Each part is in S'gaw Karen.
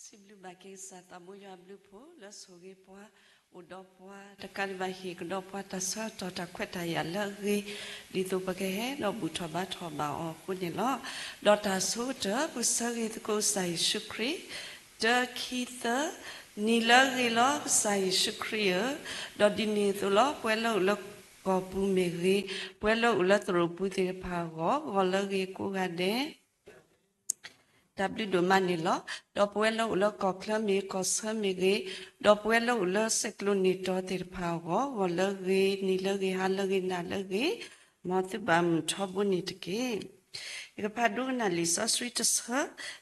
စံးဘျုးဘၣ်က့ၤကစၢ်သးဘိယွၤအဘျုးအဖှိၣ်လၢဆိၣ်ဂ့ၤပှၤ အိၣ်ဒီးပှၤတကးဒံးဘၣ် ဟ့ၣ်ကဒီးပှၤတၢ်ဆၢကတီၢ်တၢ်ခွဲးတၢ်ယာ်လၢအဂ့ၤ ဒ်သိးပကဟဲဒီးဘူၣ်ထီၣ်ဘါထီၣ်ဘၣ်အီၤအဃိန့ၣ်လီၤ. ဒီးတၢ်ဆိကတၢၢ် ပကဆၢဂ့ၤသကိးကစၢ်ယ့ၣ်ၡူးခရံာ် တၢ ခံ သၢ နံၤလၢအဂ့ၤလီၤ ကစၢ်ယ့ၣ်ၡူးခရံာ်ဧၢ, ဒီးဒ်န့ၣ်အသိးလီၤ ပဝဲလၢအိၣ်လၢကီၢ်ပူၤမ့ၢ်ဂ့ၤ, ပဝဲလၢအိၣ်လၢသရိာ်ပူၤသ့ၣ်တဖၣ်အဂီၢ် ဂီၤလၢအဂ့ၤကိးဂၤဒဲး တၢ်ဘျုးဒိၣ်မးန့ၣ်လီၤ. ဒီးပဝဲလၢအိၣ်လၢကီၢ်ချၢမ့ၢ်ဂ့ၤ ကီၢ်ဆၢမ့ၢ်ဂ့ၤ, ဒီးပဝဲလၢအိၣ်လၢစဲးကျိးန့ၢ်တီၤသ့ၣ်တဖၣ်အဂီၢ် ဂီၤလၢအဂ့ၤ နံၤလၢအဂ့ၤ ဟါလၢအဂ့ၤ နၤလၢအဂ့ၤ, မ်သုဘၣ်မုာ်ထီဘိန့ၣ်တက့ၢ်. ယကဖးဒိကနၣ်လံာ်စီဆှံတဆၢ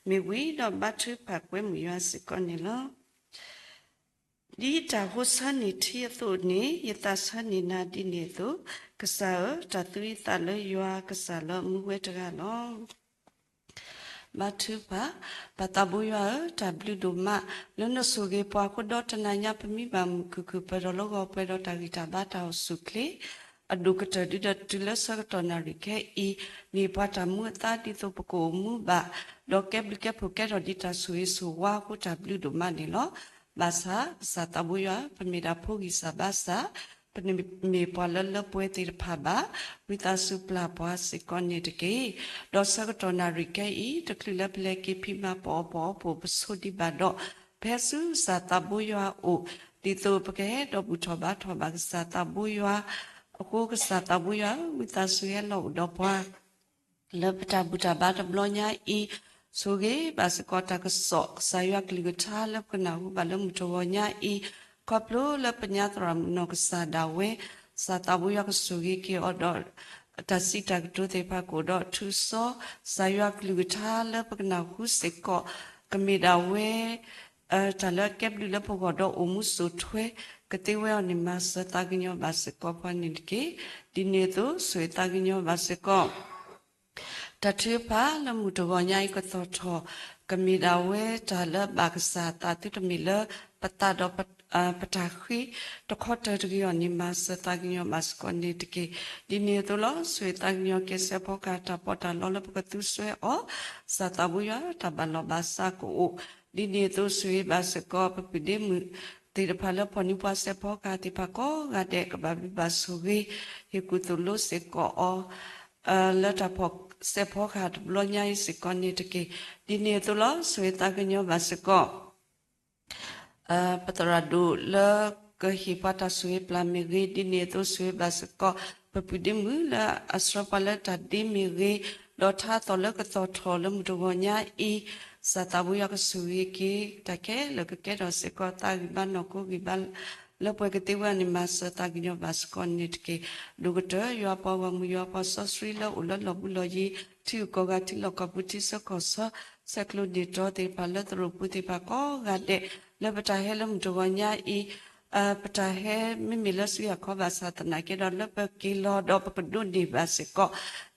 မ့ၢ်ဝံၤဒီးဘါထုကဖၣ်ကွဲမုာ်ယွၤစ့ၢ်ကီးန့ၣ်လီၤ. ဒ်တၢ်ဟိဆၢန့ၢ်ထံအသိးန့ၣ် ယသးဆၢန့ၢ်နၤဒ်န့ၣ်အသိး, ကစၢ်ဧၢ, တၢ်သူအသးလၢယွၤကစၢ်လၢအမူဝဲတဂၤလီၤ. ဘါထုကဖၣ်, ပၢ်သးဘိယွၤဧၢ, တၢ်ဘျုးဒိၣ်မး လၢနဆိၣ်ဂ့ၤပှၤအဃိဒီး တနၤညါပမံဘၣ်မုာ်ခုၣ်ခုၣ် ပၢၢ်ထီၣ်လၢဂီၤပှဲၤဒီးတၢ်ဂံၢ်တၢ်ဘါတၢ်အိၣ်ဆူၣ်အိၣ်ချ့ အဒိၣ်ကတၢၢ်ဒုဒီးတုၤလၢဆၢကတီၢ်နၣ်ရံၣ်ခဲအံၤ, န့ၢ်ပှၤတၢ်မူအသါဒ်သိးပကအိၣ်မူဘၣ်, ဒီးကဲဘျုးကဲဖှိၣ်ကဲထီၣ်ဒ်တၢ်ဆိၣ်ဂ့ၤဆိၣ်ဝါအဃိ တၢ်ဘျုးဒိၣ်မးန့ၣ်လီၤ. ဘၣ်ဆၣ် ကစၢ်သးဘိယွၤ, ပမ့ၢ်ဒၣ်ဖိဂံၢ်စၢ်ဘါစၢ်, ပတမ့ၢ်ပှၤလၢလၢပှဲၤသ့ၣ်တဖၣ်ဘၣ်, ဝံသးစူၤပျၢ်ပှၤစ့ၢ်ကီးန့ၣ်တက့ၢ်. ဒီးဆၢကတီၢ်နၣ်ရံၣ်ခဲအံၤ တချုးလၢပလဲၤက့ၤဖံးမၤပအီၣ်ပအီပအိၣ် ပဆိးဒံးဘၣ်ဒီး, ပဟဲဆူကစၢ်သးဘိယွၤအအိၣ်, ဒ်သိးပကဟဲဒီးဘူၣ်ထီၣ်ဘါထီၣ်ဘၣ်ကစၢ်သးဘိယွၤအဃိ, ကစၢ်သးဘိယွၤဧၢ, ဝံသးစူၤဟဲလီၤအိၣ်ဒီးပှၤ လၢပတၢ်ဘူၣ်တၢ်ဘါတဘျီညါအံၤ, ဆိၣ်ဂ့ၤဘၣ်စ့ၢ်ကီးတၢ်ကစီၣ် ကစၢ်ယွၤကလုၢ်ကထါလၢပကနၢ်ဟူဘၣ်လၢမုၢ်တဂီၤညါအံၤ, ခီဖျိလၢပညါသရၣ်မုၣ်နီၢ်ကစၢ်ဒၣ်ဝဲ, ကစၢ်သးဘိယွၤကဆိၣ်ဂ့ၤက့ၤအီၤဒီး တၢ်စံးတၢ်ကတိၤသ့ၣ်တဖၣ်ကအိၣ်ဒီးထူးစီ, ကစၢ်ယွၤကလုၢ်ကထါလၢပကနၢ်ဟူစ့ၢ်ကီး, ကမ့ၢ်ဒၣ်ဝဲ တၢ်လၢအကဲဘျုးလၢပဂီၢ်ဒီးအိၣ်မူစိာ်ထွဲကသ့ဝဲအီၤန့ၣ် မၤစၢၤသးကညီၤဘၣ်စ့ၢ်ကီးပှၤန့ၣ်တက့ၢ်. ဒ်န့ၣ်အသိး ဆိၣ်ဂ့ၤသးကညီၤဘၣ်စ့ၢ်ကီး တၢ်ထုကဖၣ်လၢမုၢ်တဂီၤညါအံၤကသီၣ်ထီၣ်, ကမ့ၢ်ဒၣ်ဝဲတၢ်လၢအဘၣ်ကစၢ်အသး သုတမ့ၢ်လၢပသးဒီး ပတၢ်ဃ့တခီတၢၤတဂ့ၤအီၤန့ၣ် မၤစၢၤသးကညီၤဘၣ်စ့ၢ်ကီးန့ၣ်တက့ၢ်. ဒ်န့ၣ်အသိးလီၤ. ဆိၣ်ဂ့ၤသးကညီၤကဲစဲးဖီကဟၣ်တၢ်ပီးတၢ်လီလၢပကသူစွဲအီၤ, ကစၢ်သးဘိယွၤတၢ်ဘၣ်လီၢ်ဘၣ်စးကအိၣ်, ဒ်န့ၣ်အသိးဆိၣ်ဂ့ၤဘၣ်စ့ၢ်ကီး ပပုၢ်ဒ့မုၣ်သ့ၣ်တဖၣ်လၢဖီၣ်န့ၢ်ပှၤစဲးဖီကဟၣ်သ့ၣ်တဖၣ်ကိးဂၤဒဲး ကဘၣ်ဘျုးဘၣ်ဆိၣ်ဂ့ၤ, ဟ့ၣ်ကူၣ်သိၣ်လိစ့ၢ်ကီးအီၤ လၢတၢ်ဖီၣ်စဲးဖီကဟၣ်တဘျီညါအံၤစ့ၢ်ကီးန့ၣ်တက့ၢ်. ဒ်န့ၣ်အသိးလီၤ. ဆိၣ်ဂ့ၤသးကညီၤဘၣ်စ့ၢ်ကီး ပသရၣ်ဒိၣ်လၢကဟ့ၣ်ပှၤတၢ်ဆိၣ်ဂ့ၤပျၢ်မ့ၢ်ဂ့ၤ, ဒ်န့ၣ်အသိးဆိၣ်ဂ့ၤဘၣ်စ့ၢ်ကီး ပပုၢ်ဒ့မုၣ်လၢအဆှၢပှၤလၢတၢ်ဒ့မ့ၢ်ဂ့ၤ, ဒီးထါသီၣ်လၢကသီၣ်ထီၣ်လၢမုၢ်တဂီၤညါအံၤ, ကစၢ်သးဘိယွၤကဆိၣ်ဂ့ၤက့ၤ တၢ်ခဲလၢာ်ကကဲထီၣ်စ့ၢ်ကီး သးဂံၢ်ဘါနီၢ်ခိဂံၢ်ဘါ လၢပှဲၤကသ့ဝဲန့ၣ် မၤစၢၤသးကညီၤဘၣ်စ့ၢ်ကီးန့ၣ်တက့ၢ်. ဒိၣ်ကတၢၢ် ယွၤပှၤဂီၢ်မုၢ်ယွၤပှၤစီဆှံလၢအိၣ်လၢလီၢ်ဘူးလီၢ်ယံၤ, ထံဂုၤကီၢ်ဂၤ ထံလီၢ်ကီၢ်ပူၤ ထံဆၢကီၢ်ဆၢ, ဆဲးကျိးန့ၢ်တီသ့ၣ်တဖၣ် လၢသရိာ်ပူၤသ့ၣ်တဖၣ်ကိးဂၤဒဲး, လၢပတၢ်ဟဲလၢမုၢ်တဂီၤညါအံၤ, ပတၢ်ဟဲမ့မ့ၢ်လၢစူယၤခီဘၣ်ဆၣ်သနာ်က့ဒီး လၢပက့ၤလီၤဒီးပကဒိးန့ၢ်ဘၣ်စ့ၢ်ကီး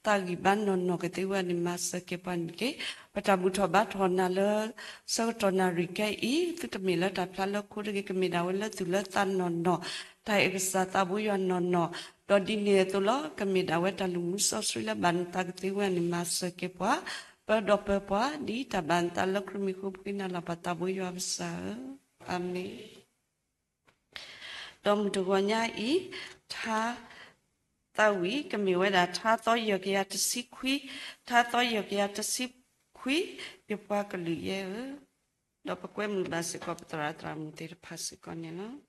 သးဂံၢ်ဘါနီၢ်နီၢ်ကသ့ဝဲန့ၣ် မၤစၢၤက့ၤပှၤန့ၣ်တက့ၢ်. ပတၢ်ဘူၣ်ထီၣ်ဘါထီၣ်နၤလၢ ဆၢကတီၢ်နၣ်ရံၣ်ခဲအံၤ, သုတမ့ၢ်လၢတၢ်ဖျါလၢခိတဂ့ၤ, ကမ့ၢ်ဒၣ်ဝဲလၢသူၣ်လၢသးနီၢ်နီၢ်, တၢ်အဲၣ်ကစၢ်သးဘိယွၤနီၢ်နီၢ်, ဒီးဒ်န့ၣ်အသိးလီၤ. ကမ့ၢ်ဒၣ်ဝဲတၢ်လူၢ်မူစီဆှံလၢဘၣ်နသးကသ့ဝဲန့ၣ် မၤစၢၤက့ၤပှၤ, ပၢဒီးပၢပှၤ ဒ်တၢ်ဘၣ်နသးလၢခရံာ်မံၤအဃိ ပဃ့နၤလီၤ ပၢ်သးဘိယွၤပကစၢ်ဧၢ, အၤမ့ၣ်. ဒီးမုၢ်တဂီၤညါအံၤ, ထါသီဝံၣ် ကမ့ၢ်ဝဲဒၣ် ထါသီယဲၢ်ကယၤတဆံခွံ, ထါသီယဲၢ်ကယၤတဆံခွံ, ယပှၤကလုာ်ယဲဧၢ, ဒီးပကွဲမုာ်ဘၣ်စ့ၢ်ကီး ပသရၣ်သရၣ်မုၣ်သ့ၣ်တဖၣ်စ့ၢ်ကီးန့ၣ်လီၤ.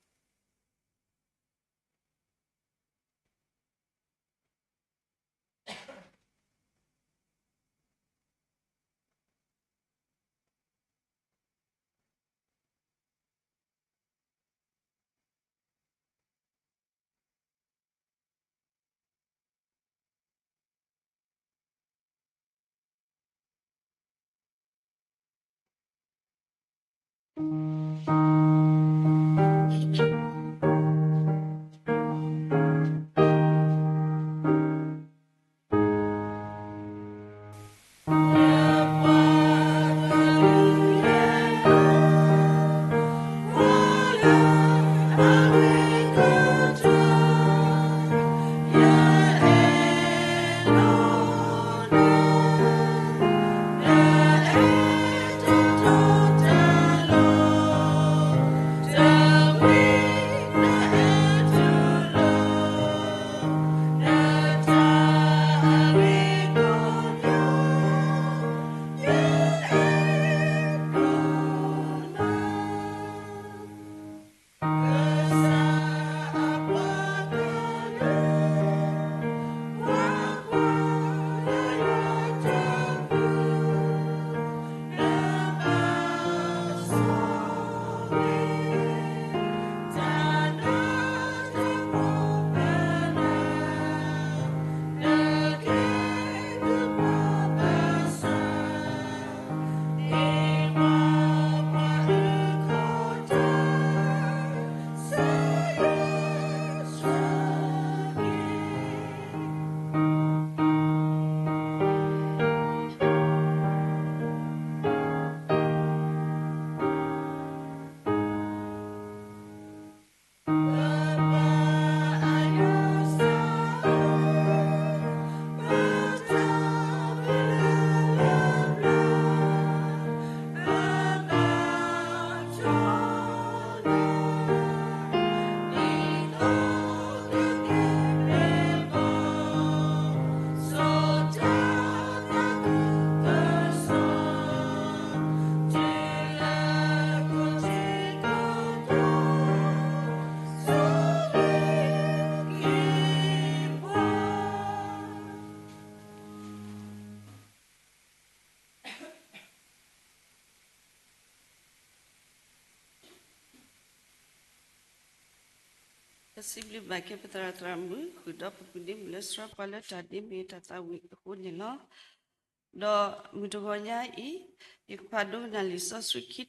စံးဘျုးဘၣ်က့ၤပသရၣ်သရၣ်မုၣ် ဃုာ်ဒီးပပုၢ်ဒ့မုၣ်လၢဆှၢပှၤလၢတၢ်ဒ့မုၢ်တၢ်သးဝံၣ်အဃိန့ၣ်လီၤ. ဒီးမုၢ်တဂီၤညါအံၤ ယကဖးဒိကနၣ်လံာ်စီဆှံခံ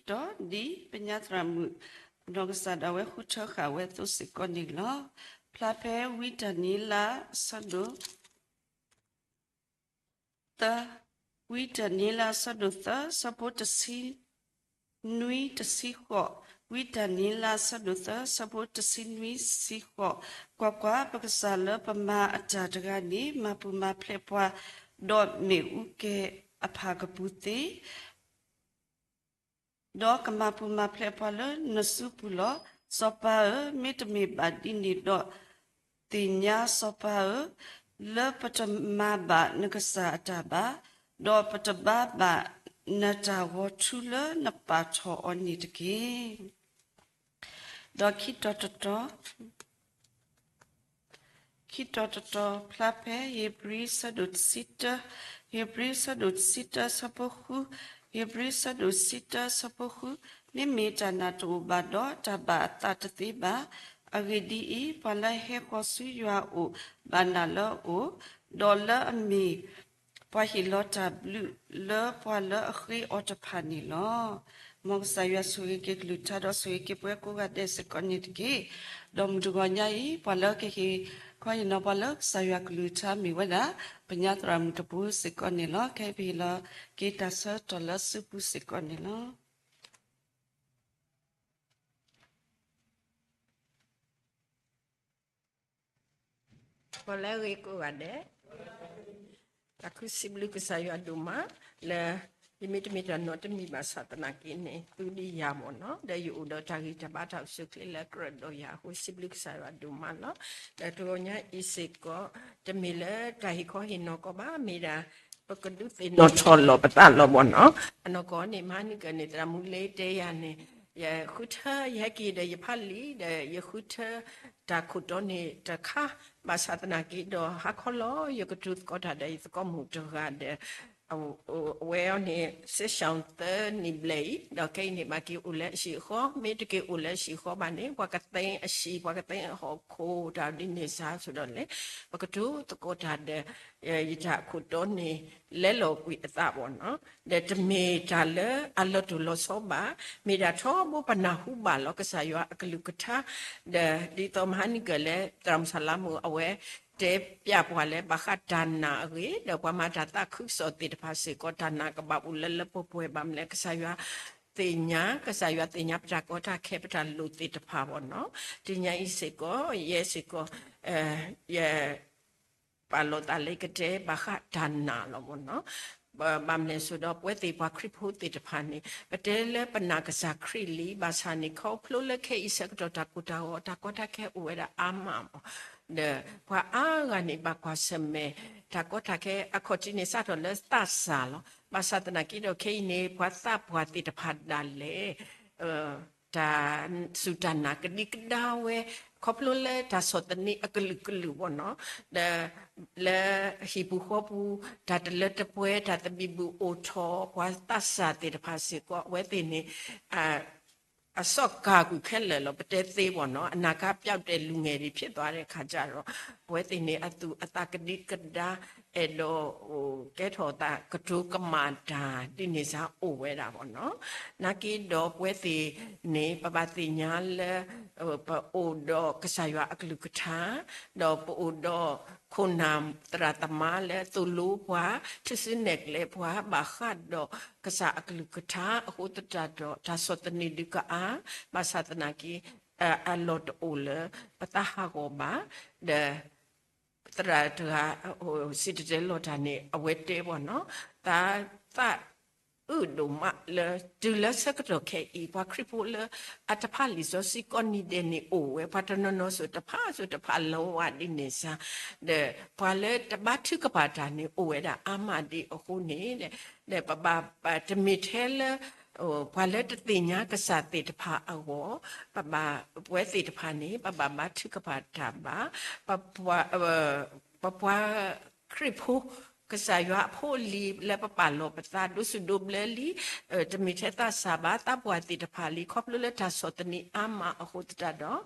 တီၤ ဒ်ပညါသရၣ်မုၣ် နီၢ်ကစၢ်ဒၣ်ဝဲဃုထၢဃာ်ဝဲအသိးစ့ၢ်ကီးန့ၣ်လီၤ. ဖျါဖဲဝံတၢ်နံၤလၢအဆၢဒိၣ် သၢ, ဝံတၢ်နံၤလၢအဆၢဒိၣ်သၢ ဆၢဖိတဆံနွံတဆံဃိး, ဝံတၢ်နံၤလၢအဆၢဒိၣ်သၢ ဆၢဖိတဆံနွံတဆံဃိး, ကွၢ်ကွၢ်, ပကစၢ်လၢပမၤအတၢ်တဂၤန့ၣ် မၤပူၤမၤဖျဲးပှၤ, ဒီးမ့ၣ်အူကဲၤအဖၣ်ကပူၤသ့ ဒီးကမၤပူၤမၤဖျဲးပှၤလၢနစုပူၤလီၤ. စီၤပၤဧၢ, မ့တမ့ၢ်ဘၣ်ဒ်န့ၣ်ဒီး, သ့ၣ်ညါစီၤပၤဧၢ, လၢပတမၤဘၣ်နကစၢ်အတၢ်ဘၣ်, ဒီးပတဘါဘၣ်နတၢ်ဂီၤထူလၢနပာ်ထီၣ်အီၤန့ၣ်တက့ၢ်. ဒီးခံတီၤတတီၤ ခံတီၤတတီၤဖျါဖဲ ဧ့ၤဘြံၤဆၢဒိၣ်တဆံတၢ, ဧ့ၤဘြံၤဆၢဒိၣ်တဆံတၢဆၢဖိဃု, ဧ့ၤဘြံၤဆၢဒိၣ်တဆံတၢဆၢဖိဃု, မ့မ့ၢ်တၢ်နာ်တအိၣ်ဘၣ်ဒီး တၢ်ဘၣ်အသးတသ့ဘၣ်. အဂ့ၢ်ဒ်အံၤ, ပှၤလၢအဟဲဃီၤဆူယွၤအအိၣ် ဘၣ်နၢ်လၢအအိၣ်, ဒီးလၢအမ့ၢ် ပှၤဟ့ၣ်လီၤတၢ်ဘျုးလၢပှၤလၢအဃ့အီၤတဖၣ်န့ၣ်လီၤ. မ်ကစၢ်ယွၤဆိၣ်ဂ့ၤက့ၤကလုၢ်ကထါဒီးဆိၣ်ဂ့ၤက့ၤပဝဲကိးဂၤဒဲးစ့ၢ်ကီးန့ၣ်တက့ၢ်. ဒီးမုၢ်တဂီၤညါအံၤ ပှၤလၢကဟ့ၣ်ခီဟ့ၣ်နီၤပှၤလၢကစၢ်ယွၤကလုၢ်ကထါမ့ၢ်ဝဲဒၣ် ပညါသရၣ်မုၣ်တပူၤစ့ၢ်ကီးန့ၣ်လီၤ. ခဲအံၤပဟ့ၣ်လီၤက့ၤတၢ်ဆၢကတီၢ်လၢစုပူၤစ့ၢ်ကီးန့ၣ်လီၤ. ပှၤလၢအဂ့ၤကိးဂၤဒဲး, သးခုစံးဘျုးကစၢ်ယွၤဒိၣ်မး လၢ ယမ့တမ့ၢ်တၢ်နီတမံၤဘၣ်ဆၣ်သနာ်က့န့ၣ် သုဒံးယၤမ့ၢ်နီၤ, ဒီးယအိၣ်ဒီးတၢ်ဂံၢ်တၢ်ဘါတၢ်အိၣ်ဆူၣ်အိၣ်ချ့လၢအကြၢးဒီးယၤအဃိ စံးဘျုးကစၢ်ယွၤဒိၣ်မးလီၤ. ဒီးတဂီၤညါအံၤစ့ၢ်ကီး တမ့ၢ်လၢတၢ်ဟ့ၣ်ခီဟ့ၣ်နီၤကီးဘၣ်, မ့ၢ်ဒၣ် ပကဒုးသ့ၣ်နီၣ်ထီၣ်လီၤပသးလီၤမ့ၢ်နီၤ. အနီၢ်ကီၢ်န့ၣ် မဟါနံၣ်ကၢၢ်န့ၣ် သရၣ်မုၣ်လ့တဲယၤန့ၣ် ယဃုထၢ ယဟဲက့ၤဒီးယဖးလံာ် ဒီးယဃုထၢတၢ်ခိၣ်တီန့ၣ်တခါ, ဘၣ်ဆၣ်သနာ်က့ဒီး ဟါခီလီၤ ယကတိၤသကိးတၢ်ဒီးယသကိးမုၣ်တဂၤဒီး အဝဲအံၤန့ၣ် စ့ၢ်ဆၢၣ်သၢနံၣ်ဘျဲၣ်အံၤ, ဒီးခဲအံၤန့ၣ် ဘၣ်က့ၤအိၣ်လၢအဟံၣ်အဃီ, မ့ၢ်တက့ၤအိၣ်လၢအဟံၣ်အဃီဘၣ်န့ၣ် ပှၤကသ့အဟံၣ် ပှၤကသ့အဟီၣ်ခိၣ်တၢ်ဒ်န့ၣ်စ့ၢ်ကီးဒီးလဲၣ်, ပကတိၤသကိးတၢ်ဒီး ယတၢ်ခိၣ်တီန့ၣ် လဲလိာ်ကွံာ်အသးဘၣ်နီၤ, ဒီးတမ့ၢ်တၢ်လၢအလီၤတိၢ်လီၤဆီဘၣ်, မ့ၢ်ဒၣ်ထီဘိပနၢ်ဟူဘၣ်လီၤကစၢ်ယွၤအကလုၢ်ကထါ, ဒီးဒ်သိးမဟါနံၣ်ကၢၢ်လၢ သရၣ်မုၣ်ဆၣ်လါမူး အဝဲတဲပျးပှၤလၢဘၣ်ဃးတၢ်နာ်အဂ့ၢ်, ဒီးပှၤမၤတၢ်သးခုကစီၣ်သ့ၣ်တဖၣ်စ့ၢ်ကီး တၢ်နာ်ကဘၣ်အိၣ်လၢလၢပှဲၤပှဲၤဘၣ်မနုၤလဲၣ် ကစၢ်ယွၤသ့ၣ်ညါ, ကစၢ်ယွၤသ့ၣ်ညါပတၢ်ကီတၢ်ခဲ ပတၢ်လိၣ်သ့ၣ်တဖၣ်ဘၣ်နီၤ, တနံၤအံၤစ့ၢ်ကီး ယဲစ့ၢ်ကီး ယ ပာ်လီၤသးလၢကတဲဘၣ်ဃးတၢ်နာ်လီၤမ့ၢ်နီၤ, ဘၣ်မနုၤအဃိဒီး ပဝဲသ့ၣ်ပှၤခရံာ်ဖိသ့ၣ်တဖၣ်န့ၣ် ပတဲလၢပနာ်ကစၢ်ခရံာ်လံ, ဘၣ်ဆၣ်န့ၣ် ခီဖျိလၢခဲအံၤဆၢကတီၢ်တၢ်ကိၢ်တၢ်ဂီၤ တၢ်ကီတၢ်ခဲအိၣ်ဝဲဒၣ်အါမးမ့ၢ်, ဒီးပှၤအါဂၤန့ၣ် ဘၣ်ကွၢ်ဆၢၣ်မဲာ် တၢ်ကီတၢ်ခဲအခီၣ်ထံးန့ၣ် စးထီၣ်လၢသးစၢ်လီၤ. ဘၣ်ဆၣ်သနာ်က့ဒီး ခဲအံၤန့ၣ် ပှၤသးပှၢ်သ့ၣ်တဖၣ်ဒၣ်လဲာ် တၢ်စူၢ်တၢ်နာ်ကဒံကဒါဝဲ ခီဖျိလၢတၢ်ဆီၣ်သနံးအကလုာ်ကလုာ်ဘၣ်နီၤ, ဒီးလၢဟံၣ်ပူၤဃီပူၤ တၢ်တလၢတပှဲၤ တၢ်သဘံၣ်ဘုၣ်အိၣ်ထီၣ် ပှၤသးစၢ်သ့ၣ်တဖၣ်စ့ၢ်ကီး အဝဲသ့ၣ်န့ၣ် အစီၣ်ကၢ်ကွံာ်ခဲလၢာ်လီၤ ပတဲသ့ဘၣ်နီၤ, အနာ်ကၢ်ပျောက်တယ် လူငယ်တွေဖြစ်သွားတဲ့အခါကျတော့ အဝဲသ့ၣ်န့ၣ် အသူၣ်အသးကဒံကဒါ အဲၣ်ဒိး ကဲထီၣ်သးကတိၤကမၣ်တၢ် ဒ်န့ၣ်စ့ၢ်ကီးအိၣ်ဝဲဒၣ်ဘၣ်နီၤ, နာ်က့ဒီးပဝဲသ့ၣ်န့ၣ် ပဘၣ်သ့ၣ်ညါလၢ ပအိၣ်ဒီးကစၢ်ယွၤအကလုၢ်ကထါ, ဒီးပအိၣ်ဒီးခိၣ်နၢ်သရၣ်သမါလၢသိၣ်လိပှၤ ထုးစုနဲၣ်ကျဲပှၤ ဘၣ်ဃးဒီးကစၢ်အကလုၢ်ကထါအဃိသတးဒီး တၢ်ဆီၣ်သနံးဒုးကအါ, ဘၣ်ဆၣ်သနာ်က့ အလီၢ်တအိၣ်လၢပသးဟးဂီၤဘၣ်, ဒီး သရၣ်တဂၤ စံၣ်တဲၤတဲလီၤတၢ်န့ၣ် အဝဲတဲဘၣ်နီၤ, သးသးအုးဒိၣ်မးလၢ တုၤလၢဆၢကတီၢ်ခဲအံၤ ပှၤခရံာ်ဖိလၢအတဖးလံာ်စီဆှံကိးနံၤဒဲးန့ၣ်အိၣ်ဝဲ, ပှၤတနီၤနီၤစိၤတဖးစိၤတဖးလီၤဝဲဒ်န့ၣ်စ့ၢ်, ဒီးပှၤလၢတဘါထုကဖၣ်တၢ်န့ၣ် အိၣ်ဝဲဒၣ်အါမးဒ်အဃိန့ၣ်, ဒီးပဘၣ်တမ့ၢ်ထဲလၢ ပှၤလၢတသ့ၣ်ညါကစၢ်သ့ၣ်တဖၣ်အဂီၢ်, ပဘၣ်ပဝဲသ့ၣ်တဖၣ်န့ၣ် ပဘၣ်ဘါထုကဖၣ်တၢ်ဘၣ်, ပပှၤခရံာ်ဖိ ကစၢ်ယွၤအဖိအလံၤလၢပပာ်လီၤပသးဒိၣ်စိဒိၣ်ဘျၢလံ, တမ့ၢ်ထဲသးစၢ်ဘၣ် သးပှၢ်သ့ၣ်တဖၣ်လံ, ခီဖျိလၢတၢ်ဆီၣ်သနံးအါမးအဃိသတးဒီး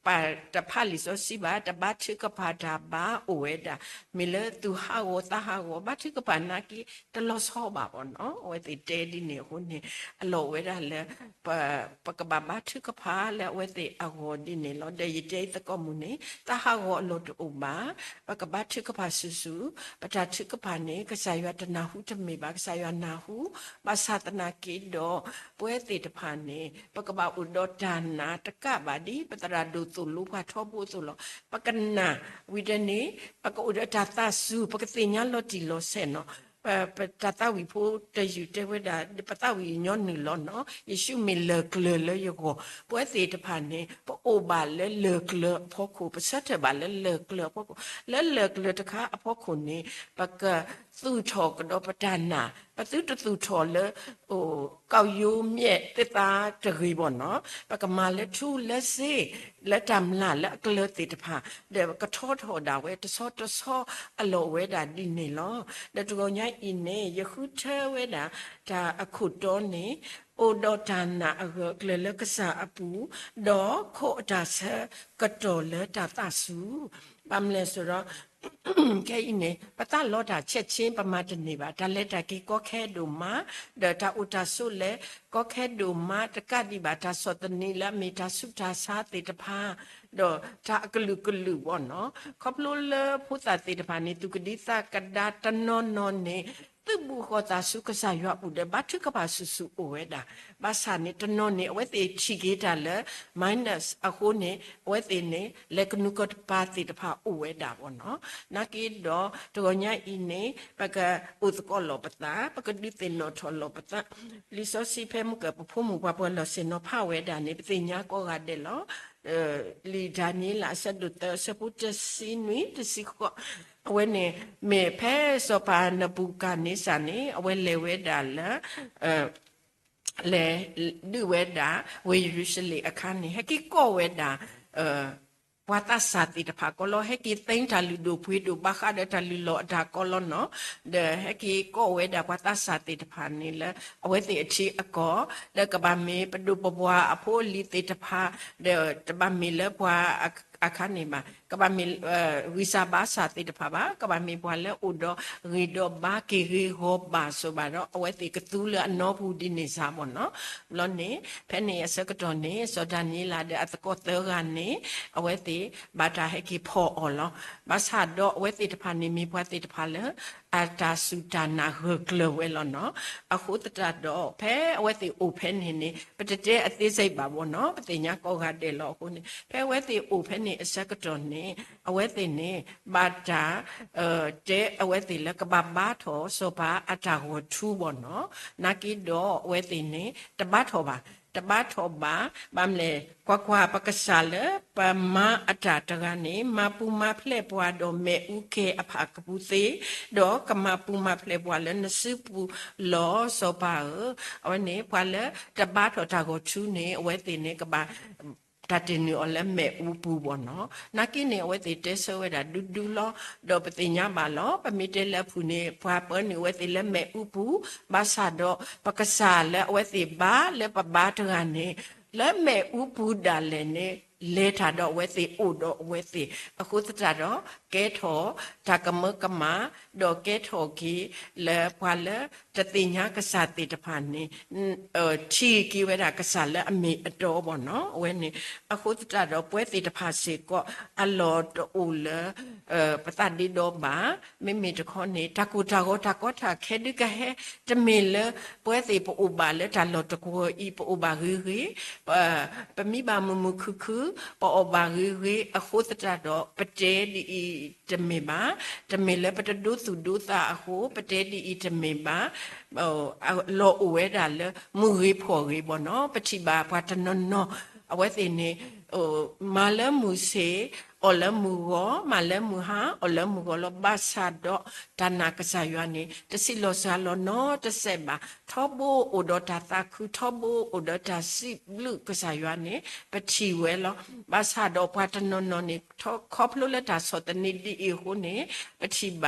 ပာ်တဖၣ်လံာ်စီဆှံဘၣ်, တဘါထုကဖၣ်တၢ်ဘၣ်, အိၣ်ဝဲဒၣ် မ့ၢ်လၢသူၣ်ဟးဂီၤသးဟးဂီၤ ဘါထုကဖၣ်နာ်က့ တလီၤဆီဘၣ်ဘၣ်နီၤ. အဝဲသ့ၣ်တဲဒ်န့ၣ်အဃိန့ၣ် အလီၢ်အိၣ်ဝဲဒၣ်လၢ ပကဘၣ်ဘါထုကဖၣ်လၢအဝဲသ့ၣ်အဂီၢ်ဒ်န့ၣ်လီၤ. ဒီးယတဲအံၤသကိးမုၢ်န့ၣ် သးဟးဂီၤအလီၢ်တအိၣ်ဘၣ်. ပကဘါထုကဖၣ်ဆူၣ်ဆူၣ်, ပတၢ်ထုကဖၣ်န့ၣ် ကစၢ်ယွၤတနၢ်ဟူတမ့ၢ်ဘၣ်, ကစၢ်ယွၤနၢ်ဟူ, ဘၣ်ဆၣ်သနာ်က့ဒီး ပဝဲသ့ၣ်တဖၣ်န့ၣ် ပကဘၣ်အိၣ်ဒီးတၢ်နာ်တကးဘၣ်ဒ် ပသရၣ်ဒိၣ်သိၣ်လိပှၤထီဘိအသိးလီၤ. ပကနာ်ဝံၤဒီးန့ၣ် ပကအိၣ်ဒီးတၢ်သးစူၤ, ပကသ့ၣ်ညါလီၤတံၢ်လီၤဆဲးနီၤ. ပတၢ်သးဝံၣ်ဖိတယုၢ်တဲဝဲဒၣ် ပသးဝံၣ်ညီနုၢ်လီၤနီၤ. ယ့ၣ်ၡူးမ့ၢ်လၢၢ်ကျၢၤလၢယဂီၢ်, ပဝဲသ့ၣ်တဖၣ်န့ၣ် ပအိၣ်ဘၣ်လၢလၢၢ်ကျၢၤအဖီခိၣ်, ပဆၢထၢၣ်ဘၣ်လၢလၢၢ်ကျၢၤအဖီခိၣ်, လၢလၢၢ်ကျၢၤတခါအဖီခိၣ်န့ၣ် ပကသူၣ်ထီၣ်ကဒီးပတၢ်နာ်, ပသုတသူၣ်ထီၣ်လၢ ကီၢ်ယိၤမ့ၣ်သ့ၣ်သးတဂ့ၤဘၣ်နီၤ. ပကမၤလၢထူလၢစ့ လၢတၢ်မျၢ်လၢအကျၢၤသ့ၣ်တဖၣ် ဒီးကထီထီၣ်ဒၣ်ဝဲတဆီတဆီအလီၢ်အိၣ်ဝဲဒၣ်ဒ်န့ၣ်လီၤ. ဒီးတဂီၤညါအံၤန့ၣ် ယဃုထၢဝဲဒၣ် တၢ်အခိၣ်တီန့ၣ် အိၣ်ဒီးတၢ်နာ်အဂၢၢ်အကျၢၤလၢကစၢ်အပူၤ, ဒီးခိးအတၢ်ဆၢကတီၢ်လၢတၢ်သးစူၤ, ဘၣ်မနုၤလဲၣ်ဆိုတော့ ခဲအံၤန့ၣ် ပသးလီတၢ်ဆဲးဆ့ ပမၤတန့ၢ်ဘၣ်, တၢ်လဲၤတၢ်က့ၤကီခဲဒိၣ်မး, ဒီးတၢ်အိၣ်တၢ်ဆိးလဲၤ ကီခဲဒိၣ်မးတကးဒံးဘၣ်, တၢ်ဆီၣ်သနံးလၢအမ့ၢ်တၢ်ဆူးတၢ်ဆါသ့ၣ်တဖၣ် ဒီးတၢ်အကလုာ်ကလုာ်ဘၣ်နီၤ. ခီဖျိလၢဖိသၣ်သ့ၣ်တဖၣ်န့ၣ် သူၣ်ကဒံသးကဒါတနီၤနီၤန့ၣ် သုးဘူးဃီၤသးဆူကစၢ်ယွၤအပူၤဒီး ဘါထုကဖၣ်ဆူၣ်ဆူၣ်အိၣ်ဝဲဒၣ်, ဘၣ်ဆၣ်န့ၣ် တနီၤန့ၣ် အဝဲသ့ၣ်ထံၣ်က့ၤတၢ်လၢ minus အဃိန့ၣ် အဝဲသ့ၣ်န့ၣ် လဲၤကနူၤကပၤသ့ၣ်တဖၣ်အိၣ်ဝဲဒၣ်ဘၣ်နီၤ. နာ်က့ဒီး တဂီၤညါအံၤန့ၣ် ပကအိၣ်သကိးလီၤပသး, ပကဒုးသ့ၣ်နီၣ်ထီၣ်လီၤပသး, လံာ်စီဆှံဖဲမုၢ်ကၢၢ်ပဖိမုၣ်ပှၤပှၤလီၢ်ဆ့ၣ်နီၤဖးဝဲဒၣ်န့ၣ် ပသ့ၣ်ညါကိးဂၤဒဲးလီၤ. လံာ်ဒၤနံးယ့လးအဆၢဒိၣ်သၢ အဆၢဖိတဆံနွံ တဆံဃိး, အဝဲန့ၣ် မ့ၢ်ဖဲစီၤပၤနဘူၤခၣ်န့စၢ်န့ၣ် အဝဲလဲၤဝဲဒၣ်လၢ လဲၤဒုးဝဲဒၣ်ဝ့ၢ်ယရူၤၡလ့ၣ်အခါန့ၣ် ဟဲက့ၤကိးဝဲဒၣ် ပှၤသးစၢ်သ့ၣ်တဖၣ်ကီးလီၤ, ဟဲက့ၤသ့တၢ်လုၢ်ဒိၣ်ပှ့ၤဒိၣ်ဘၣ်ဃးဒီးတၢ်လုၢ်လီၢ်အတၢ်ကီးလီၤနီၤ. ဒီးဟဲက့ၤကိးဝဲဒၣ်ပှၤသးစၢ်သ့ၣ်တဖၣ်န့ၣ်လၢ အဝဲသ့ၣ်အထံအကီၢ်, ဒီးကဘၣ်မ့ၢ်ပဒိၣ်ပပှၢ်အဖိအလံၤသ့ၣ်တဖၣ်, ဒီးတဘၣ်မ့ၢ်လၢပှၤအခါန့ၣ်ဘၣ်, ကဘၣ်မ့ၢ် ဂံၢ်စၢ်ဘါစၢ်သ့ၣ်တဖၣ်ဘၣ်, ကဘၣ်မ့ၢ်ပှၤလၢအိၣ်ဒီးဂံၢ်ဒီးဘါက့ၤဂ့ၤဂီၤဘၣ်စိဘၣ်ဒီး အဝဲသ့ၣ်ကသူလၢအနီပူၤဒ်န့ၣ်စ့ၢ်ဘၣ်နီၤ. ဘျီန့ၣ် ဖဲန့ၣ်အဆၢကတီၢ်န့ၣ် စီၤဒၤနံးယ့လးဒီးအသကိးသၢဂၤန့ၣ် အဝဲသ့ၣ်ဘၣ်တၢ်ဟဲက့ၤဖီၣ်အီၤလီၤ. ဘၣ်ဆၣ်ဒီးအဝဲသ့ၣ်တဖၣ်န့ၣ် မ့ၢ်ပှၤသ့ၣ်တဖၣ်လၢ အတၢ်စူၢ်တၢ်နာ်ဂၢၢ်ကျၢၤဝဲလီၤနီၤ. အဃိသတးဒီး ဖဲအဝဲသ့ၣ်အိၣ်ဖဲန့ၣ်န့ၣ် ပတတဲအသေးစိတ်ဘၣ်ဘၣ်နီၤ, ပသ့ၣ်ညါကိးဂၤဒဲးလီၤအဃိန့ၣ် ဖဲအဝဲသ့ၣ်အိၣ်ဖဲန့ၣ်အဆၢကတီၢ်န့ၣ် အဝဲသ့ၣ်န့ၣ် ဘၣ်တၢ် တဲအဝဲသ့ၣ်လၢကဘၣ်ဘါထီၣ်စီၤပၤအတၢ်ဂီၤထူဘၣ်နီၤ. နာ်က့ဒီးအဝဲသ့ၣ်န့ၣ် တဘါထီၣ်ဘၣ်, တဘါထီၣ်ဘၣ်, ဘၣ်မနုၤလဲၣ်, ကွၢ်ကွၢ်, ပကစၢ်လၢပမၤအတၢ်တဂၤန့ၣ် မၤပူၤမၤဖျဲးပှၤဒီးမ့ၣ်အူကဲၤအဖၣ်ကပူၤသ့, ဒီးကမၤပူၤမၤဖျဲးပှၤလၢနစုပူၤလီၤစီၤပၤဧၢ. အဝဲန့ၣ် ပှၤလၢတဘါထီၣ်တၢ်ဂီၤထူန့ၣ် အဝဲသ့ၣ်န့ၣ် ကဘၣ် တၢ်တ့ၢ်နုာ်အီၤလၢမ့ၣ်အူပူၤဘၣ်နီၤ. နာ်က့န့ၣ် အဝဲသ့ၣ်တဲဆၢဝဲဒၣ်ဒူဒူလီၤ. ဒီးပသ့ၣ်ညါဘၣ်လီၤ. ပမ့ၢ်တဲလၢအပူၤန့ၣ် ပှၤပၢနုာ်အဝဲသ့ၣ်လၢမ့ၣ်အူပူၤ, ဘၣ်ဆၣ်ဒီးပကစၢ်လၢအဝဲသ့ၣ်ဘါလၢပဘါတဂၤန့ၣ် လၢမ့ၣ်အူပူၤဒၣ်လဲာ်န့ၣ် လဲၤတၢ်ဒီးအဝဲသ့ၣ်အိၣ်ဒီးအဝဲသ့ၣ်, အဃိသတးဒီး ကဲထီၣ်တၢ်ကမၢကမၣ်, ဒီးကဲထီၣ်က့ၤလၢပှၤလၢတသ့ၣ်ညါကစၢ်သ့ၣ်တဖၣ်န့ၣ် ထံၣ်က့ၤဝဲဒၣ်ကစၢ်လၢအမ့ၢ်အတီဘၣ်နီၤ. အဝဲန့ၣ် အဃိသတးဒီး ပဝဲသ့ၣ်တဖၣ်စ့ၢ်ကီး အလီၢ်တအိၣ်လၢ ပသးဒ့ဒီဘၣ်. မ့မ့ၢ်တခီန့ၣ် တၢ်ကိၢ်တၢ်ဂီၤတၢ်ကီတၢ်ခဲဒုးကဟဲ တမ့ၢ်လၢပဝဲသ့ၣ်ပအိၣ်ဘၣ်လၢတၢ်လီၢ်တကွီၤအံၤ ပအိၣ်ဘၣ်ဂ့ၤဂ့ၤ, ပမံဘၣ်မုာ်မုာ်ခုၣ်ခုၣ်, ပအီၣ်ဘၣ်ဂ့ၤဂ့ၤ, အဃိသတးဒီး ပတဲဒ်အံၤတမ့ၢ်ဘၣ်, တမ့ၢ်လၢပတဒိသူၣ်ဒိသးအဃိ ပတဲဒ်အံၤတမ့ၢ်ဘၣ်. လီၢ်အိၣ်ဝဲဒၣ်လၢမုၢ်ဂ့ၤဖှီၣ်ဂ့ၤဘၣ်နီၤ. ပထံၣ်ဘၣ်ပှၤတနီၤနီၤ အဝဲသ့ၣ်န့ၣ် မၤလၢမုၢ်ဆ့ၣ် အီၣ်လၢမုၢ်ဂီၤ, မၤလၢမုၢ်ဟါ အီၣ်လၢမုၢ်ဂီၤလီၤ. ဘၣ်ဆၣ်ဒီးတၢ်နာ်ကစၢ်ယွၤန့ၣ် တဆံးလီၤစှၤလီၤနီတစဲးဘၣ်. ထီဘိအိၣ်ဒီးတၢ်သးခု, ထီဘိအိၣ်ဒီးတၢ်စံးဘျုးကစၢ်ယွၤန့ၣ် ပထံၣ်ဝဲလီၤ. ဘၣ်ဆၣ်ဒီးပှၤတနီၤနီၤန့ၣ် ခီဖျိလၢတၢ်ဆီၣ်သနံးဒ်အံၤအဃိန့ၣ် ပ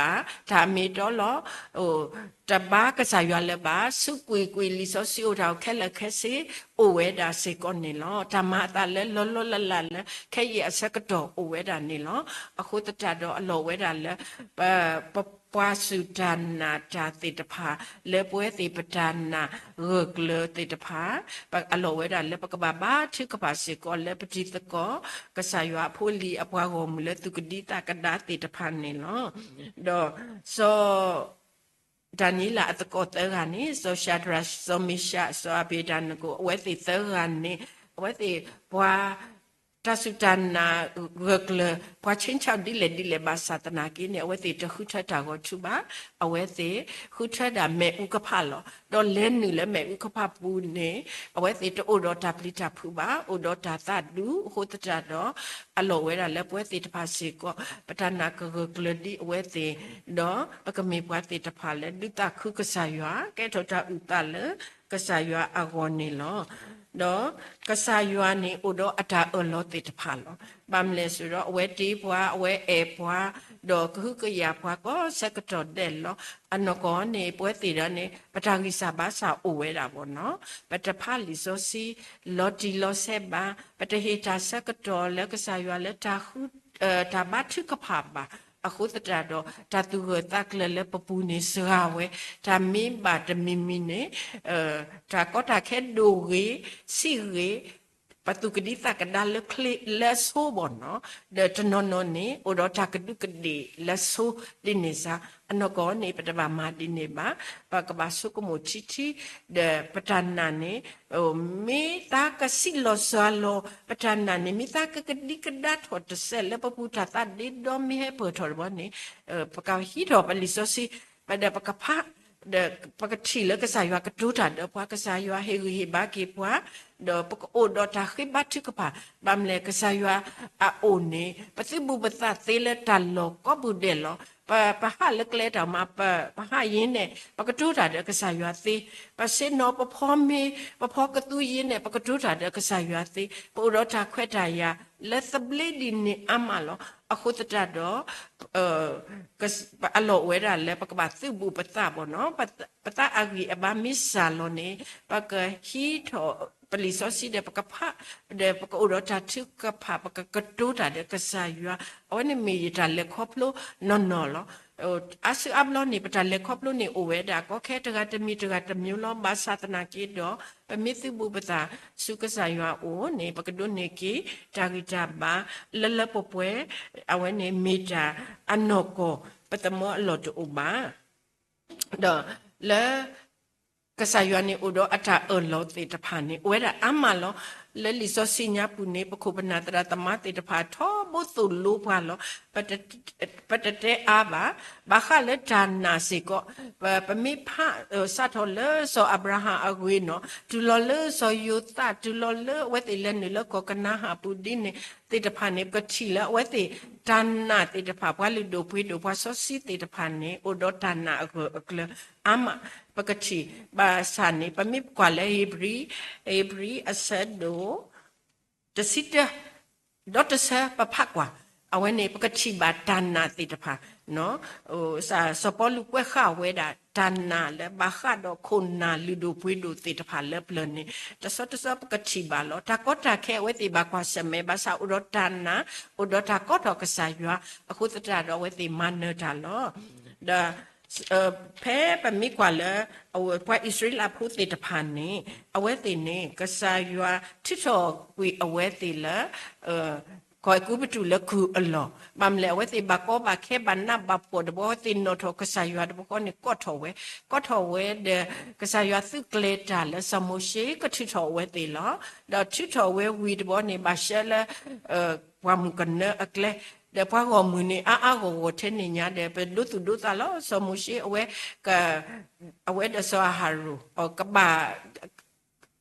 ထံၣ်ဘၣ်တၢ်မ့ၢ်တီလီၤ. တဘါကစၢ်ယွၤလၢၤဘၣ်, စူးကွံာ်ကွံာ်လံာ်စီဆှံအိၣ်တၢ်အိၣ်ခဲလၢာ်ခဲဆ့ အိၣ်ဝဲဒၣ်စ့ၢ်ကီးန့ၣ်လီၤ. တၢ်မၤအသးလၢလီၤလီၤလးလးလၢ ခဲအံၤအဆၢကတီၢ်အိၣ်ဝဲဒၣ်န့ၣ်လီၤ. အဃိသတးဒီးအလီၢ်ဝဲဒၣ်လၢ ပ ပပှၤစူၢ်တၢ်နာ်တၢ်သ့ၣ်တဖၣ် လၢပဝဲသ့ၣ်ပတၢ်နာ်ဂၢၢ်ကျၢၤသ့ၣ်တဖၣ် အလီၢ်ဝဲဒၣ်လၢပကဘၣ်ဘါထုကဖၣ်စ့ၢ်ကီးလၢပတံၤသကိး ကစၢ်ယွၤအဖိအလံၤအပှၤဂီၢ်မုၢ်လၢသူၣ်ကဒံသးကဒါသ့ၣ်တဖၣ်န့ၣ်လီၤ. ဒီးစီၤ ဒၤနံးယ့လးအသကိးသၢဂၤန့ၣ် စီၤၡၤဒြး, စီၤမ့ၡး, စီၤအဘ့းနကိၤ အဝဲသ့ၣ်သၢဂၤန့ၣ် အဝဲသ့ၣ်ပှၤ တၢ်စူၢ်တၢ်နာ်ဂၢၢ်ကျၢၤ ပှၤဆ့ဆၣ်ဒ်လဲၣ်ဒ်လဲၣ်ဘၣ်ဆၣ်သနာ်က့န့ၣ် အဝဲသ့ၣ်တဃုထၢတၢ်ဂီၤထူဘၣ်, အဝဲသ့ၣ်ဃုထၢဒၣ်မ့ၣ်အူကဖၣ်လီၤ. ဒီးလဲၤနုာ်လၢမ့ၣ်အူကဖၣ်ပူၤန့ၣ် အဝဲသ့ၣ်တအိၣ်ဒီးတၢ်ပျံၤတၢ်ဖုးဘၣ်, အိၣ်ဒီးတၢ်သးဒူအဃိသတးဒီး အလီၢ်ဝဲဒၣ်လၢပဝဲသ့ၣ်တဖၣ်စ့ၢ်ကီး ပတၢ်နာ်ကဂၢၢ်ကျၢၤဒ်အဝဲသ့ၣ် ဒီးပကမ့ၢ်ပှၤသ့ၣ်တဖၣ်လၢဒုးသးခုကစၢ်ယွၤ, ကဲထီၣ်တၢ်အုၣ်သးလၢကစၢ်ယွၤအဂီၢ်န့ၣ်လီၤ. ဒီးကစၢ်ယွၤန့ၣ်အိၣ်ဒီးအတၢ်အၢၣ်လီၤသ့ၣ်တဖၣ်လီၤ. ဘၣ်မနုၤလဲၣ်ဆိုတော့ အဝဲတ့ပှၤ, အဝဲအဲၣ်ပှၤ, ဒီးကဟုကယာ်ပှၤကိးဆၢကတီၢ်ဒဲးလီၤ. အနီၢ်ကီၢ်န့ၣ် ပဝဲသ့ၣ်ဒီးန့ၣ် ပတၢ်ဂံၢ်စၢ်ဘါစၢ်အိၣ်ဝဲဒၣ်ဘၣ်နီၤ. ပတဖးလံာ်စီဆှံ လီၤတံၢ်လီၤဆဲးဘၣ်, ပတဟ့ၣ်တၢ်ဆၢကတီၢ်လၢကစၢ်ယွၤလၢတၢ်ဃု တၢ်ဘါထုကဖၣ်ဘၣ်. အဃိသတးဒီး တၢ်သူၣ်ဂၢၢ်သးကျၢၤလၢပပူၤန့ၣ် စှၤဝဲ, တၢ်မ့ၢ်ဘၣ်တမံၤမံၤန့ၣ် တၢ်ကီတၢ်ခဲဒိၣ်ဂ့ၤ, ဆံးဂ့ၤ, ပသူၣ်ကဒံသးကဒါလၢချ့လၢအဆိဘၣ်နီၤ. ဒီးတနီၤနီၤန့ၣ် အိၣ်ဒီးတၢ်ကဒူးကဒ့ၣ်လၢအဆိဒ်န့ၣ်စ့ၢ်, အနီၢ်ကီၢ်န့ၣ် ပတဘၣ်မၤဒ်န့ၣ်ဘၣ်. ပကဘၣ်ဆိကမိၣ်ထံထံ, ဒီးပတၢ်နာ်န့ၣ် မ့ၢ်သးကစံးလီၤစှၤလီၤ, ပတၢ်နာ်န့ၣ် မ့ၢ်သးကကဒံကဒါထီၣ်တစဲးလၢပပူၤ တၢ်သးဒ့ဒီမ့ၢ်ဟဲပၢၢ်ထီၣ်တဘျီန့ၣ် ပကဟံးထီၣ်ပလံာ်စီဆှံ, ဒီးပကဖး, ဒီးပကထံၣ်လၢကစၢ်ယွၤကတိၤတၢ်ဒီးပှၤ, ကစၢ်ယွၤဟ့ၣ်ဂံၢ်ဟ့ၣ်ဘါက့ၤပှၤ, ဒီးပကအိၣ်ဒီးတၢ်ဃ့ဘါထုကဖၣ်, ဘၣ်မနုၤလဲၣ် ကစၢ်ယွၤအအိၣ်န့ၣ် ပသုးဘူးပသးသ့လၢတၢ်လီၢ်ကိးပူၤဒဲးလီၤ. ပဟးလၢကျဲတၢ်မၤ, ပဟးယံၤန့ၣ် ပကတိၤတၢ်ဒီးကစၢ်ယွၤသ့, ပဆ့ၣ်နီၤပဖီမ့ၤ, ပဖီကသူယံၤန့ၣ် ပကတိၤတၢ်ဒီးကစၢ်ယွၤသ့, ပအိၣ်ဒီးတၢ်ခွဲးတၢ်ယာ်လၢသဘျ့ဒ်န့ၣ်အါမးလီၤ. အဃိသတးဒီး အလီၢ်ဝဲဒၣ်လၢပကဘၣ်သုးဘူးပသးဘၣ်နီၤ, ပသးအဂံၢ်အဘါမ့ၢ်စှၤလီၤန့ၣ် ပကဟံးထီၣ်ပလံာ်စီဆှံဒီးပကဖး, ဒီးပကအိၣ်ဒီးတၢ်ထုကဖၣ် ပကကတိၤတၢ်ဒီးကစၢ်ယွၤ, အဝဲန့ၣ်မ့ၢ်ယတၢ်လဲၤခီဖျိနီၢ်နီၢ်လီၤ. အါစုအါဘျီန့ၣ် ပတၢ်လဲၤခီဖျိန့ၣ်အိၣ်ဝဲဒၣ် ကီခဲတဂၤတမံၤတဂၤတမံၤလီၤ. ဘၣ်ဆၣ်သနာ်က့ဒီး ပမ့ၢ်သုးဘူးပသးဆူကစၢ်ယွၤအအိၣ်န့ၣ် ပကဒိးန့ၢ်က့ၤတၢ်ဂံၢ်တၢ်ဘါလၢလၢပှဲၤပှဲၤ, အဝဲန့ၣ်မ့ၢ်တၢ်အနီၢ်ကီၢ်, ပသမၢအလီၢ်တအိၣ်ဘၣ်. ဒီးလၢ ကစၢ်ယွၤန့ၣ်အိၣ်ဒီးအတၢ်အၢၣ်လီၤသ့ၣ်တဖၣ်န့ၣ် အိၣ်ဝဲဒၣ်အါမးလီၤ. လၢလံာ်စီဆှံညါပူၤန့ၣ် ပခိၣ်ပနၢ်သရၣ်သမါသ့ၣ်တဖၣ် ထီဘိသိၣ်လိပှၤလီၤ. ပတတဲအါဘၣ်, ဘၣ်ဃးလၢတၢ်နာ်စ့ၢ်ကီး, ပမ့ၢ်ဖး စးထီၣ်လၢစီၤအၤဘြၤဟၣ်အဂ့ၢ်နီၤ, တုၤလီၤလၢစီၤယိၤသး, တုၤလီၤလၢအဝဲသ့ၣ်လဲၤနုာ်လၢကီၢ်ကနၤဧၣ်အပူၤဒ်န့ၣ်သ့ၣ်တဖၣ်န့ၣ် ပကထံၣ်လၢအဝဲသ့ၣ် တၢ်နာ်သ့ၣ်တဖၣ် ပှၤလုၢ်ဒိၣ်ပှ့ၤဒိၣ် ပှၤစီဆှံသ့ၣ်တဖၣ်န့ၣ် အိၣ်ဒီးတၢ်နာ်အဂၢၢ်အကျၢၤအါမး ပကထံၣ်. ဘၣ်ဆၣ်န့ၣ် ပမ့ၢ်ကွၢ်လၢဧ့ၤဘြံၤ, ဧ့ၤဘြံၤအဆၢဒိၣ် တဆံတၢ ဒီတဆၢပဖးကွၢ်, အဝဲန့ၣ် ပကထံၣ်ဘၣ်တၢ်နာ်သ့ၣ်တဖၣ် စီၤပီလူးကွဲးဃာ်ဝဲဒၣ် တၢ်နာ်လၢဘၣ်ဃးဒီးခိၣ်နၢ်လုၢ်ဒိၣ်ပှ့ၤဒိၣ်သ့ၣ်တဖၣ်လၢပျၢၤန့ၣ် တဆီတဆီပကထံၣ်ဘၣ်လီၤ. တၢ်ကီတၢ်ခဲအဝဲသ့ၣ်ဘၣ်ကွၢ်ဆၢၣ်မဲာ် ဘၣ်ဆၣ်အိၣ်ဒီးတၢ်နာ်, အိၣ်ဒီးတၢ်ကိးထီၣ်ကစၢ်ယွၤ အဃိသတးဒီးအဝဲသ့ၣ်မၤနၢၤတၢ်လီၤ. ဒီး ဖဲပမ့ၢ်ကွၢ်လၢ ပှၤအံၣ်စရ့လးဖိသ့ၣ်တဖၣ်န့ၣ် အဝဲသ့ၣ်န့ၣ် ကစၢ်ယွၤထုးထီၣ်ကွံာ်အဝဲသ့ၣ်လၢ ကီၢ်အဲၤကူပတူးလၢကုၢ်အလီၢ်, ဘၣ်မနုၤလဲၣ် အဝဲသ့ၣ်ဘၣ်ကီဘၣ်ခဲဘၣ်နးဘၣ်ဖှီၣ်တဘျီ အဝဲသ့ၣ်နီၣ်ထီၣ်ကစၢ်ယွၤတဘျီဃီန့ၣ် ကိးထီၣ်ဝဲ, ကိးထီၣ်ဝဲဒီး ကစၢ်ယွၤသုးကျဲၤတၢ်လၢစီၤမိၤၡ့ ကထုးထီၣ်အဝဲသ့ၣ်လီၤ. ဒီးထုးထီၣ်ဝဲဝံၤတဘျီန့ၣ် ဘၣ်ဆှၢလၢ ပှၢ်မုၢ်ကနၢအကျဲ, ဒီးပှၤဂီၢ်မုၢ်န့ၣ် အါအါဂီၢ်ဂီၢ်ထဲန့ၣ်ညါဒီး ပဒိသူၣ်ဒိသးလီၤ. စီၤမိၤၡ့အဝဲ အဝဲဒီးစီၤအၤဟရိၣ် ကဘၣ်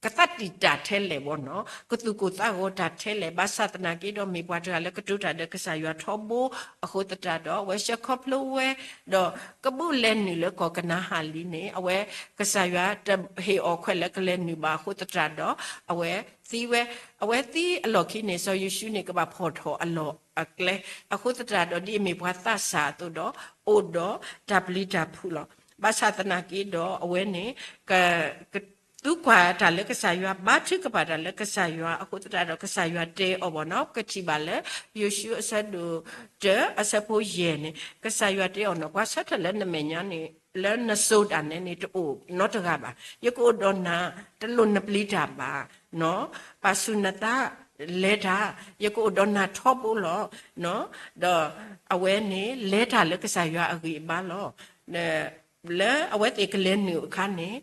ကသးတံာ်တာ်ထဲလဲၣ်ဘၣ်နီၤ, ကသူၣ်ကိၢ်သးဂီၤတၢ်ထဲလဲၣ်, ဘၣ်ဆၣ်သနာ်က့ဒီး မ့ၢ်ပှၤတဂၤလၢကတိၤတၢ်ဒီးကစၢ်ယွၤထီဘိအဃိသတးဒီး အဝဲဆှၢခီဖျိဝဲ, ဒီးကဘူၣ်လဲၤနုာ်လၢကီၢ်ကနၤဧၣ်လံန့ၣ် အဝဲကစၢ်ယွၤတဟ့ၣ်အီၤခွဲးလၢကလဲၤနုာ်ဘၣ်အဃိသတးဒီး အဝဲသံဝဲ, အဝဲသံအလီၢ်ခံန့ၣ် စီၤယိၤၡူန့ၣ် ကဘၣ်ဖီၣ်ထီၣ်အလီၢ်အကျဲ, အဃိသတးဒီး ဒ်အမ့ၢ်ပှၤသးစၢ်အသိးဒီး အိၣ်ဒီးတၢ်ပျံၤတၢ်ဖုးလီၤ. ဘၣ်ဆၣ်သနာ်က့ဒီးအဝဲန့ၣ် က ကသူကွၢ်တၢ်လၢကစၢ်ယွၤ ဘါထုကဖၣ်တၢ်လၢကစၢ်ယွၤအဃိသတးဒီး ကစၢ်ယွၤတဲအီၤဘၣ်နီၤ, ပကထံၣ်ဘၣ်လၢ ယိၤၡူအဆၢဒိၣ်တၢ အဆၢဖိယဲၢ်န့ၣ် ကစၢ်ယွၤတဲအီၤနီၤ, ပှၤဆၢထၢၣ်လၢနမဲာ်ညါန့ၣ် လၢနစိၤဒၣ်နဲန့ၣ် တအိၣ်နီတဂၤဘၣ်. ယကအိၣ်ဒီးနၤ, တလိၣ်နပျံၤတၢ်ဘၣ်, ပာ်ဆူၣ်နသး, လဲၤတၢ်, ယကအိၣ်ဒီးနၤထီဘိလီၤ. ဒီးအဝဲန့ၣ် လဲၤတၢ်လၢကစၢ်ယွၤအဂံၢ်အဘါလီၤ. လၢအဝဲသ့ၣ်ကလဲၤနုာ်အခါန့ၣ်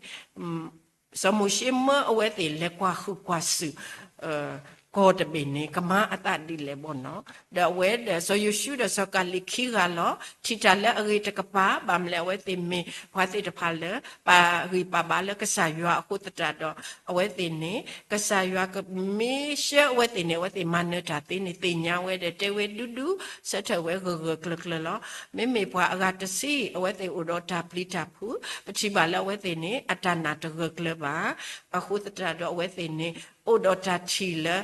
စီၤမိၤၡ့မၢအဝဲသ့ၣ်လဲၤကွၢ်ဃုာ်ကွၢ်စူၣ် ကီၢ်တဘ့ၣ်န့ၣ် ကမၤအသးဒ်လဲၣ်ဘၣ်နီၤ. ဒီးအဝဲဒီးစီၤယိၤၡူဒီးစီၤကၤလံးခံဂၤလီၤ. ထံၣ်တၢ်လၢအဂ့ၤတကပၤ, ဘၣ်မနုၤလဲၣ် အဝဲသ့ၣ်မ့ၢ်ပှၤသ့ၣ်တဖၣ်လၢ ပာ်ဂံၢ်ပာ်ဘါလၢကစၢ်ယွၤအဃိသတးဒီး အဝဲသ့ၣ်န့ၣ် ကစၢ်ယွၤကမ့ၢ်ဆှၢအဝဲသ့ၣ်န့ၣ် အဝဲသ့ၣ်မၤနၢၤတၢ်သ့န့ၣ် သ့ၣ်ညါဝဲဒီး တဲဝဲဒူဒူ ဆၢထၢၣ်ဝဲဂၢၢ်ဂၢၢ်ကျၢၤကျၢၤလီၤ. မ့မ့ၢ်ပှၤအဂၤတဆံ အဝဲသ့ၣ်အိၣ်ဒီးတၢ်ပျံၤတၢ်ဖုး, ပထံၣ်ဘၣ်လၢအဝဲသ့ၣ်န့ၣ် အတၢ်နာ်တဂၢၢ်ကျၢၤဘၣ်. အဃိသတးဒီးအဝဲသ့ၣ်န့ၣ် အိၣ်ဒီးတၢ်ထံၣ်လၢ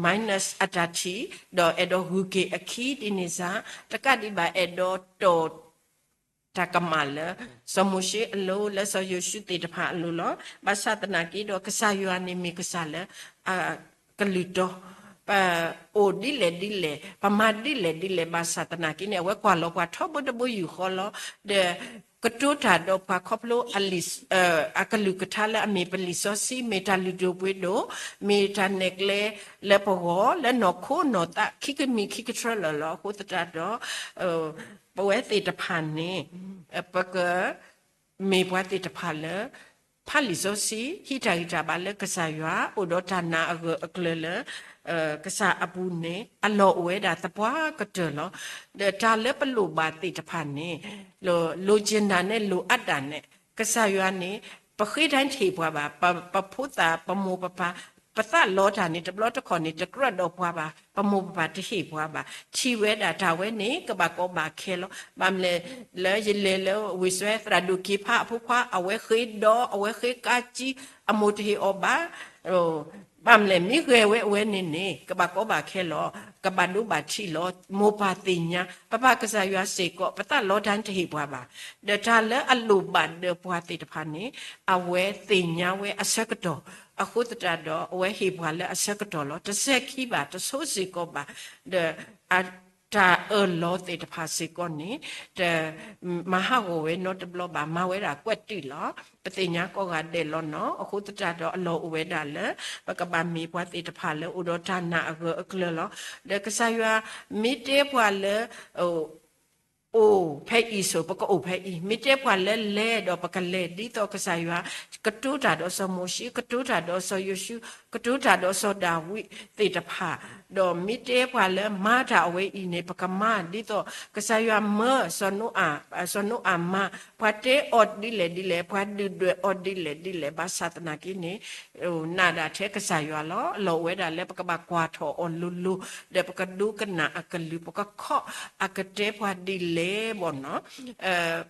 minus အတၢ်ထံၣ်, ဒီးအဲၣ်ဒိးဂုၤက့ၤအခံဒ်န့ၣ်စ့ၢ်, တကးဒံးဘၣ်အဲၣ်ဒိးတီၢ် တၢ်ကမၣ်လၢ စီၤမိၤၡ့အလိၤ လၢစီၤယိၤၡူသ့ၣ်တဖၣ်အလိၤလီၤ. ဘၣ်ဆၣ်သနာ်က့ဒီး ကစၢ်ယွၤန့ၣ်မ့ၢ်ကစၢ်လၢ ကလုၢ်တီ, ပအိၣ်ဒ်လဲၣ်ဒ်လဲၣ်, ပမၤဒ်လဲၣ်ဒ်လဲၣ် ဘၣ်ဆၣ်သနာ်က့န့ၣ် အဝဲကွၢ်လီၤပှၤထီဘိတဘိယူၢ်ဃီလီၤ. ဒီးကတိၤတၢ်ဒီးပှၤခီဖျိ အကလုၢ်ကထါလၢအမ့ၢ်ပလံာ်စီဆှံ, မ့ၢ်တၢ်လုၢ်ဒိၣ်ပှ့ၤဒိၣ်, မ့ၢ်တၢ်နဲၣ်ကျဲလၢပဂီၢ် လၢနီၢ်ခိနီၢ်သး ခံကမံၤခံကထြၢလၢာ်လီၤ. အဃိသတးဒီး ပဝဲသ့ၣ်တဖၣ်န့ၣ် ပက မ့ၢ်ပှၤသ့ၣ်တဖၣ်လၢ ဖးလံာ်စီဆှံ ဟံးတၢ်ဂံၢ်တၢ်ဘါလၢကစၢ်ယွၤ အိၣ်ဒီးတၢ်နာ်အဂၢၢ်အကျၢၤလၢ ကစၢ်အပူၤန့ၣ် အလီၢ်အိၣ်ဝဲဒၣ်သပှၢ်ကတၢၢ်လီၤ. ဒီးတၢ်လၢပလိၣ်ဘၣ်သ့ၣ်တဖၣ်န့ၣ် လိၣ်က့ၤနၤနဲၣ် လိၣ်အါဒၣ်နဲၣ် ကစၢ်ယွၤန့ၣ် ပဃ့တၢ်တဟ့ၣ်ပှၤဘၣ်, ပဖိသၣ် ပမိၢ်ပပၢ် ပသးလီတၢ်န့ၣ် တဘျီတခီၣ်န့ၣ် တကြၢးဒီးပှၤဘၣ်, ပမိၢ်ပပၢ်တဟ့ၣ်ပှၤဘၣ်. ထံၣ်ဝဲဒၣ်တၢ်ဝဲန့ၣ် ကဘၣ်ကီဘၣ်ခဲလီၤ. ဘၣ်မနုၤလဲၣ် လၢယလဲၤလၢဝ့ၢ်စွဲသရၣ်ဒိၣ်က့ၤဖးအဖိခွါ အဝဲဃ့ဒီး အဝဲဃ့ကါကံ အမိၢ်တဟ့ၣ်အီၤဘၣ် ဘၣ်မနုၤလဲၣ် မ့ၢ်ဂဲၤဝဲအဝဲန့ၣ်န့ၣ် ကဘၣ်ကီဘၣ်ခဲလီၤ. ကဘၣ်ဒိဘၣ်ထံးလီၤ. မိၢ်ပၢ်သ့ၣ်ညါ ပပၢ်ကစၢ်ယွၤစ့ၢ်ကီး ပသးလီတၢ်တဟ့ၣ်ပှၤဘၣ်. ဒီးတၢ်လၢအလိၣ်ဘၣ်ဒီးပှၤသ့ၣ်တဖၣ်န့ၣ် အဝဲသ့ၣ်ညါဝဲအဆၢကတီၢ်, အဃိသတးဒီး အဝဲဟ့ၣ်ပှၤလၢအဆၢကတီၢ်လီၤ. တစဲးခံဘၣ်, တဆိစ့ၢ်ကီးဘၣ်, ဒီးအတၢ်အၢၣ်လီၤသ့ၣ်တဖၣ်စ့ၢ်ကီးန့ၣ် တမၤဟးဂီၤဝဲနီတဘျီဘၣ်, မၤဝဲဒၣ်ကွဲးတံၢ်လီၤ. ပသ့ၣ်ညါကိးဂၤဒဲးလီၤနီၤ. အဃိသတးဒီး အလီၢ်အိၣ်ဝဲဒၣ်လၢ ပကဘၣ်မ့ၢ်ပှၤသ့ၣ်တဖၣ်လၢအိၣ်ဒီးတၢ်နာ်အဂၢၢ်အကျၢၤလီၤ. ဒီးကစၢ်ယွၤမ့ၢ်တဲပှၤလၢ အိၣ်ဖဲအံၤဆိး ပကအိၣ်ဖဲအံၤ, မ့ၢ်တဲပှၤလၢလဲၤဒီးပကလဲၤ ဒ်သိးကစၢ်ယွၤ ကတိၤတၢ်ဒီးစီၤမိၤၡ့, ကတိၤတၢ်ဒီးစီၤယိၤၡူ, ကတိၤတၢ်ဒီးစီၤဒၤဝံးသ့ၣ်တဖၣ်, ဒီးမ့ၢ်တဲပှၤလၢမၤတၢ်အဝဲအံၤန့ၣ် ပကမၤ ဒ်သိးကစၢ်ယွၤမၢစီၤနိအၤ, စီၤနိအၤမၤ, ပှၤတဲအီၤဒ်လဲၣ်ဒ်လဲၣ်, ပှၤဒုၣ်ဒွဲၣ်အီၤဒ်လဲၣ်ဒ်လဲၣ်, ဘၣ်ဆၣ်သနာ်က့န့ၣ် နာ်ဒၣ်ထဲကစၢ်ယွၤလီၤ. အလီၢ်အိၣ်ဝဲဒၣ်လၢပကဘၣ်ကွၢ်ထီၣ်အီၤလိၤလိၤ, ဒီးပကဒိကနၣ်အကလုၢ်, ပကခီၣ်အကတဲပှၤဒ်လဲၣ်ဘၣ်နီၤ.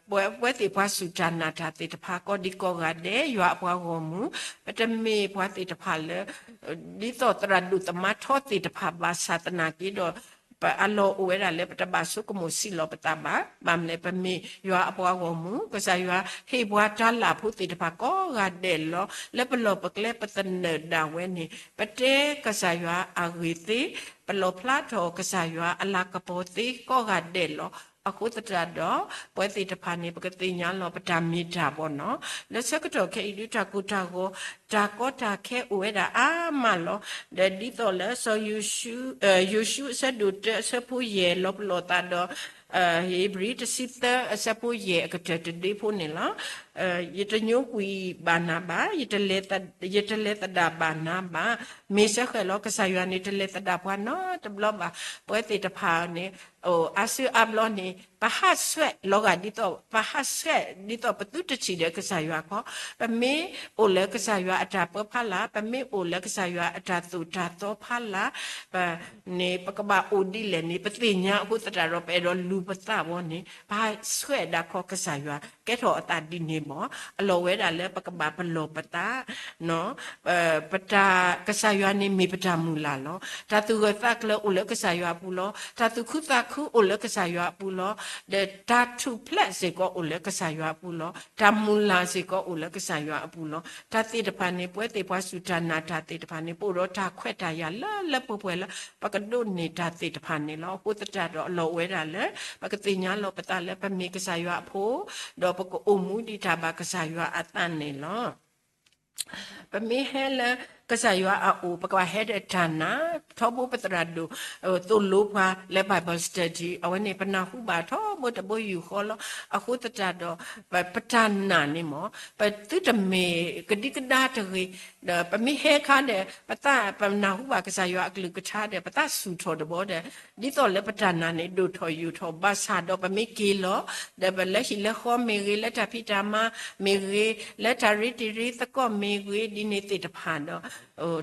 ပဝဲသ့ၣ်ပှၤစူၢ်တၢ်နာ်တၢ်သ့ၣ်တဖၣ် ကိးဒံကိးဂၤဒဲး ယွၤအပှၤဂီၢ်မုၢ်, ပတမ့ၢ်ပှၤသ့ၣ်တဖၣ်လၢ ဒ်သိးသရၣ်ဒိၣ်သမါထီသ့ၣ်တဖၣ် ဘၣ်ဆၣ်သနာ်က့ဒီး ပအလီၢ်အိၣ်ဝဲဒၣ်လၢပတဘၣ်ဆိကမိၣ်စံးလီၤပသးဘၣ်. ဘၣ်မနုၤလဲၣ် ပမ့ၢ်ယွၤအပှၤဂီၢ်မုၢ်, ကစၢ်ယွၤဟ့ၣ်ပှၤတၢ်လၢ်ဖိသ့ၣ်တဖၣ်ကိးဂၤဒဲးလီၤ. လၢပလီၢ်ပကျဲပသနၢၣ်ဒၣ်ဝဲန့ၣ် ပတဲကစၢ်ယွၤအဂ့ၢ်သ့, ပလီၣ်ဖျါထီၣ်ကစၢ်ယွၤအလၤကပီၤသ့ကိးဂၤဒဲးလီၤ. အဃိသတးဒီး ပဝဲသ့ၣ်တဖၣ်န့ၣ် ပကသ့ၣ်ညါလီၤပတၢ်မ့ၢ်တၢ်ဘၣ်နီၤ. လၢဆၢကတီၢ်ခဲအံၤဒုး တၢ်ကိၢ်တၢ်ဂီၤ တၢ်ကီတၢ်ခဲအိၣ်ဝဲဒၣ်အါမးလီၤ. ဒီးဒ်သိးလၢစီၤယိၤၡူ, ယိၤၡူအဆၢဒိၣ်တၢအဆၢဖိယဲၢ် လီၤပလိာ်သးဒီး ဧ့ၤဘြံၤတဆံသၢအဆၢဖိယဲၢ်အကတၢၢ်တဒ့ဖိန့ၣ်လီၤ. ယတညိကွံာ်ဘၣ်နၤဘၣ်, ယတလဲၤသဒၣ်ဘၣ်နၤဘၣ်. မ့ၢ်စ့ၢ်ကီးလီၤ ကစၢ်ယွၤန့ၣ် တလဲၤသဒၣ်ပှၤနီတဘျီဘၣ်. ပဝဲသ့ၣ်တဖၣ်န့ၣ် အါစုအါဘျီန့ၣ် ပဟးဆှဲးလီၤဂာ်ဒ်သိး ပဟးဆှဲးဒ်သိးပသုတထံၣ်ဒီးကစၢ်ယွၤခီ, ပမ့ၢ်အိၣ်လၢကစၢ်ယွၤအတၢ်ပၢဖးလၢ်, ပမ့ၢ်အိၣ်လၢကစၢ်ယွၤအတၢ်သိၣ်တၢ်သီဖးလၢ် ပန့ၣ် ပကဘၣ်အိၣ်ဒ်လဲၣ်န့ၣ် ပသ့ၣ်ညါအဃိသတးဒီး ပအဲၣ်ဒိးလူၤပသးဝဲန့ၣ် ပဟးဆှဲးဒၣ်ခီကစၢ်ယွၤ ကဲထီၣ်အသးဒ်န့ၣ် အလီၢ်ဝဲဒၣ်လၢပကဘၣ်ပလီၢ်ပသး, ပတၢ်, ကစၢ်ယွၤန့ၣ်မ့ၢ်ပတၢ်မုၢ်လၢ်လီၤ. တၢ်သူၣ်ဂၢၢ်သးကျၢၤအိၣ်လၢကစၢ်ယွၤအပူၤလီၤ. တၢ်သူၣ်ခုသးခုအိၣ်လၢကစၢ်ယွၤအပူၤလီၤ. ဒီးတၢ်ထူၣ်ဖျဲးစ့ၢ်ကီးအိၣ်လၢကစၢ်ယွၤအပူၤလီၤ. တၢ်မုၢ်လၢ်စ့ၢ်ကီးအိၣ်လၢကစၢ်ယွၤအပူၤလီၤ. တၢ်သ့ၣ်တဖၣ်န့ၣ် ပဝဲသ့ၣ်ပှၤစူၢ်တၢ်နာ်တၢ်သ့ၣ်တဖၣ်န့ၣ် ပအိၣ်ဒီးတၢ်ခွဲးတၢ်ယာ်လၢလၢပှဲၤပှဲၤလၢ ပကဒိးန့ၢ်တၢ်သ့ၣ်တဖၣ်န့ၣ်လီၤ. အဃိသတးဒီးအလီၢ်ဝဲဒၣ်လၢ ပကသ့ၣ်ညါလီၤပသးလၢပမ့ၢ်ကစၢ်ယွၤအဖိ, ဒီးပကအိၣ်မူဒံးတၢ်ဘၣ်ကစၢ်ယွၤအသးန့ၣ်လီၤ. ပမ့ၢ်ဟဲလၢကစၢ်ယွၤအအိၣ် ပကဘၣ်ဟဲဒီးတၢ်နာ်, ထီဘိပသရၣ်ဒိၣ် သိၣ်လိပှၤလၢ Bible study အဝဲန့ၣ် ပနၢ်ဟူဘၣ်ထီဘိတဘိယူၢ်ဃီလီၤ. အဃိသတးဒီး ပ, ပတၢ်နာ်န့ၣ်မ့ၢ် ပသုတမ့ၢ်ကဒံကဒါတဂ့ၤ, ဒီးပမ့ၢ်ဟဲခါဒီး ပသးပနၢ်ဟူဘၣ်ကစၢ်ယွၤအကလုၢ်ကထါဒီး ပသးဆူၣ်ထီၣ်တဘီဒီး ဒ်သိးလၢပတၢ်နာ်န့ၣ် ဒိၣ်ထီၣ်ယိာ်ထီၣ် ဘၣ်ဆၣ်ဒီးပမ့ၢ်က့ၤလီၤ ဒီးပလၢဟံၣ်လၢဃီမ့ၢ်ဂ့ၤ, လၢတၢ်ဖံးတၢ်မၤမ့ၢ်ဂ့ၤ, လၢတၢ်ရ့တံၤရ့သကိးမ့ၢ်ဂ့ၤ, ဒ်န့ၣ်သ့ၣ်တဖၣ်ဒီး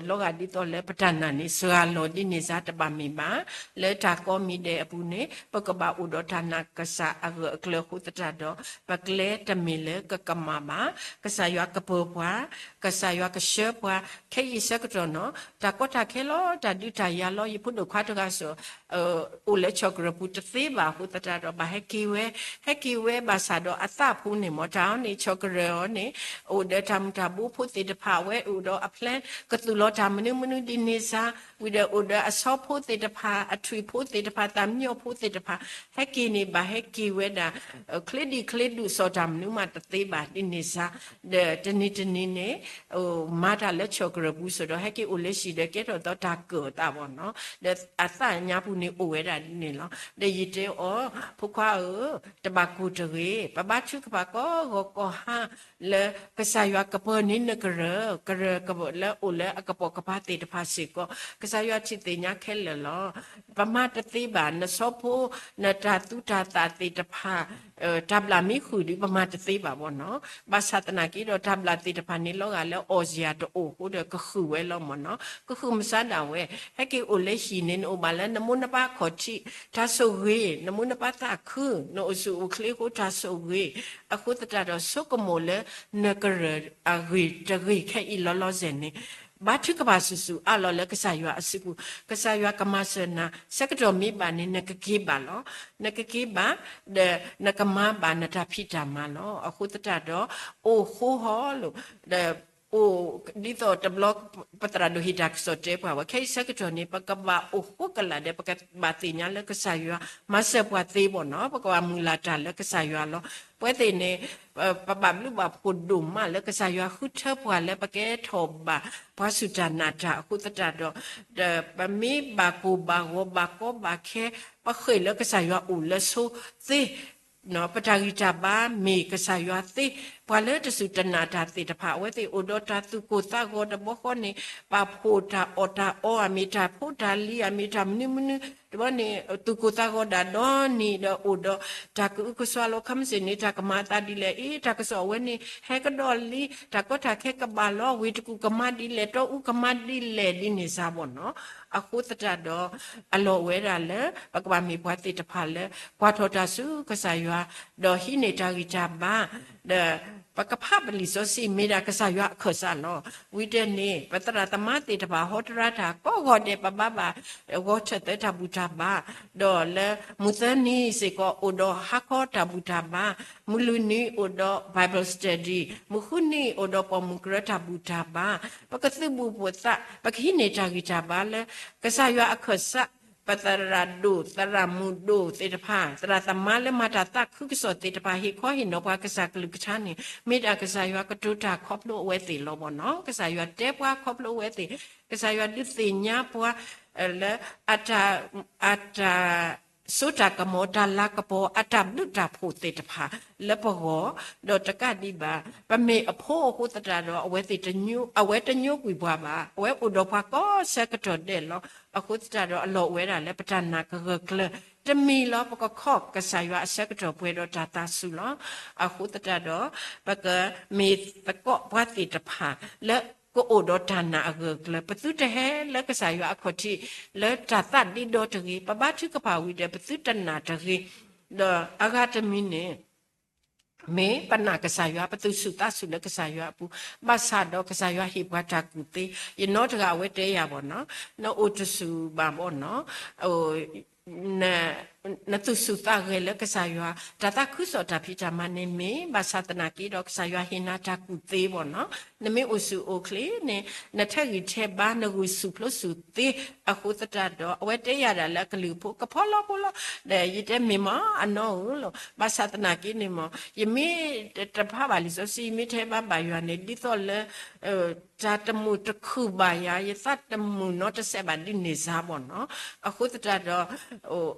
လီၤဂာ်ဒ်သိးလၢပတၢ်နာ်န့ၣ် စှၤလီၤဒ်န့ၣ်စါ တဘၣ်မ့ၢ်ဘၣ်. လၢတၢ်ကိးမံၤဒဲးအပူၤန့ၣ် ပကဘၣ်အိၣ်ဒီးတၢ်နာ်ကစၢ်အဂၢၢ်အကျၢၤအဃိသတးဒီး ပကျဲတမ့ၢ်လၢကကမၣ်ဘၣ်. ကစၢ်ယွၤကပၢၤပှၤ, ကစၢ်ယွၤကဆှၢပှၤ, ခဲအံၤဆၢကတီၢ်နီၤ တၢ်ကီတၢ်ခဲလီၤ တၢ်ဒုးတၢ်ယၤလီၤ ယဖိဒိၣ်ခွါတဂၤစီၤ အိၣ်လၢဆီၣ်ကရၢၢ်ပူၤတသ့ဘၣ်အဃိသတးဒီး ဘၣ်ဟဲက့ၤဝဲ, ဟဲက့ၤဝဲဘၣ်ဆၣ်ဒီးအသးဖိန့ၣ်မ့ၢ် တၢ်အီၤန့ၣ် ဆီၣ်ကရၢၢ်အီၤန့ၣ် အိၣ်ဒီးတၢ်မုၢ်တၢ်ဘိဖိသ့ၣ်တဖၣ် အဝဲအိၣ်ဒီးအ plan ကသူၣ်လီၤတၢ်မနုၤမနုၤဒ်န့ၣ်စါ, ဝံၤဒီးအိၣ်ဒီးအဆီဖိသ့ၣ်တဖၣ် အထွံၣ်ဖိသ့ၣ်တဖၣ် သးမံအီဖိသ့ၣ်တဖၣ် ဟဲက့ၤန့ၣ် ဘၣ်ဟဲက့ၤဝဲဒၣ် ချ့ဒံၣ်ချ့ဒူၣ် စီၣ်တၢ်မနုၤမးတသ့ဘၣ်ဒ်န့ၣ်စါ, ဒီးတနံၤတနံၤန့ၣ် မၤတၢ်လၢဆီၣ်ကရၢၢ်ပူၤစ့ၢ်ဒီး ဟဲက့ၤအိၣ်လၢဟံၣ်ဒီး ကဲထီၣ်သီတၢ်ကၢၣ်အသးဘၣ်နီၤ, ဒီးအသးညါပူၤန့ၣ်အိၣ်ဝဲဒၣ်ဒ်န့ၣ်လီၤ. ဒီးယတဲအီၤ, ဖိခွါဧၢ, တဘၣ်ကိၢ်တဂ့ၤ, ပဘါထုကဖၣ်ကိးဂီၤကိးဟါ လၢကစၢ်ယွၤကပၢၤန့ၢ်နကရၢၢ်, ကရၢၢ်ကလၢအိၣ်လၢအကပိာ်ကပၤသ့ၣ်တဖၣ်စ့ၢ်ကီး, ကစၢ်ယွၤထံၣ်သ့ၣ်ညါခဲလၢာ်လီၤ. ပမၤတသ့ဘၣ် နဆီဖိ နတၢ်သူတၢ်သၣ်သ့ၣ်တဖၣ် တၢ်ဘျၣ်မ့ၢ်ဃုာ်ဒီး ပမၤတသ့ဘၣ်ဘၣ်နီၤ. ဘၣ်ဆၣ်သနာ်က့ဒီး တၢ်ဘျၣ်သ့ၣ်တဖၣ်န့ၣ် လီၤဂာ်လၢအီၣ်စ့ၢ်တအိၣ်အဃိဒီး ကဃုာ်ဝဲလီၤမ့ၢ်နီၤ. ကဃုာ်မစါဒၣ်ဝဲ, ဟဲက့ၤအိၣ်လၢဟံၣ်န့ၣ် နအိၣ်ဘၣ်လၢနမိၢ်နပၢ်ခီၣ်ထံး တၢ်ဆိၣ်ဂ့ၤ, နမိၢ်နပၢ်သးခု, နအိၣ်ဆူၣ်အိၣ်ချ့အဃိတၢ်ဆိၣ်ဂ့ၤ, အဃိသတးဒီးဆိကမိၣ်လၢ နကရၢၢ်အဂ့ၢ်တဂ့ၢ်ခဲအံၤလီၤလီၤဆဲးန့ၣ် ဘါထုကဖၣ်ဆူၣ်ဆူၣ်အါလီၤလၢကစၢ်ယွၤအစုပူၤ, ကစၢ်ယွၤကမၤစၢၤနၤ, ဆၢကတီၢ်မ့ၢ်ဘၣ်န့ၣ် နကက့ၤဘၣ်လီၤ. နကက့ၤဘၣ်, ဒီးနကမၤဘၣ်နတၢ်ဖံးတၢ်မၤလီၤ. အဃိသတးဒီး အိၣ်ဃိဟီလိာ်, ဒီးအိၣ်ဒ်သိးတဘျီ ပသရၣ်ဒိၣ်ဟ့ၣ်တၢ်ကစီၣ်တဲပှၤဝဲ ခဲအံၤဆၢကတီၢ်န့ၣ် ပကဘၣ်အိၣ်ဃိကလာ်ဒီး ပကဘၣ်သ့ၣ်ညါလၢကစၢ်ယွၤမၤစၢၤပှၤသ့ဘၣ်နီၤ, ပကဘၣ်မုၢ်လၢ်တၢ်လၢကစၢ်ယွၤလီၤ. ပဝဲသ့ၣ်န့ၣ် ပဘၣ်ဘျုးဘၣ်ဖှိၣ်ဒိၣ်မးလၢကစၢ်ယွၤဃုထၢပှၤလၢပကဲထီၣ်ဘၣ် ပှၤစူၢ်တၢ်နာ်တၢ်အဃိသတးဒီး, ဒီးပမ့ၢ်ဘၣ်ကိၢ်ဘၣ်ဂီၤဘၣ်ကီဘၣ်ခဲ ပဃ့ၢ်လၢကစၢ်ယွၤအိၣ်လၢဆိသ့, ပတၢ်ဂံၢ်တၢ်ဘါမ့ၢ်ကစၢ်ယွၤသ့, ပှၤလၢတစူၢ်တနာ်တၢ်သ့ၣ်တဖၣ် အဝဲသ့ၣ်အိၣ်ဒီးတၢ်သူၣ်ကိၢ်သးဂီၤတဘျီဃီန့ၣ်, ပာ်ဖှိၣ်တၢ်အီၣ်တၢ်အီ အမ့ၢ်တၢ်ဖိတၢ်လံၤ အမ့ၢ်တၢ်မနုၤမနုၤ တဘျီန့ၣ် သူၣ်ကိၢ်သးဂီၤဒၣ်ဒီနံၤဒီးအိၣ်ဒီး တၢ်ကအုကစွါလီၤ ခါမ့ၢ်စ့ၢ်န့ၣ် တၢ်ကမၤအသးဒ်လဲၣ် အ့ တၢ်ကစီၣ်အဝဲန့ၣ် ဟဲကဒီးလံ တၢ်ကီတၢ်ခဲကဘၣ်လီၤ ဝ့ၢ်တကူၣ်ကမၤဒ်လဲၣ် တီအူကမၤဒ်လဲၣ်ဒ်န့ၣ်စါဘၣ်နီၤ. အဃိသတးဒီး အလီၢ်ဝဲဒၣ်လၢ ပကဘၣ်မ့ၢ်ပှၤသ့ၣ်တဖၣ်လၢ ကွၢ်ထီၣ်တၢ်ဆူကစၢ်ယွၤ ဒီးဟံးန့ၢ်တၢ်ဂံၢ်တၢ်ဘါ ဒီး ပကဖးပလံာ်စီဆှံမ့ၢ်ဒၣ်ကစၢ်ယွၤအခၢၣ်စးလီၤ. ဝံၤတဲန့ၣ် ပသရၣ်သမါသ့ၣ်တဖၣ် ဟီတရါတၢ်ကိးဂီၤဒဲး ပဘၣ်ဘၣ်ဂီၤထၢၣ်သၢတၢ်ဘူၣ်တၢ်ဘါ, ဒီးလၢမုၢ်သၢနံၤစ့ၢ်ကီး အိၣ်ဒီးဟါခီတၢ်ဘူၣ်တၢ်ဘါ, မုၢ်လွံၢ်နံၤအိၣ်ဒီး Bible study, မုၢ်ဃုနံၤအိၣ်ဒီးပိာ်မုၣ်ကရၢတၢ်ဘူၣ်တၢ်ဘါ, ပကသုးဘူးပိာ်သး ပကဟံးန့ၢ်တၢ်ဂံၢ်တၢ်ဘါလၢ ကစၢ်ယွၤအခၢၣ်စး ပသရၣ်ဒိၣ် သရၣ်မုၣ်ဒိၣ်သ့ၣ်တဖၣ် သရၣ်သမါလၢမၤတၢ်သးခုကစီၣ်သ့ၣ်တဖၣ် ဟ့ၣ်ခီဟ့ၣ်နီၤပှၤကစၢ်ကလုၢ်ကထါန့ၣ် မ့ၢ်ဒၣ်ကစၢ်ယွၤကတိၤတၢ်ခီဖျိအဝဲသ့ၣ်လီၤဘၣ်နီၤ. ကစၢ်ယွၤတဲပှၤခီဖျိအဝဲသ့ၣ်, ကစၢ်ယွၤဒုးသ့ၣ်ညါပှၤ လၢ အတၢ် အတၢ်စိတၢ်ကမီၤ တၢ်လၤကပီၤ အတၢ်ဘျုးတၢ်ဖှိၣ်သ့ၣ်တဖၣ်လၢပဂီၢ်, ဒီးတကးဒံးဘၣ် ပမ့ၢ်အဖိအဃိသတးဒီး အဝဲသ့ၣ်တညိ အဝဲတညိကွံာ်ပှၤဘၣ်, အဝဲအိၣ်ဒီးပှၤကိးဆၢကတီၢ်ဒဲးလီၤ. အဃိသတးဒီးအလီၢ်အိၣ်ဝဲဒၣ်လၢပတၢ်နာ်ကဂၢၢ်ကျၢၤ တမံၤလီၤ ပကခီၣ်ကစၢ်ယွၤအဆၢကတီၢ်ပှဲၤဒီးတၢ်သးစူၤလီၤ. အဃိသတးဒီး ပကမ့ၢ်သကိးပှၤသ့ၣ်တဖၣ်လၢ ကအိၣ်ဒီးတၢ်နာ်အဂၢၢ်ကျၢၤ ပသုတဟဲလၢကစၢ်ယွၤအခီၣ်ထံး လၢတၢ်သးဒ့ဒီတဂ့ၤ, ပဘါထုကဖၣ်ဝံၤဒီး ပသုတနာ်တဂ့ၤ, ဒီးအဂၤတမံၤန့ၣ် မ့ၢ်ပနာ်ကစၢ်ယွၤ ပသူၣ်ဆူၣ်သးဆူၣ်လၢကစၢ်ယွၤအပူၤ, ဘၣ်ဆၣ်ဒီးကစၢ်ယွၤဟ့ၣ်ပှၤတၢ်ကူၣ်သ့, ယနီတဂၤအဝဲတဲယၤဘၣ်နီၤ, နအိၣ်တဆူၣ်ဘၣ်ဘၣ်နီၤ, နသူၣ်ဆူၣ်သးဂဲၤလၢကစၢ်ယွၤ တၢ်သးခုကစီၣ်တၢ်ဖံးတၢ်မၤန့ၣ်မ့ၢ် ဘၣ်ဆၣ်သနာ်က့ဒီး ကစၢ်ယွၤဟ့ၣ်နၤတၢ်ကူၣ်သ့ဘၣ်နီၤ, နမ့ၢ်အိၣ်ဆူၣ်အိၣ်ချ့န့ၣ် နထဲးဂံၢ်ထဲးဘါ နဂုာ်ဆူၣ်ဖျိးဆူၣ်သ့, အဃိသတးဒီး အဝဲတဲယၤဒၣ်လၢအကလုၢ်ဖိ ကဖီလီၤဖိလီၤ, ဒီးယတဲမ့ၢ်မ့ၢ်အနီၢ်ဧၢလီၤ, ဘၣ်ဆၣ်သနာ်က့န့ၣ်မ့ၢ် ယမ့ၢ်တဖးဘၣ်လံာ်စီဆှံ ယမ့ၢ်ထဲးဘါဘၣ်ယွၤန့ၣ် ဒ်သိးလၢ တၢ်တမုာ်တခုၣ်ဘၣ်ယၤ ယသးတမုာ်နီတစဲးဘၣ်ဒ်န့ၣ်စါဘၣ်နီၤ, အဃိသတးဒီး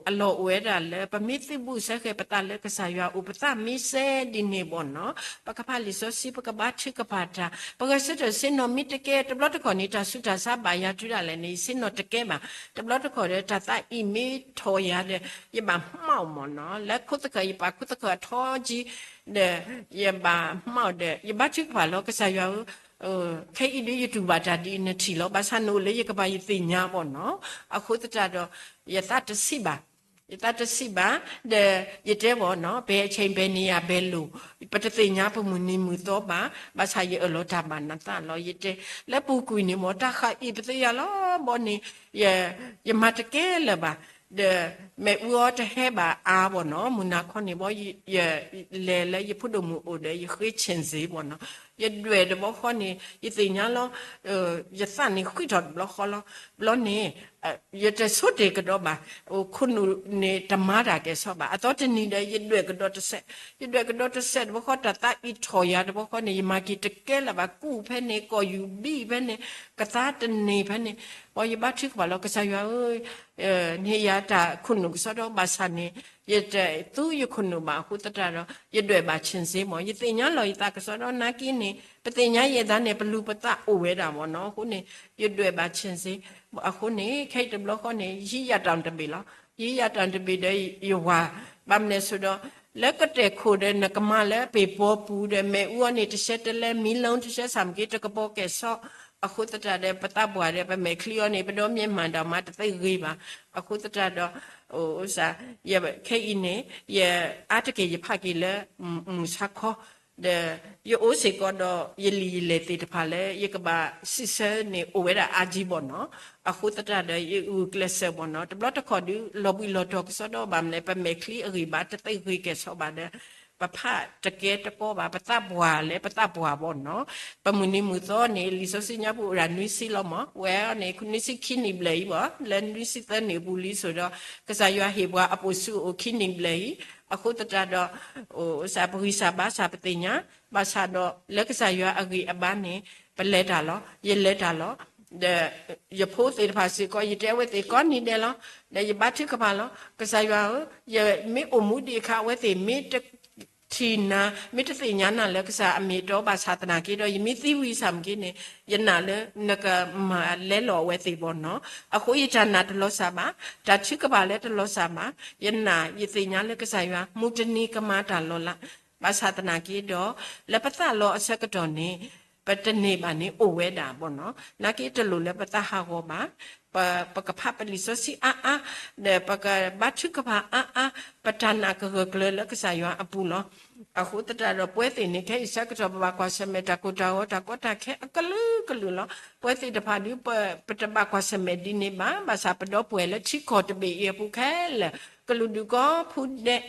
အလီၢ်အိၣ်ဝဲဒၣ်လၢ ပမ့ၢ်သုးဘူးဆၢဃဲၤပသးလၢကစၢ်ယွၤအအိၣ် ပသးမ့ၢ်စဲဒ်န့ၣ်ဘၣ်နီၤ, ပကဖးလံာ်စီဆှံ ပကဘါထုကဖၣ်တၢ် ပဂဲၤဆၢထၢၣ်ဆ့ၣ်နီၤမ့ၢ်တကဲ တဘျီတခီၣ်န့ၣ် တၢ်ဆူးတၢ်ဆါဘၣ်ယၤတုၤဒၣ်လဲာ်န့ၣ် ယဆ့ၣ်နီၤတကဲဘၣ်, တဘျီတခီၣ်ဒီး တၢ်သးအံၤမ့ၢ်ထီၣ်ယၤဒီး ယဘၣ်မှံးမၢ်နီၤ, လၢခိၣ်သခၢၣ် ယပာ်ခိၣ်သခၢၣ်အထီကံ ဒီး ယဘၣ်မှံးဒီး ယဘါထုကဖၣ်လီၤ ကစၢ်ယွၤဧၢ, ခဲအံၤဒုးယတူၢ်ဘၣ်တၢ်ဒ်အံၤ နထံၣ်လီၤ, ဘၣ်ဆၣ်နအိၣ်လၢယကပၤ ယသ့ၣ်ညါဘၣ်နီၤ, အဃိသတးဒီး ယသးတဆံးဘၣ်, ယသးတဆံးဘၣ်, ဒီးယတဲဘၣ်နီၤ ဘဲအဆဲဘဲန့ၣ်ယၤဘဲလိာ်, ပတသ့ၣ်ညါပမုၢ်နံၤမုၢ်သီဘၣ်, ဘၣ်ဆၣ်ယအၢၣ်လီၤတၢ်ဘၣ်နသးလီၤ, ယတဲ လၢပူၤကွံာ်န့ၣ်မ့ၢ် တၢ်ဃးအံၤပသ့ၣ်ညါလီၤဘီန့ၣ် ယမၤတကဲလၢၤဘၣ်, ဒီးမ့ၣ်အူအီၤတဟဲဘၣ်အါဘၣ်နီၤ, မုၢ်နၤခီန့ၣ်ဘီ ယလဲၤလၢယဖိဒိၣ်မုၣ်အိၣ်ဒီး ယဃ့ဆ့ၣ်စ့ဘၣ်နီၤ, ယဒွဲၣ်တဘျီဃီန့ၣ် ယသ့ၣ်ညါလီၤ, ယသးန့ၣ်ဃံးထီၣ်တဘျီဃီလီၤ, ဘျီန့ၣ် ယတဆိတ့ၢ်ကဒီးဘၣ်, ခိၣ်နူာ်န့ၣ်တမၤတၢ်ကဲၣ်ဆိးဘၣ်, အသီတနံၤဒီး ယဒွဲၣ်ကဒီးတစဲး, ယဒွဲၣ်ကဒီးတစဲးတဘျီဃီ တၢ်သးအံၤထီၣ်ယၤတဘျီဃီန့ၣ် ယမၤက့ၤတကဲလၢၤဘၣ်, ကူၣ်ဖဲန့ၣ် ကိာ်ယူၤဘံၣ်ဖဲန့ၣ် ကသါတန့ၢ်ဖဲန့ၣ်, ဘီယဘါထုကဖၣ်လီၤ ကစၢ်ယွၤဧၢ န့ၢ်ယၤတၢ်ခိၣ်နူာ်ကစီဒီ ဘၣ်ဆၣ်န့ၣ် ယတသူယခိၣ်နူာ်ဘၣ်အဃိသတးဒီး ယဒွဲၣ်ဘၣ်ဆ့ၣ်စ့မ့ၢ် ယသ့ၣ်ညါလီၤယသးကစီဒီနာ်က့န့ၣ် ပသ့ၣ်ညါယဲဒၣ်န့ၣ် ပလူၤပသးအိၣ်ဝဲဒၣ်မ့ၢ်နီၤ, အဃိန့ၣ် ယဒွဲၣ်ဘၣ်ဆ့ၣ်စ့, အဃိန့ၣ် ခဲအံၤတဘျီဃီန့ၣ် ယံာ်ယၤတၢ်တဘ့ၣ်လီၤ, ယံာ်ယၤတၢ်တဘ့ၣ်ဒီးယဝၤ, ဘၣ်မနုၤအဃိဒီး လၢကတဲာ်ခိၣ်ဒီးနကမၤလၢပ့ၤဘီပူၤဒီး မ့ၣ်အူအီၤန့ၣ် တဆဲတလဲ မံလီတဆဲ ဆၣ်မ့ၢ်က့တကပီၤကဲၣ်ဆိး, အဃိသတးဒီး ပသးပှၢ်ဒီး ပမဲာ်ချံအီၤန့ၣ် ပဒီမ့ၢ်မၤဒၣ်မၤတသ့ဂ့ၤဘၣ်, အဃိသတးဒီး အိၣ်စ့ၢ် ခဲအံၤန့ၣ် ယအါတက့ၢ်ယဖးက့ၤလၢ မုၢ်ဆါခီ, ဒီးယအိၣ်စ့ၢ်ကီးဒီး ယလံာ်ယလဲၢ်သ့ၣ်တဖၣ်လၢ ယကဘၣ်စံးဆၢန့ၣ် အိၣ်ဝဲဒၣ်အါကံဘၣ်နီၤ, အဃိသတးဒီး ယဂုာ်ကျဲးစၢးဘၣ်နီၤ, တဘျီတခီၣ်ဒုး လီၤဘှံးလီၤတီၤကစီဒီဘၣ်မနုၤလဲၣ် ပမဲာ်ချံအဂံၢ်ဘါတသ့ဂ့ၤကဲၣ်ဆိးဘၣ်ဒီး ပဖးတကဲတကီဘၣ်, ပသးပှၢ်လၢပသးပှၢ်ဘၣ်နီၤ, ပမုၢ်နံၤမုၢ်သီန့ၣ် လံာ်စီဆှံညါပူၤအိၣ်ဒၣ်နွံဆံလီၤမ့ၢ်, ဝဲအံၤန့ၣ် နွံဆံခံနံၣ်ဘျဲၣ်အံၤဘၣ်, လၢနွံဆံသၢနံၣ်အပူၤလံစိၤဒီး ကစၢ်ယွၤဟ့ၣ်ပှၤအပိာ်စုအိၣ်ခံနံၣ်ဘျဲၣ်အံၤ, အဃိသတးဒီး ပဂံၢ်စၢ်ဘါစၢ်ပသ့ၣ်ညါ, ဘၣ်ဆၣ်ဒီးလၢကစၢ်ယွၤအဂံၢ်အဘါန့ၣ် ပလဲၤတၢ်လီၤ, ယလဲၤတၢ်လီၤ, ဒီးယဖိသ့ၣ်တဖၣ်စ့ၢ်ကီး ယတဲဝဲသ့ၣ်ကိးနံၤဒဲးလီၤ, ဒီးယဘါထုကဖၣ်လီၤ, ကစၢ်ယွၤဧၢ, ယမ့ၢ်အိၣ်မူဒံးအခါ အဝဲသ့ၣ်မ့ၢ်တ ထံၣ်နၤ, မ့ၢ်တသ့ၣ်ညါနၤလၢကစၢ်အမ့ၢ်အတီဘၣ်ဆၣ်သနာ်က့ဒီး ယမ့ၢ်သံဝံၤဆၣ်မ့ၢ်က့န့ၣ် ယနာ်လၢနကမၤလဲလီၤအဝဲသ့ၣ်ဘၣ်နီၤ. အဃိယတၢ်နာ်တလီၤစၢ်ဘၣ်, တၢ်ထုကဖၣ်လၢတလီၤစၢ်ဘၣ်, ယနာ်ယသ့ၣ်ညါလၢကစၢ်ယွၤ မုၢ်တနံၤကမၤတၢ်လီၤလး, ဘၣ်ဆၣ်သနာ်က့ဒီး လၢပသးလီအဆၢကတီၢ်န့ၣ် ပတန့ၢ်ဘၣ်န့ၣ်အိၣ်ဝဲဒၣ်ဘၣ်နီၤ. နာ်က့တလိၣ်လၢပသးဟးဂီၤဘၣ်, ပကဖးပလံာ်စီဆှံအါအါ, ဒီးပကဘါထုကဖၣ်အါအါ, ပတၢ်နာ်ကဂၢၢ်ကျၢၤလၢကစၢ်ယွၤအပူၤလီၤ. အဃိသတးဒီးပဝဲသ့ၣ်န့ၣ် ခဲအံၤဆၢကတီၢ် ပဘၣ်ကွၢ်ဆၢၣ်မဲာ်တၢ်ကိၢ်တၢ်ဂီၤ တၢ်ကီတၢ်ခဲအကလုာ်ကလုာ်လီၤ. ပဝဲသ့ၣ်တဖၣ်ဒုး ပတဘၣ်ကွၢ်ဆၢၣ်မဲာ်ဒ်န့ၣ်ဘၣ်, ဘၣ်ဆၣ်ပဒီပုၢ်ဝဲၢ်လၢထံကီၢ်တဘ့ၣ်အံၤအပူၤခဲလၢာ် ကလုာ်ဒူၣ်ကိးဖုဒဲး, ဒီး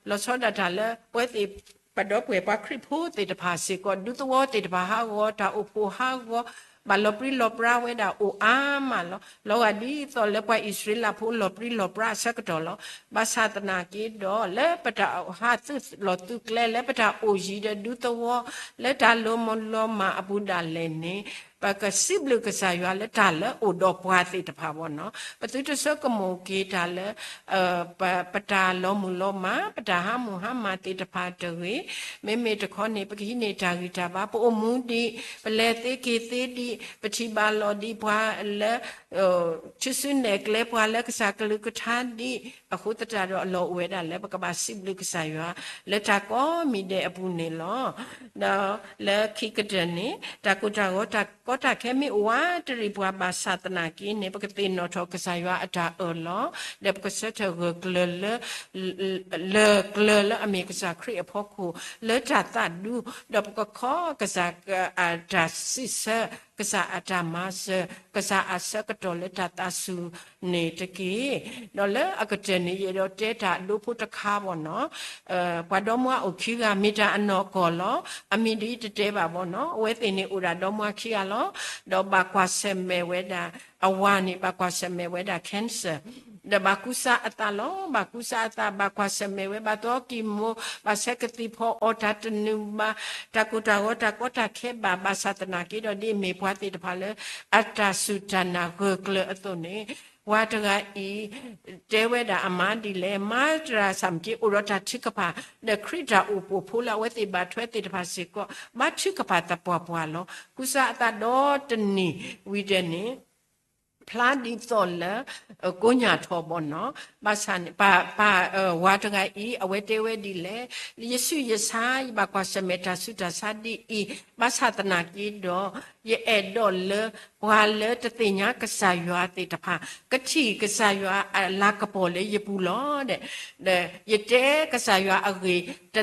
လီၤဆီဒၣ်တၢ်လၢ ပဝဲသ့ၣ် ပဒီပုၢ်ဝဲၢ်ပှၤခရံာ်ဖိသ့ၣ်တဖၣ်စ့ၢ်ကီး ဒူသဝီသ့ၣ်တဖၣ်ဟးဂီၤ တၢ်အိၣ်ဖှိၣ်ဟးဂီၤ, ဘၣ်လီၤပြံလီၤပြါဝဲဒၣ်အိၣ်အါမးလီၤ. လီၤဂာ်ဒ်သိးလၢပှၤအံၣ်စရ့လးဖိလီၤပြံလီၤပြါအဆၢကတီၢ်လီၤ. ဘၣ်ဆၣ်သနာ်က့ဒီး လၢပတၢ်ဟးသုးလီၢ်သုးကျဲ လၢပတၢ်အိၣ်ယံၤဒီးဒူသဝီ လၢတၢ်လီၤမုၢ်လီၤမၢ်အပူၤဒၣ်လဲာ်န့ၣ် ပကစံးဘျုးကစၢ်ယွၤလၢတၢ်လၢအိၣ်ဒီးပှၤသ့ၣ်တဖၣ်ဘၣ်နီၤ. ပသုတဆိကမိၣ်က့ၤတၢ်လၢ ပတၢ်လီၤမုၢ်လီၤမၢ် ပတၢ်ဟးမုၢ်ဟါမၢ်သ့ၣ်တဖၣ်တဂ့ၤ, မ့မ့ၢ်တခီန့ၣ် ပကဟံးန့ၢ်တၢ်ဂံၢ်တၢ်ဘါ, ပအိၣ်မူဒံး, ပလဲၤသ့က့ၤသ့ဒံး, ပထံၣ်ဘၣ်လီၤဒံးပှၤလၢ ထူစုနဲၣ်ကျဲ ပှၤလၢကစၢ်ကလုၢ်ကထါဒံး, အဃိသတးဒီးအလီၢ်အိၣ်ဝဲဒၣ်လၢပကဘၣ်စံးဘျုးကစၢ်ယွၤ လၢတၢ်ကိးမံၤဒဲးအပူၤန့ၣ်လီၤ. ဒီးလၢခံကတၢၢ်န့ၣ် တၢ်ကိၢ်တၢ်ဂီၤတၢ် တၢ်ကီတၢ်ခဲမ့ၢ်အိၣ်ဝးတရံးပှၤဘၣ်ဆၣ်သနာ်က့န့ၣ် ပကသ့ၣ်နီၣ်ထီၣ်ကစၢ်ယွၤအတၢ်အၢၣ်လီၤ, ဒီးပကဆၢထၢၣ်ဂၢၢ်ကျၢၤလၢ လၢကျၢၤလၢအမ့ၢ်ကစၢ်ခရံာ်အဖီခိၣ် လၢတၢ်သးဒူ, ဒီးပကခီကစၢ်အတၢ်စံးဆၢ, ကစၢ်အတၢ်မၤစၢၤ, ကစၢ်အဆၢကတီၢ်လၢတၢ်သးစူၤန့ၣ်တက့ၢ်. ဒီးလၢအကတၢၢ်န့ၣ် ယအဲၣ်ဒိးတဲတၢ်အဒိဖိတခါဘၣ်နီၤ ပှၤဒီမါအိၣ်ခံဂၤ မ့ၢ်တၢ်အနီၢ်ကီၢ်လီၤ. အမံၤဒ်တတဲဘၣ်ဘၣ်နီၤ. အဝဲသ့ၣ်န့ၣ်အိၣ်ဒၣ်ဒီမါခံဂၤလီၤ. ဒီးဘၣ်ကွၢ်ဆၢၣ်မဲာ်ဝဲဒၣ် အဝၤန့ၣ် ဘၣ်ကွၢ်ဆၢၣ်မဲာ်ဝဲဒၣ် cancer, ဒီးဘၣ်ကူစါအသးလီၤ. ဘၣ်ကူစါအသး ဘၣ်ကွၢ်ဆၢၣ်မဲာ်ဝဲ ဘၣ်သီကံၢ်မိၢ် ဘၣ်ဆဲးကသံၣ်ဖီအီၣ်တၢ်တနုာ်ဘၣ်, တၢ်ကိၢ်တၢ်ဂီၤ တၢ်ကီတၢ်ခဲဘၣ်, ဘၣ်ဆၣ်သနာ်က့ဒီး ဒ်အမ့ၢ်ပှၤသ့ၣ်တဖၣ်လၢ အတၢ်စူၢ်တၢ်နာ်ဂၢၢ်ကျၢၤအသိးန့ၣ် ပှၤတဂၤအံၤ တဲဝဲဒၣ်အမါဒ်လဲၣ်, မါတဂၤစၢ်မ့ၢ်က့ အိၣ်ဒီးတၢ်ထုကဖၣ် ဒီးခရံာ်တၢ်အိၣ်ဖှိၣ်ဖိလၢအဝဲသ့ၣ်ဘၣ်ထွဲသ့ၣ်တဖၣ်စ့ၢ်ကီး ဘၣ်ထုကဖၣ်သပှၢ်ပှၢ်လီၤ. ကူစါအသးဒီတနံၤဝံၤဒီးန့ၣ် ဖျါဒ်သိးလၢ ကိညၢ်ထီၣ်ဘၣ်နီၤ. ဘၣ်ဆၣ်န့ၣ် ပၢ် ပၢ် ဝၤတဂၤအံၤ အဝဲတဲဝဲဒ်လဲၣ်, ယဆူးယဆါ ယဘၣ်ကွၢ်ဆၢၣ်မဲာ်တၢ်ဆူးတၢ်ဆါဒ်အံၤ, ဘၣ်ဆၣ်သနာ်က့ဒီး ယအဲၣ်ဒိးလၢ ပှၤလၢတသ့ၣ်ညါကစၢ်ယွၤသ့ၣ်တဖၣ် ကထံၣ်ကစၢ်ယွၤအလၤကပီၤလၢယပူၤလီၤ. ဒီးယတဲကစၢ်ယွၤအဂ့ၢ် တ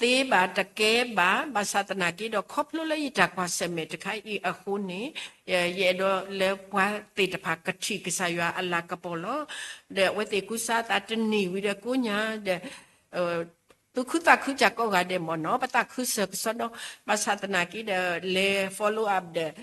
သ့ဘၣ်တကဲဘၣ်, ဘၣ်ဆၣ်သနာ်က့ဒီး ခီဖျိလၢယတၢ်ကွၢ်ဆၢၣ်မဲာ်တခါအံၤအဃိန့ၣ် ယအဲၣ်ဒိးလၢပှၤသ့ၣ်တဖၣ်ကထံၣ်ကစၢ်ယွၤအလၤကပီၤလီၤ. ဒီးအဝဲသ့ၣ်ကူစါအသးတနံၤဝံၤဒီးကိညၢ်ဒီး သူၣ်ခုသးခုစ့ၢ်ကီးဂၤဒဲးမ့ၢ်နီၤ, ပသးခုစၢၤကစီဒီ, ဘၣ်ဆၣ်သနာ်က့ဒီး လဲၤ follow up ဒီး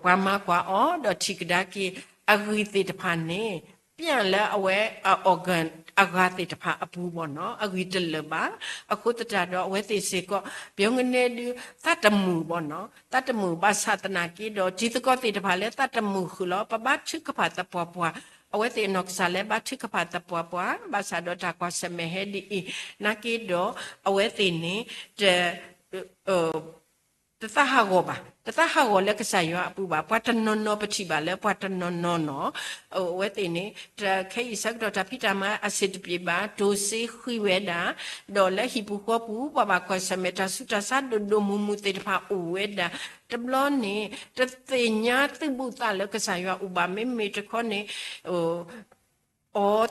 ပှၤမၤကွၢ်အီၤ ဒီးထံၣ်ကဒါက့ၤ အဂံၢ်သ့ၣ်တဖၣ်န့ၣ် ပျဲလၢအဝဲအ organ အဂၤသ့ၣ်တဖၣ်အပူၤဘၣ်နီၤ, အဂံၢ်တလၢာ်ဘၣ်. အဃိသတးဒီး အဝဲသ့ၣ်စ့ၢ်ကီး ပှၤကညီဒုး သးတမုာ်ဘၣ်နီၤ, သးတမုာ်ဘၣ်ဆၣ်သနာ်က့ဒီး တံၤသကိးသ့ၣ်တဖၣ်လၢသးတမုာ်ဃုာ်လီၤ, ပဘါထုကဖၣ်သပှၢ်ပှၢ်, အဝဲသ့ၣ်အနီၢ်ကစၢ်လၢဘါထုကဖၣ်သပှၢ်ပှၢ်, ဘၣ်ဆၣ်ဒီးတၢ်ကွၢ်ဆၢၣ်မဲာ်ဟဲဒ်အံၤ, နာ်က့ဒီး အဝဲသ့ၣ်န့ၣ် တ တသးဟးဂီၤဘၣ်, တသးဟးဂီၤလၢကစၢ်ယွၤအပူၤဘၣ်, ပှၤတနီၤနီၤပထံၣ်ဘၣ်လၢပှၤတနီၤနီၤနီၤ, အဝဲသ့ၣ်န့ၣ် တခဲအံၤဆၢကတီၢ်တၢ်ဖံးတၢ်မၤအဆင်တပြေဘၣ်, တိၤစ့ဃံးဝဲဒၣ်, ဒီးလၢဟံၣ်ပူၤဃီပူၤ ပှၤဘၣ်ကွၢ်ဆၢၣ်မဲာ်တၢ်ဆူးတၢ်ဆါဒိၣ်ဒိၣ်မုၢ်မုၢ်သ့ၣ်တဖၣ်အိၣ်ဝဲဒၣ်, တဘျီန့ၣ် တသ့ၣ်ညါသုးဘူးသးလၢကစၢ်ယွၤအိၣ်ဘၣ်, မ့မ့ၢ်တခီန့ၣ် အီ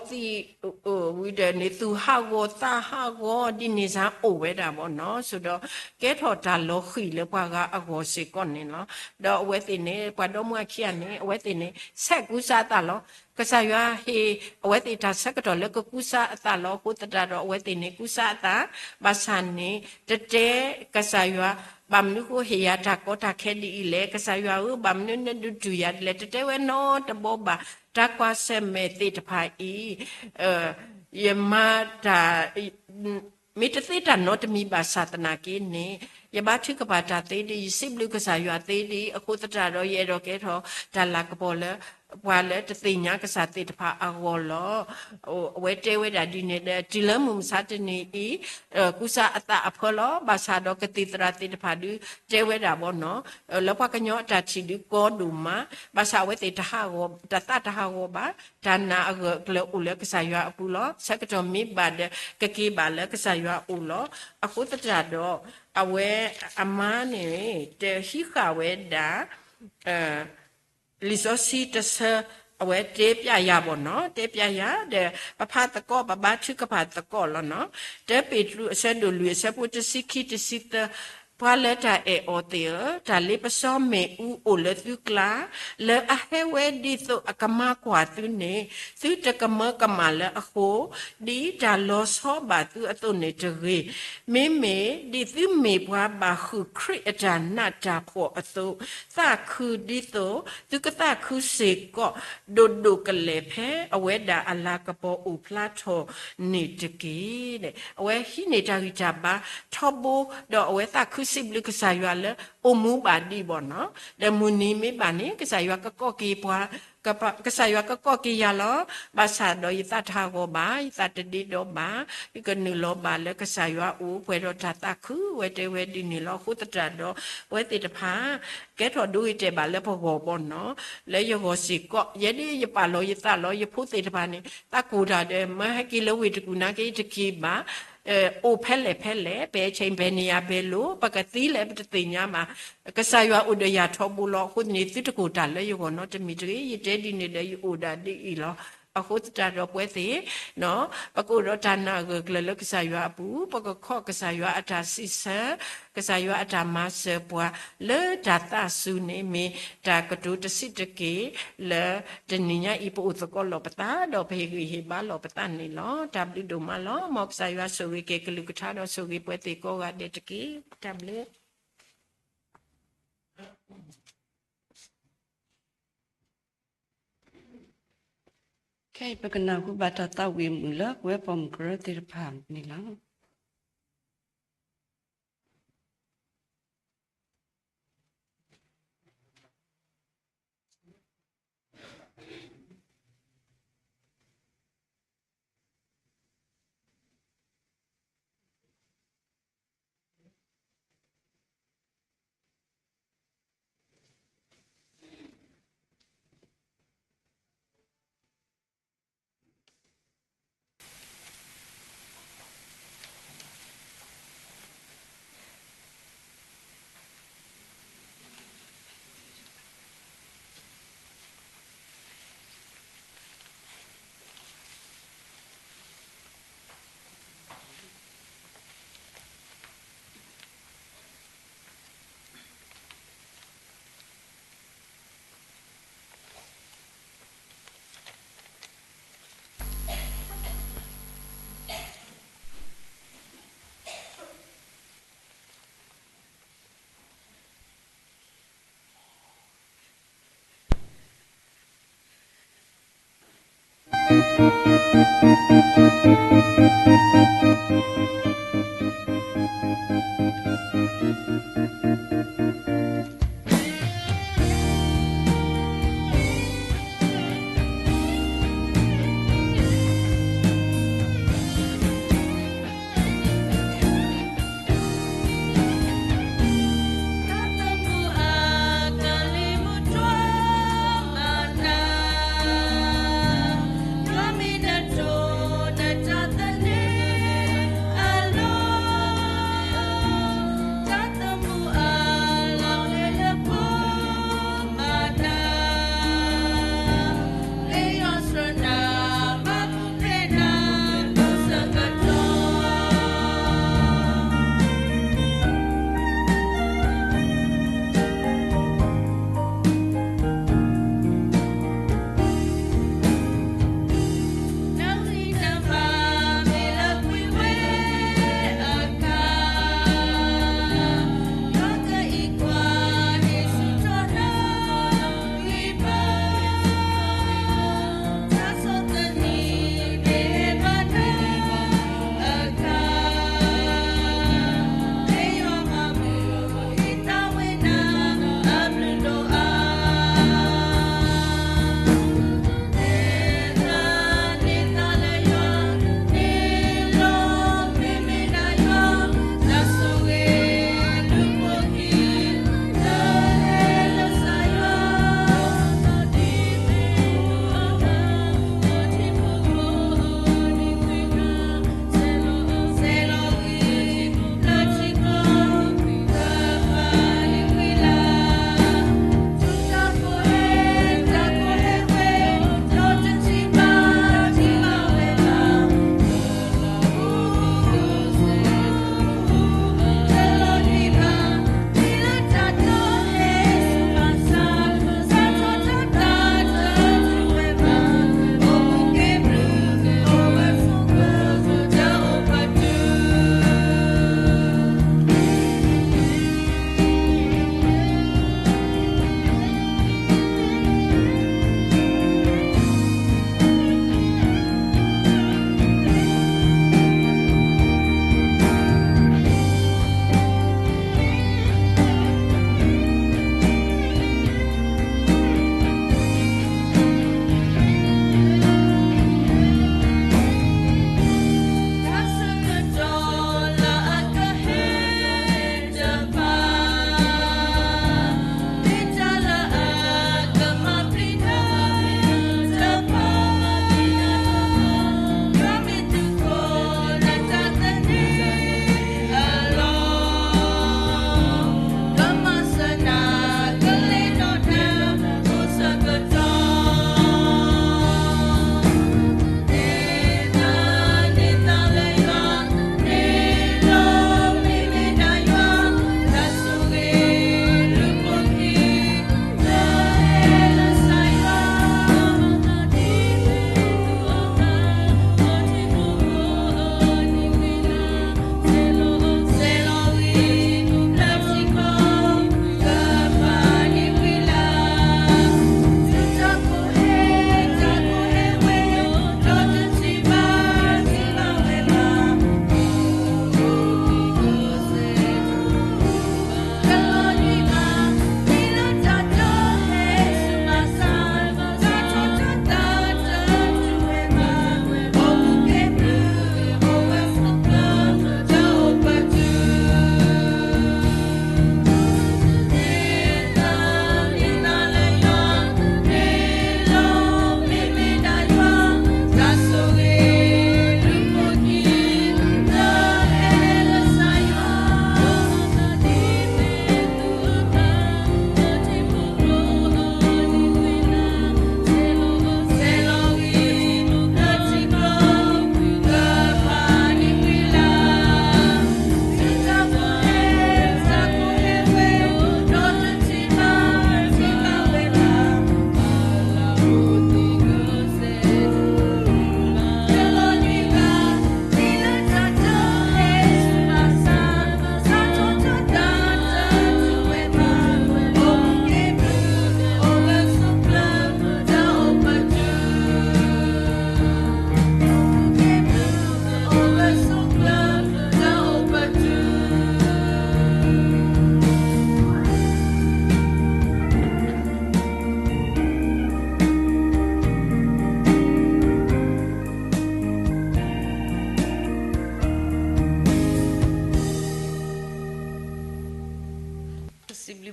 သံး ဝံၤဒီးန့ၣ် သူၣ်ဟးဂီၤသးဟးဂီၤဒ်န့ၣ်စ့ၢ်အိၣ်ဝဲဒၣ်ဘၣ်နီၤ, ဆိဒီး ကဲထီၣ်တၢ်လီၤဃံၤလၢပှၤဂၤအဂီၢ်စ့ၢ်ကီးန့ၣ်လီၤ. ဒီးအဝဲသ့ၣ်န့ၣ် ပှၤဒီမါခံဂၤန့ၣ် အဝဲသ့ၣ်န့ၣ် ဆဲးကူစါအသးလီၤ. ကစၢ်ယွၤဟ့ၣ်အဝဲသ့ၣ်တၢ်ဆၢကတီၢ်လၢကကူစါအသးလီၤ. အဃိသတးဒီး အဝဲသ့ၣ်န့ၣ် ကူစါအသး, ဘၣ်ဆၣ်န့ၣ် တတဲကစၢ်ယွၤ ဘၣ်မနုၤဃိဟ့ၣ်ယၤတၢ်ကီတၢ်ခဲဒ်အံၤလဲၣ်, ကစၢ်ယွၤဧၢ ဘၣ်မနုၤနဒုးတူၢ်ယၤဒ်လဲၣ်, တတဲဝဲနီတဘီဘၣ်. တၢ်ကွၢ်ဆၢၣ်မဲာ်သ့ၣ်တဖၣ်အံၤ ယမၤတၢ် မ့ၢ်တသ့တၢ်နီတမံၤဘၣ်ဆၣ်သနာ်က့န့ၣ် ယဘါထုကဖၣ်တၢ်သ့ဒ်အံၤ, ယစံးဘျုးကစၢ်ယွၤသ့ဒ်အံၤ, အဃိသတးဒီး ယအဲၣ်ဒိးကဲထီၣ်တၢ်လၤကပီၤလၢ ပှၤလၢတသ့ၣ်ညါကစၢ်သ့ၣ်တဖၣ်အဂီၢ်လီၤ. အဝဲတဲဝဲဒၣ်ဒ်န့ၣ်ဒီး တုၤလၢမုၢ်မဆါတနံၤအံၤ ကူစါအသးအဖၢလီၤ. ဘၣ်ဆၣ်ဒီးကသံၣ်သရၣ်သ့ၣ်တဖၣ်ဒုးတဲဝဲဒၣ်ဘၣ်နီၤ, လၢပှၤကညီအတၢ်ထံၣ်ဒုးကီဒိၣ်မး, ဘၣ်ဆၣ်အဝဲသ့ၣ်တဟးဂီၤ, တသးတဟးဂီၤဘၣ်, တၢ်နာ်အဂၢၢ်အကျၢၤအိၣ်လၢကစၢ်ယွၤအပူၤလီၤ. ဆၢကတီၢ်မ့ၢ်ဘၣ်ဒီး ကက့ၤဘၣ်လၢကစၢ်ယွၤအအိၣ်လီၤ. အဃိသတးဒီး အဝဲအမါန့ၣ် တဟံးဃာ်ဝဲဒၣ် လံာ်စီဆှံတဆၢ အဝဲတဲပျဲယၤဘၣ်နီၤ, တဲပျဲယၤဒီး ပဖးသကိး ပဘါထုကဖၣ်သကိးလီၤနီၤ. တၢပ့းတရူးအဆၢဒိၣ်လွံၢ်အဆၢဖိတဆံခံတဆံသၢ, ပှၤလၢတၢ်အဲၣ်အီၤသ့ၣ်ဧၢ, တၢ်လ့ပစီမ့ၣ်အူအိၣ်လၢသုကျါ, လၢအဟဲဝဲဒ်သိးအကမၤကွၢ်သုန့ၣ် သုတကမၢကမၣ်လၢအဃိ, ဒ်တၢ်လီၤဆီဘၣ်သုအသိးန့ၣ်တဂ့ၤ. မ့မ့ၢ်ဒ်သုမ့ၢ်ပှၤဘၣ်ဃုာ်ခရံာ်အတၢ်နးတၢ်ဖှီၣ်အသိး, သးခုဒ်သိးသုကသးခုစ့ၢ်ကီး ဒိၣ်ဒိၣ်ကလဲာ် ဖဲအဝဲဒၣ်အလၤကပီၤအိၣ်ဖျါထီၣ်န့ၣ်တက့ၢ်. အဝဲဟံးန့ၢ်တၢ်ဂံၢ်တၢ်ဘါထီဘိ, ဒီးအဝဲသးခုစံးဘျုးကစၢ်ယွၤလၢအိၣ်မူဘၣ်ဒံးဘၣ်နီၤ. ဒီးမုၢ်နံၤမ့ၢ်ဘၣ်န့ၣ် ကစၢ်ယွၤကကိးက့ၤပှၤ ကစၢ်ယွၤကကိးက့ၤယၤလီၤ. ဘၣ်ဆၣ်ဒီးယသးတဟးဂီၤဘၣ်, ယသးတဒ့ဒီဘၣ်, ယကနုာ်လီၤဘၣ်လၢကစၢ်ယွၤအိၣ် ပှဲၤဒီးတၢ်သးခု, ဝဲတဲဝဲဒ်န့ၣ်လီၤ. အဃိသတးဒီး အဝဲသ့ၣ်တဖၣ် ကဲထီၣ်ဒိဂ့ၤတဲာ်ဘၣ်လၢပဂီၢ်ဘၣ်နီၤ, လၢယဂီၢ်စ့ၢ်ကီး, ယဲဒၣ်ယပာ်လီၤယသးလီၤ. ယဖိသ့ၣ်တဖၣ်န့ၣ် သးကိၢ်တၢ်ဒီး မၢဟဲက့ၤလၢဝ့ၢ်တကူၣ်နာ်က့ တက့ၤဘၣ် အိၣ်ဖဲလဲၣ်ဖဲလဲၣ်, ဘယ်အချိန် ဘယ်နေရာ ဘယ်လို ပကသံလဲၣ် ပတသ့ၣ်ညါဘၣ်. ကစၢ်ယွၤအိၣ်ဒီးယၤထီဘိလီၤ. အဃိသတးန့ၣ် သုတကိၢ်တၢ်လၢယဂီၢ်နီတမံၤတဂ့ၤ. ယတဲဒ်န့ၣ်ဒီး ယအိၣ်ဒၣ်ဒ်အံၤလီၤ. အဃိသတးဒီးပဝဲသ့ၣ် ပကအိၣ်ဒီးတၢ်နာ်အဂၢၢ်အကျၢၤလၢကစၢ်ယွၤအပူၤ, ပကခီကစၢ်ယွၤအတၢ်စံးဆၢ, ကစၢ်ယွၤအတၢ်မၤစၢၤပှၤ လၢတၢ်သးစူၤန့ၣ် မ့ၢ်တၢ်ကတိၤတဆံးတက့ၢ် လၢတနံၤညါအံၤ ပအိၣ်သကိးလိာ်ပသး ဒီးပဟ့ၣ်ဂံၢ်ဟ့ၣ်ဘါလိာ်ပသးန့ၣ်လီၤ. တၢ်ဘျုးဒိၣ်မးလီၤ. မ်ကစၢ်ယွၤဆိၣ်ဂ့ၤက့ၤကလုၢ်ကထါ ဒီးဆိၣ်ဂ့ၤပဝဲသ့ၣ်ကိးဂၤဒဲးတက့ၢ်. တၢ်ဘျုး. ခဲအံၤပကနၢ်ဟူဘၣ်တၢ်သးဝံၣ်မုာ်လၢပဝဲပိာ်မုၣ်ကရၢသ့ၣ်တဖၣ်န့ၣ်လီၤ.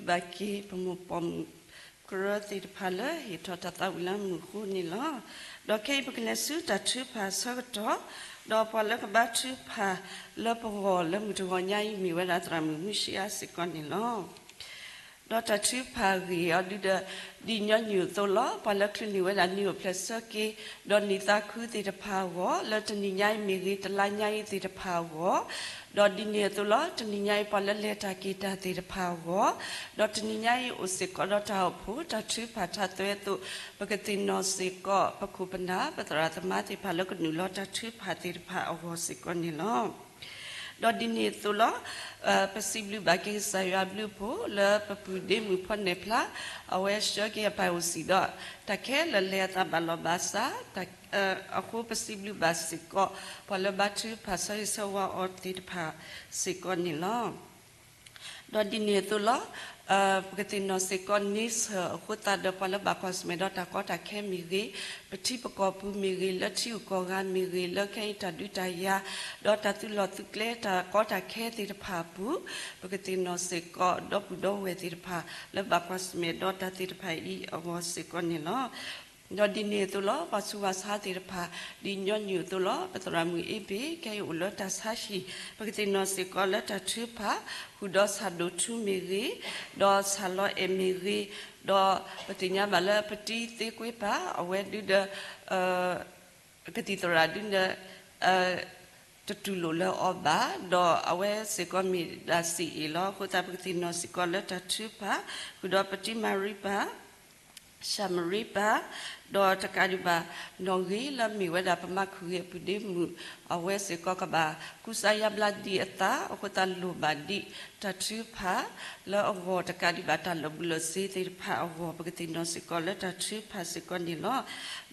ဘၣ်က့ၤပမိၢ်ပိာ်မုၣ်ကရၢသ့ၣ်တဖၣ်လၢဟ့ၣ်ထီၣ်တၢ်သးဝံၣ်လၢမုၢ်ဃိန့ၣ်လီၤ. ဒီးခဲအံၤပကလဲၤဆူတၢ်ထုကဖၣ်အဆၢကတီၢ်, ဒီးပှၤလၢကဘါထုကဖၣ်လၢပဂီၢ်လၢမုၢ်တဂီၤညါအံၤမ့ၢ်ဝဲဒၣ်သရၣ်မုၣ်မုၢ်ၡံအါစ့ၢ်ကီးန့ၣ်လီၤ. ဒီးတၢ်ထုကဖၣ်အဂ့ၢ်အီၤဒုဒီး ဒ်ညီနုၢ်အသိးလီၤ. ပှၤလၢချုးန့ၢ်ဝဲဒၣ်နံၣ်အိၣ်ဖျဲၣ်ဆၢက့ၤ ဒီးနံၣ်သးခုသ့ၣ်တဖၣ်အဂီၢ်, လၢတနံၤညါအံၤမ့ၢ်ဂ့ၤ, တလါညါအံၤသ့ၣ်တဖၣ်အဂီၢ်, ဒီးဒ်န့ၣ်အသိးလီၤ. တနံၤညါအံၤပှၤလၢလဲၤတၢ်က့ၤတၢ်သ့ၣ်တဖၣ်အဂီၢ်, ဒီးတနံၤညါအံၤအိၣ်စ့ၢ်ကီးဒီးတၢ်အိၣ်ဖှိၣ်တၢ်ထုကဖၣ်ထးသွဲအသိး, ပကသ့ၣ်နီၣ်စ့ၢ်ကီး ပခိၣ်ပနၢ် ပသရၣ်သမါသ့ၣ်တဖၣ်လၢကနုာ်လီၤတၢ်ထုကဖၣ်သ့ၣ်တဖၣ်အဂီၢ်စ့ၢ်ကီးန့ၣ်လီၤ. ဒီးဒ်န့ၣ်အသိးလီၤ. ပစံးဘျုးဘၣ်က့ၤကစၢ်ယွၤအဘျုးအဖှိၣ်လၢပပုၢ်ဒ့မုၣ်ဖီနဲၣ်ဖျါ, အဝဲဆှၢက့ၤအပၢ်အိၣ်စံၣ်ဒီး တၢ်ခဲလၢာ်လဲၤအသးဘၣ်လီၢ်ဘၣ်စး, အဃိပစံးဘျုးဘၣ်စ့ၢ်ကီး ပှၤလၢဘါထုကဖၣ်ဆၢဂ့ၤဆၢဝါအီၤသ့ၣ်တဖၣ်စ့ၢ်ကီးန့ၣ်လီၤ. ဒီးဒ်န့ၣ်အသိးလီၤ. ပကသ့ၣ်နီၣ်စ့ၢ်ကီးန့ဆၢၣ်အဃိသတးဒီး ပှၤလၢဘၣ်ကွၢ်ဆၢၣ်မဲာ်ဒီးတၢ်ကီတၢ်ခဲမ့ၢ်ဂ့ၤ, ပထံပကီၢ်ပူၤမ့ၢ်ဂ့ၤ, လၢထံဂုၤကီၢ်ဂၤမ့ၢ်ဂ့ၤ, လၢခဲအံၤတၢ်ဒုးတၢ်ယၤ ဒီးတၢ်သုးလီၢ်သုးကျဲတၢ်ကီတၢ်ခဲသ့ၣ်တဖၣ်အပူၤ, ပကသ့ၣ်နီၣ်စ့ၢ်ကီး ဒီပုၢ်ဒီဝဲၢ်သ့ၣ်တဖၣ် လၢဘၣ်ကွၢ်ဆၢၣ်မဲာ်ဒီးတၢ်သ့ၣ်တဖၣ်အံၤအဂီၢ်စ့ၢ်ကီးန့ၣ်လီၤ. ဒီးဒ်န့ၣ်အသိးလီၤ. ပှၤဆူးပှၤဆါသ့ၣ်တဖၣ် ဒ်ညီနုၢ်အသိးလီၤ. ပသရၣ်မုၣ်အ့ဘ့ၣ် ခဲအံၤအိၣ်လၢတၢ်ဆါဟံၣ်, ပကသ့ၣ်နီၣ်စ့ၢ်ကီးလၢတၢ်ထုကဖၣ် ဃုာ်ဒီးဆၣ်ဒိၣ်ထူမ့ၢ်ဂ့ၤ, ဒီးဆၣ်လီၤအဲၣ်မ့ၢ်ဂ့ၤ, ဒီးပသ့ၣ်ညါဘၣ်လၢပတံၤသ့ကွ့ပၢ် အဝဲဒုဒီး ကသံၣ်သရၣ်ဒုဒီး တတူၢ်လိာ်လၢအီၤဘၣ်, ဒီးအဝဲစ့ၢ်ကီးမ့ၢ်ဒၣ်စံၣ်အ့ၣ်လီၤ. အဃိသတး ပကသ့ၣ်နီၣ်စ့ၢ်ကီးလၢတၢ်ထုကဖၣ် ဃုာ်ဒီးပတံၤမၤရံပၢ် ဆၣ်မရံပၢ်, ဒီးတကးဒံးဘၣ် နီၣ်ဂ့ၤလၢမ့ၢ်ဝဲဒၣ်ပမၤခုၣ်ဂ့ၤအပုၢ်ဒ့မုၣ်, အဝဲစ့ၢ်ကီးကဘၣ်ကူစါယါဘျါဒံးအသး, အဃိသတးလိၣ်ဘၣ်ဒံး တၢ်ထုကဖၣ်လၢအဂီၢ် တကးဒံးဘၣ်တၢ်လီၤဘူးလီၤစ့သ့ၣ်တဖၣ်အဂီၢ် ပကသ့ၣ်နီၣ်စ့ၢ်ကီးလၢတၢ်ထုကဖၣ်စ့ၢ်ကီးန့ၣ်လီ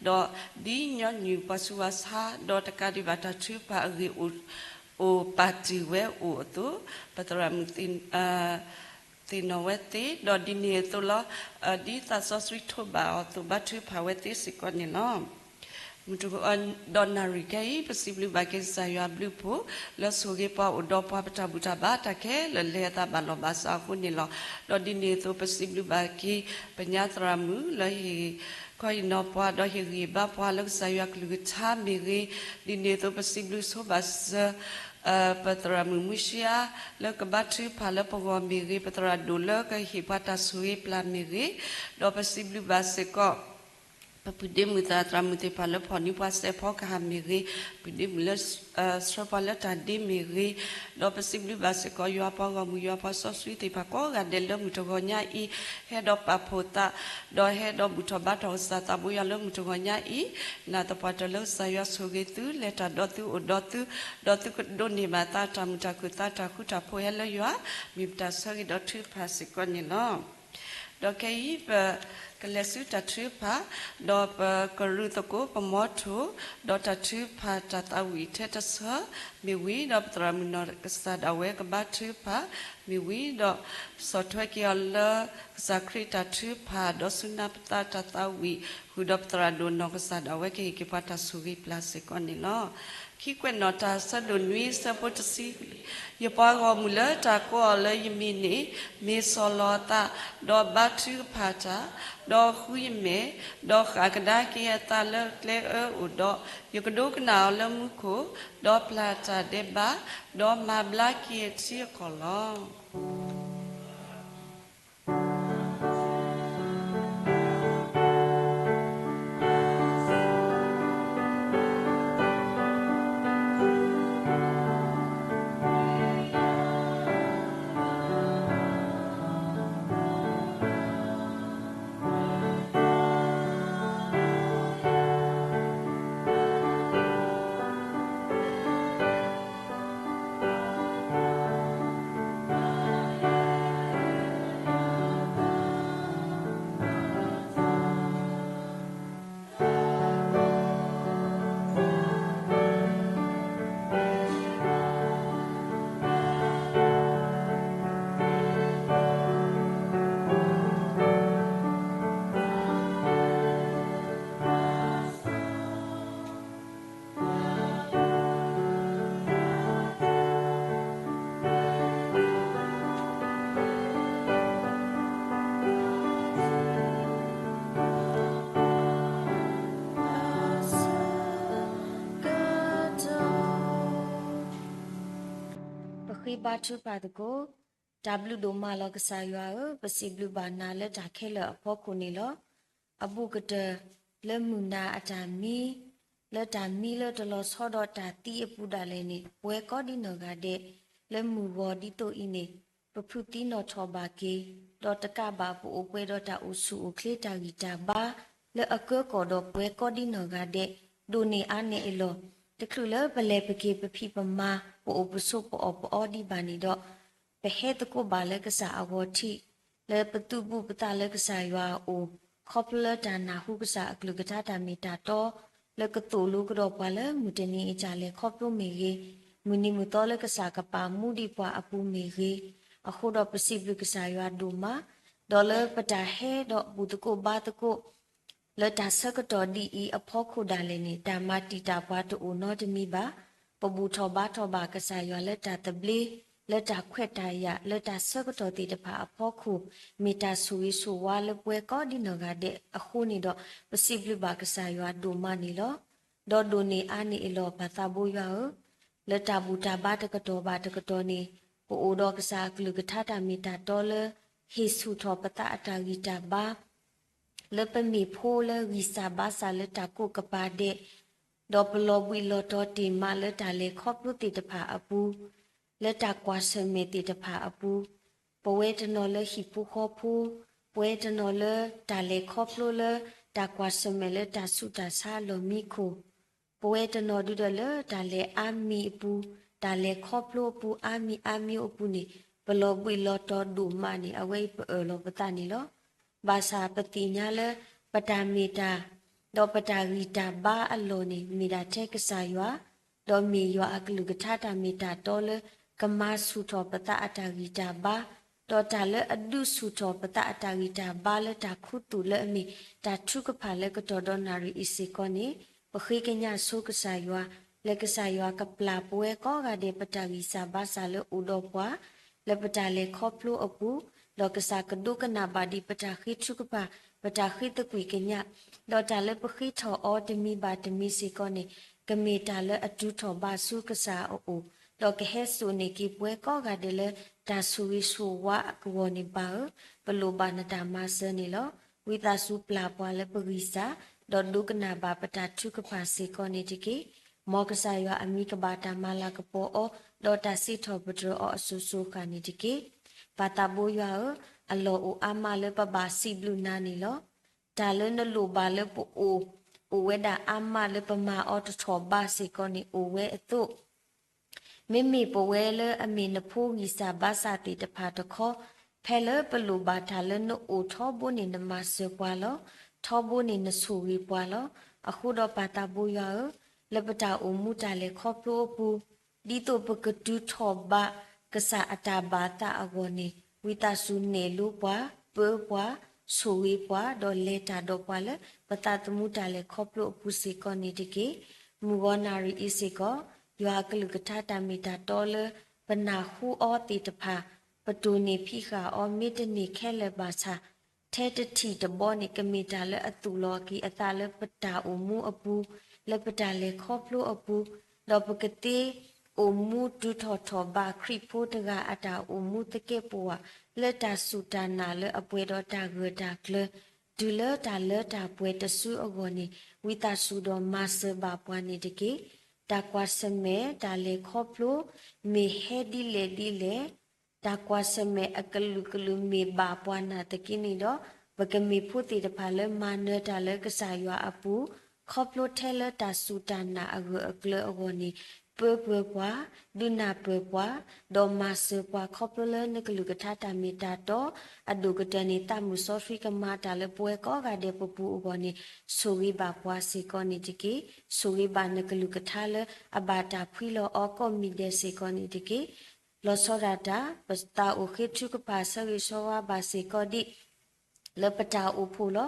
ၤ. ဒီးဒ်ညီနုၢ်ပှၤဆူးပှၤဆါ ဒီးတကးဒံးဘၣ်တၢ်ထုကဖၣ်အဂ့ၢ်အိၣ် အိၣ်ပာ်တ့ၢ်ဝဲအိၣ်အသိး, ပသရၣ်မုၣ် သ့ၣ်နီၣ်ဝဲသ့, ဒီးဒ်န့ၣ်အသိးလီၤ. ဒ်သးစီဆှံထိးဘၣ်အီၤအသိး ဘါထုကဖၣ်ဝဲသ့စ့ၢ်ကီးန့ၣ်လီၤ. ဒီးနၣ်ရံၣ်ခဲအံၤ ပစံးဘျုးဘၣ်က့ၤကစၢ်ယွၤအဘျုးအဖှိၣ် လၢဆိၣ်ဂ့ၤပှၤအိၣ်ဒီးပှၤ ပတၢ်ဘူၣ်တၢ်ဘါတၢ်ခဲလၢာ်လဲၤအသးဘၣ်လီၢ်ဘၣ်စးအဃိန့ၣ်လီၤ. ဒီးဒ်န့ၣ်အသိး ပစံးဘျုးဘၣ်က့ၤ ပညါသရၣ်မုၣ်လၢဟ့ၣ်ခီဟ့ၣ်နီၤပှၤ ဒီးဟ့ၣ်ဂံၢ်ဘါပှၤလၢကစၢ်ယွၤကလုၢ်ကထါမ့ၢ်ဂ့ၤ, ဒ်န့ၣ်အသိး ပစံးဘျုးဆိဘၣ်စၢၤ ပသရၣ်မုၣ်မုၢ်ဆံအါ လၢကဘါထုကဖၣ်လၢပဂီၢ်မ့ၢ်ဂ့ၤ, ပသရၣ်ဒိၣ်လၢကဟ့ၣ်ပှၤတၢ်ဆိၣ်ဂ့ၤပျၢ်မ့ၢ်ဂ့ၤ, ဒီးပစံးဘျုးဘၣ်စ့ၢ်ကီး ပပုၢ်ဒ့မုၣ်သရၣ်သရၣ်မုၣ်သ့ၣ်တဖၣ်လၢဖီၣ်န့ၢ်ပှၤစဲးဖီကဟၣ်မ့ၢ်ဂ့ၤ, ပုၢ်ဒ့မုၣ်လၢ ဆှၢပှၤလၢတၢ်ဒ့မ့ၢ်ဂ့ၤ, ဒီးပစံးဘျုးဘၣ်စ့ၢ်ကီး ယွၤပှၤဂီၢ်မုၢ် ယွၤပှၤစီဆှံသ့ၣ်တဖၣ်ကိးဂၤဒဲးလၢမုၢ်တဂီၤညါအံၤ, ဟဲဒီးပာ်ဖှိၣ်သး, ဒီးဟဲဒီးဘူၣ်ထီၣ်ဘါထီၣ်ကစၢ်သးဘိယွၤလၢမုၢ်တဂီၤညါအံၤ, နာ်သပှၢ်တၢၢ်လၢကစၢ်ယွၤဆိၣ်ဂ့ၤသု လဲၤတၢ်ဒီးသုအိၣ်ဒီးသု, ဒီးသုကဒိးန့ၢ်ဘၣ်သးတၢ်မုာ်တၢ်ခုၣ်သးတၢ်ဃူတၢ်ဖိးဟဲလၢယွၤ, မ့ၢ်ပတၢ်ဆၢဂ့ၤဒီးထုကဖၣ်စ့ၢ်ကီးန့ၣ်လီၤ. ဒီးခဲအံၤ ပကလဲၤဆူတၢ်ထုကဖၣ်, ဒီးပကရူၢ်သကိးပမီထိၣ်, ဒီးတၢ်ထုကဖၣ်တၢ်သးဝံၣ်ထဲတဆၢ, မ့ၢ်ဝံၤဒီးပသရၣ်မုၣ်နီၢ်ကစၢ်ဒၣ်ဝဲကဘါထုကဖၣ်, မ့ၢ်ဝံၤဒီး ဆီၣ်ထွဲက့ၤအီၤလၢကစၢ်ခရံာ်တၢ်ထုကဖၣ်, ဒီးစူၢ်နာ်ပသးတၢ်သးဝံၣ်, ဃုာ်ဒီးပသရၣ်ဒိၣ်နီၢ်ကစၢ်ဒၣ်ဝဲကဟ့ၣ်က့ၤပှၤတၢ်ဆိၣ်ဂ့ၤပျၢ်စ့ၢ်ကီးန့ၣ်လီၤ. ခံကွဲးနီၣ်တၢ်ဆၢဒိၣ်နွံဆၢဖိတဆံ, ယပှၤဂီၢ်မုၢ်လၢတၢ်ကိးအီၤလၢယမံၤန့ၣ်, မ့ၢ်ဆီၣ်လီၤအသး, ဒီးဘါထုကဖၣ်တၢ်, ဒီးဃုယမဲာ်, ဒီးဃၣ်ကဒါက့ၤအသးလၢကျဲအၢအိၣ်ဒီး, ယကဒိကနၣ်အီၤလၢမူခိၣ်, ဒီးပျၢ်တၢ်ဒဲးဘး, ဒီးမၤဘျါက့ၤအထံအကီၢ်လီၤ. ဘါထုကဖၣ်သကိး. တၢ်ဘျုးဒိၣ်မးလီၤကစၢ်ယွၤဧၢ, ပစံးဘျုးဘၣ်နၤလၢတၢ်ခဲလၢာ်အဖီခိၣ်န့ၣ်လီၤ. အဘူးကတၢၢ်လၢမုၢ်နၤအတၢ်မံ, လၢတၢ်မံလၢတလီၤဆီဒီးတၢ်သံအပူၤဒၣ်လဲာ်န့ၣ်, ပဝဲကိးဒ်နီၢ်ဂၤဒဲး လၢမုၢ်ဂီၤဒ်သိးအံၤန့ၣ်, ပဖုးသံနီၣ်ထီၣ်ဘၣ်က့ၤ, ဒီးတကးဘၣ်ပအိၣ်ပှဲၤဒီးတၢ်အိၣ်ဆူၣ်အိၣ်ချ့တၢ်ဂံၢ်တၢ်ဘါ လၢအကၢကီၢ်ဒီးပဝဲကိးဒ်နီၢ်ဂၤဒဲး, ဒိၣ်န့ၢ်အါန့ၢ်အလီၢ်, တချုးလၢပလဲၤပက့ၤပဖံးပမၤ ပအိၣ်ပဆိးပအီၣ်ပအီဒံးဘၣ်န့ၣ်ဒီး, ပဟဲသကိးဘၣ်လၢကစၢ်အဂီၢ်ထံး, လၢပသုးဘူးပသးလၢကစၢ်ယွၤအအိၣ်, ခီဖျိလၢတၢ်နၢ်ဟူကစၢ်အကလုၢ်ကထါတၢ်မ့ၢ်တၢ်တီ, လၢကသိၣ်လိကဒီးပှၤလၢမုၢ်တနံၤအံၤတၢ်လဲၤခီဖျိမ့ၢ်ဂ့ၤ, မုၢ်နံၤမုၢ်သီလၢကစၢ်ကပာ်မူဒံးပှၤအပူၤမ့ၢ်ဂ့ၤ, အဃိဒီးပစံးဘျုးကစၢ်ယွၤဒိၣ်မး, ဒီးလၢပတၢ်ဟဲဒီးဘူၣ်သကိးဘါသကိး လၢတၢ်ဆၢကတီၢ်ဒ်အံၤအဖီခိၣ်ဒၣ်လဲာ်န့ၣ်, တၢ်မၤတံာ်တာ်ပှၤတအိၣ်နီတမံၤဘၣ်. ပဘူၣ်ထီၣ်ဘါထီၣ်ဘၣ်ကစၢ်ယွၤလၢတၢ်သဘျ့, လၢတၢ်ခွဲးတၢ်ယာ်, လၢတၢ်ဆၢကတီၢ်သ့ၣ်တဖၣ်အဖီခိၣ်, မ့ၢ်တၢ်ဆိၣ်ဂ့ၤဆိၣ်ဝါလၢပဝဲကိးဒ်နီၢ်ဂၤဒဲးအဃိန့ၣ်ဒီး, ပစံးဘျုးဘၣ်ကစၢ်ယွၤဒိၣ်မးန့ၣ်လီၤ. ဒီးဒိၣ်န့ၢ်အါန့ၢ်အလီၢ်ပၢ်သးဘိယွၤဧၢ, လၢတၢ်ဘူၣ်တၢ်ဘါတကတီၢ်ဘၣ်တကတီၢ်န့ၣ်, ပအိၣ်ဒီးကစၢ်အကလုၢ်ကထါတၢ်မ့ၢ်တၢ်တီလၢ ဟ့ၣ်ဆူၣ်ထီၣ်ပသးအတၢ်ဂံၢ်တၢ်ဘါ လၢပမ့ၢ်ဖိလၢဂံၢ်စၢ်ဘါစၢ်လၢတၢ်ကိးကပၤဒဲး, ဒီးပလီၤဘှံးလီၤတီၤတ့ၢ်မးလၢတၢ်လဲၤခီဖျိသ့ၣ်တဖၣ်အပူၤ, လၢတၢ်ကွၢ်ဆၢၣ်မဲာ်သ့ၣ်တဖၣ်အပူၤ, ပဝဲတနီၤလၢဟံၣ်ဖိဃီဖိ, ပဝဲတနီၤလၢတၢ်လဲၤခီဖျိလၢတၢ်ကွၢ်ဆၢၣ်မဲာ်လၢတၢ်ဆူးတၢ်ဆါအလီၢ်မံခိၣ်, ပဝဲတနီၤဒုဒီးလၢတၢ်လဲၤအါမံၤအပူၤ, တၢ်လဲၤခီဖျိအပူၤအါမံၤအါမံၤအပူၤန့ၣ်, ပလီၤဘှံးလီၤတီၤဒိၣ်မးန့ၣ် အဝဲအံၤပအၢၣ်လီၤပသးန့ၣ်လီၤ. ဘၣ်ဆၣ်ပသ့ၣ်ညါလၢ ပတၢ်မ့ၢ်တၢ်, ဒီးပတၢ်ဂံၢ်တၢ်ဘါအလီၢ်န့ၣ် မ့ၢ်ဒၣ်ထဲကစၢ်ယွၤ, ဒီးမ့ၢ်ယွၤအကလုၢ်ကထါတၢ်မ့ၢ်တၢ်တီလၢ ကမၤဆူၣ်ထီၣ်ပသးအတၢ်ဂံၢ်တၢ်ဘါ, ဒီးတၢ်လၢအဒုးဆူၣ်ထီၣ်ပသးအတၢ်ဂံၢ်တၢ်ဘါလၢတၢ်ခူသူၣ်လၢအမ့ၢ်တၢ်ထုကဖၣ်လၢကတီၢ်ဒီးနၣ်ရံၣ်အံၤစ့ၢ်ကီးန့ၣ်, ပဃ့ကညးဆိကစၢ်ယွၤ, လၢကစၢ်ယွၤကပျၢ်ပဝဲကိးဂၤဒဲးပတၢ်ဂံၢ်စၢ်ဘါစၢ်လၢအိၣ်ဒီးပှၤ လၢပတၢ်လဲၤခီဖျိအပူၤ, ဒီးကစၢ်ကဒိကနၣ်ဘၣ်ဒံးပတၢ်ဃ့ထုကဖၣ်, ပတၢ်ဃ့သကွံာ်ကညး, ဒီးတၢ်လၢပဃ့ထီၣ်အီၤတမံၤဘၣ်တမံၤစ့ၢ်ကီးန့ၣ်, ကမ့ၢ်တၢ်လၢအတုၤထီၣ်ဘၣ်ဆူကစၢ်အအိၣ်, ဒီးကဟဲစိာ်န့ၢ်က့ၤပဝဲကိးဂၤဒဲးလၢတၢ်ဆိၣ်ဂ့ၤဆိၣ်ဝါအဂီၢ်န့ၣ် ပၢ်ဧၢ, ပလိၣ်ဘၣ်နတၢ်မၤစၢၤန့ၣ်လီၤ. ဝံသးစူၤပျၢ်ပှၤလၢပဂံၢ်စၢ်, ဒီးဒိကနၣ်ဘၣ်ပတၢ်ထုကဖၣ်စ့ၢ်ကီးန့ၣ်တက့ၢ်. မ်ကစၢ်ယွၤအမံၤကဘၣ်တၢ်မၤလၤကပီၤအီၤ, ဒီးတၢ်စံးထီၣ်ပတြၢၤအီၤအစိၤစိၤဃၣ်န့ၣ်တက့ၢ်. ပၢ်သးဘိယွၤဧၢ, အလီၢ်အိၣ်အါမးလၢပဘၣ်စံးဘျုးနၤန့ၣ်လီၤ. တၢ်လၢနလိၣ်ဘၣ်လၢပအိၣ်, အိၣ်ဝဲဒၣ်အါမးလၢပမၤအီၤတထီၣ်ဘးစ့ၢ်ကီးန့ၣ်အိၣ်ဝဲအသိး မ့မ့ၢ်ပဝဲလၢအမ့ၢ်နဖိဂံၢ်စၢ်ဘါစၢ်သ့ၣ်တဖၣ်တခီ, ဖဲလၢပလိၣ်ဘၣ်တၢ်လၢနအိၣ်ထီဘိန့ၣ်နမၤစၢၤပှၤလီၤ. ထီဘိန့ၣ်နဆိၣ်ဂ့ၤပှၤလီၤ. အဃိဒီးပၢ်သးဘိယွၤဧၢ, လၢပတၢ်အိၣ်မူတၢ်လဲၤခီဖျိအပူၤ, ဒ်သိးပကတုၤထီၣ်ဘးကစၢ်အတၢ်ဘၣ်သးအဂီၢ်န့ၣ်, ဝံသးစူၤနဲၣ်လိပှၤ, ပၢပှၤ, ဆိၣ်ဂ့ၤပှၤ, ဒီးလဲၤတၢ်ဒီးပှၤလၢပသးသမူတၢ်လဲၤခီဖျိအပူၤစ့ၢ်ကီးန့ၣ်တက့ၢ်. မုၢ်ဂီၤနၣ်ရံၣ်အံၤစ့ၢ်ကီး, ယွၤအကလုၢ်ကထါတၢ်မ့ၢ်တၢ်တီလၢ ပနၢ်ဟူအီၤသ့ၣ်တဖၣ်, ပတိၢ်န့ၢ်ဖံးဃာ်အီၤ မ့တမ့ၢ်ခဲလၢာ်ဘၣ်ဆၣ်, ထဲတထံၣ်တဘီန့ၣ် ကမ့ၢ်တၢ်လၢအသူၣ်လီၤက့ၤအသးလၢပတၢ်အိၣ်မူအပူၤ, လၢပတၢ်လဲၤခီဖျိအပူၤ, ဒီးပကသ့အိၣ်မူတုၤထီၣ်ထီၣ်ဘးခရံာ်ဖိတဂၤအတၢ်အိၣ်မူသကဲးပဝး, လၢတၢ်စူၢ်တၢ်နာ်လၢအပှဲၤဒီးတၢ်ဂၢၢ်တၢ်ကျၢၤ, တုၤလၢတၢ်လၢတၢ်ပှဲၤတစုအဂီၢ်န့ၣ်, ဝံသးစူၤဒီးမၤစၢၤဘၣ်ပှၤန့ၣ်တက့ၢ်. တၢ်ကွၢ်ဆၢၣ်မဲာ်တၢ်လဲၤခီဖျိ မ့ၢ်ဟဲဒ်လဲၣ်ဒ်လဲၣ်, တၢ်ကွၢ်ဆၢၣ်မဲာ်အကလုာ်ကလုာ်မ့ၢ်ဘၣ်ပှၤနာ်သက့န့ၣ်ဒီး, ပကမ့ၢ်ဖိသ့ၣ်တဖၣ်လၢမၤနၢၤတၢ်လၢကစၢ်ယွၤအပူၤ, ခီဖျိထဲလၢတၢ်စူၢ်တၢ်နာ်အဂၢၢ်အကျၢၤအဂီၢ်န့ၣ်, ပၢပှဲၤပှၤ, ဒုးနၢ်ပၢၢ်ပှၤ, ဒီးမၤစၢၤပှၤခီဖျိလၢနကလုၢ်ကထါတၢ်မ့ၢ်တၢ်တီ, အဒိၣ်ကတၢၢ်န့ၣ် သးမုၢ်စီဆှံကမၤတၢ်လၢပဝဲကိးဂၤဒဲးပပူၤအဂီၢ်န့ၣ်, ဆိၣ်ဂ့ၤဘၣ်ပှၤစ့ၢ်ကီးန့ၣ်တက့ၢ်. ဆိၣ်ဂ့ၤဘၣ်နကလုၢ်ကထါလၢအဘၣ်တၢ်ဖှံလီၤအီၤကိးမံၤဒဲးစ့ၢ်ကီးန့ၣ်တက့ၢ်. လီၤဆီဒၣ်တၢ် ပသးအိၣ်ဃ့ထုကဖၣ်ဆၢဂ့ၤဆၢဝါဘၣ်စ့ၢ်ကီးဒံး လၢပတၢ်အိၣ်ဖှိၣ်လီၤ.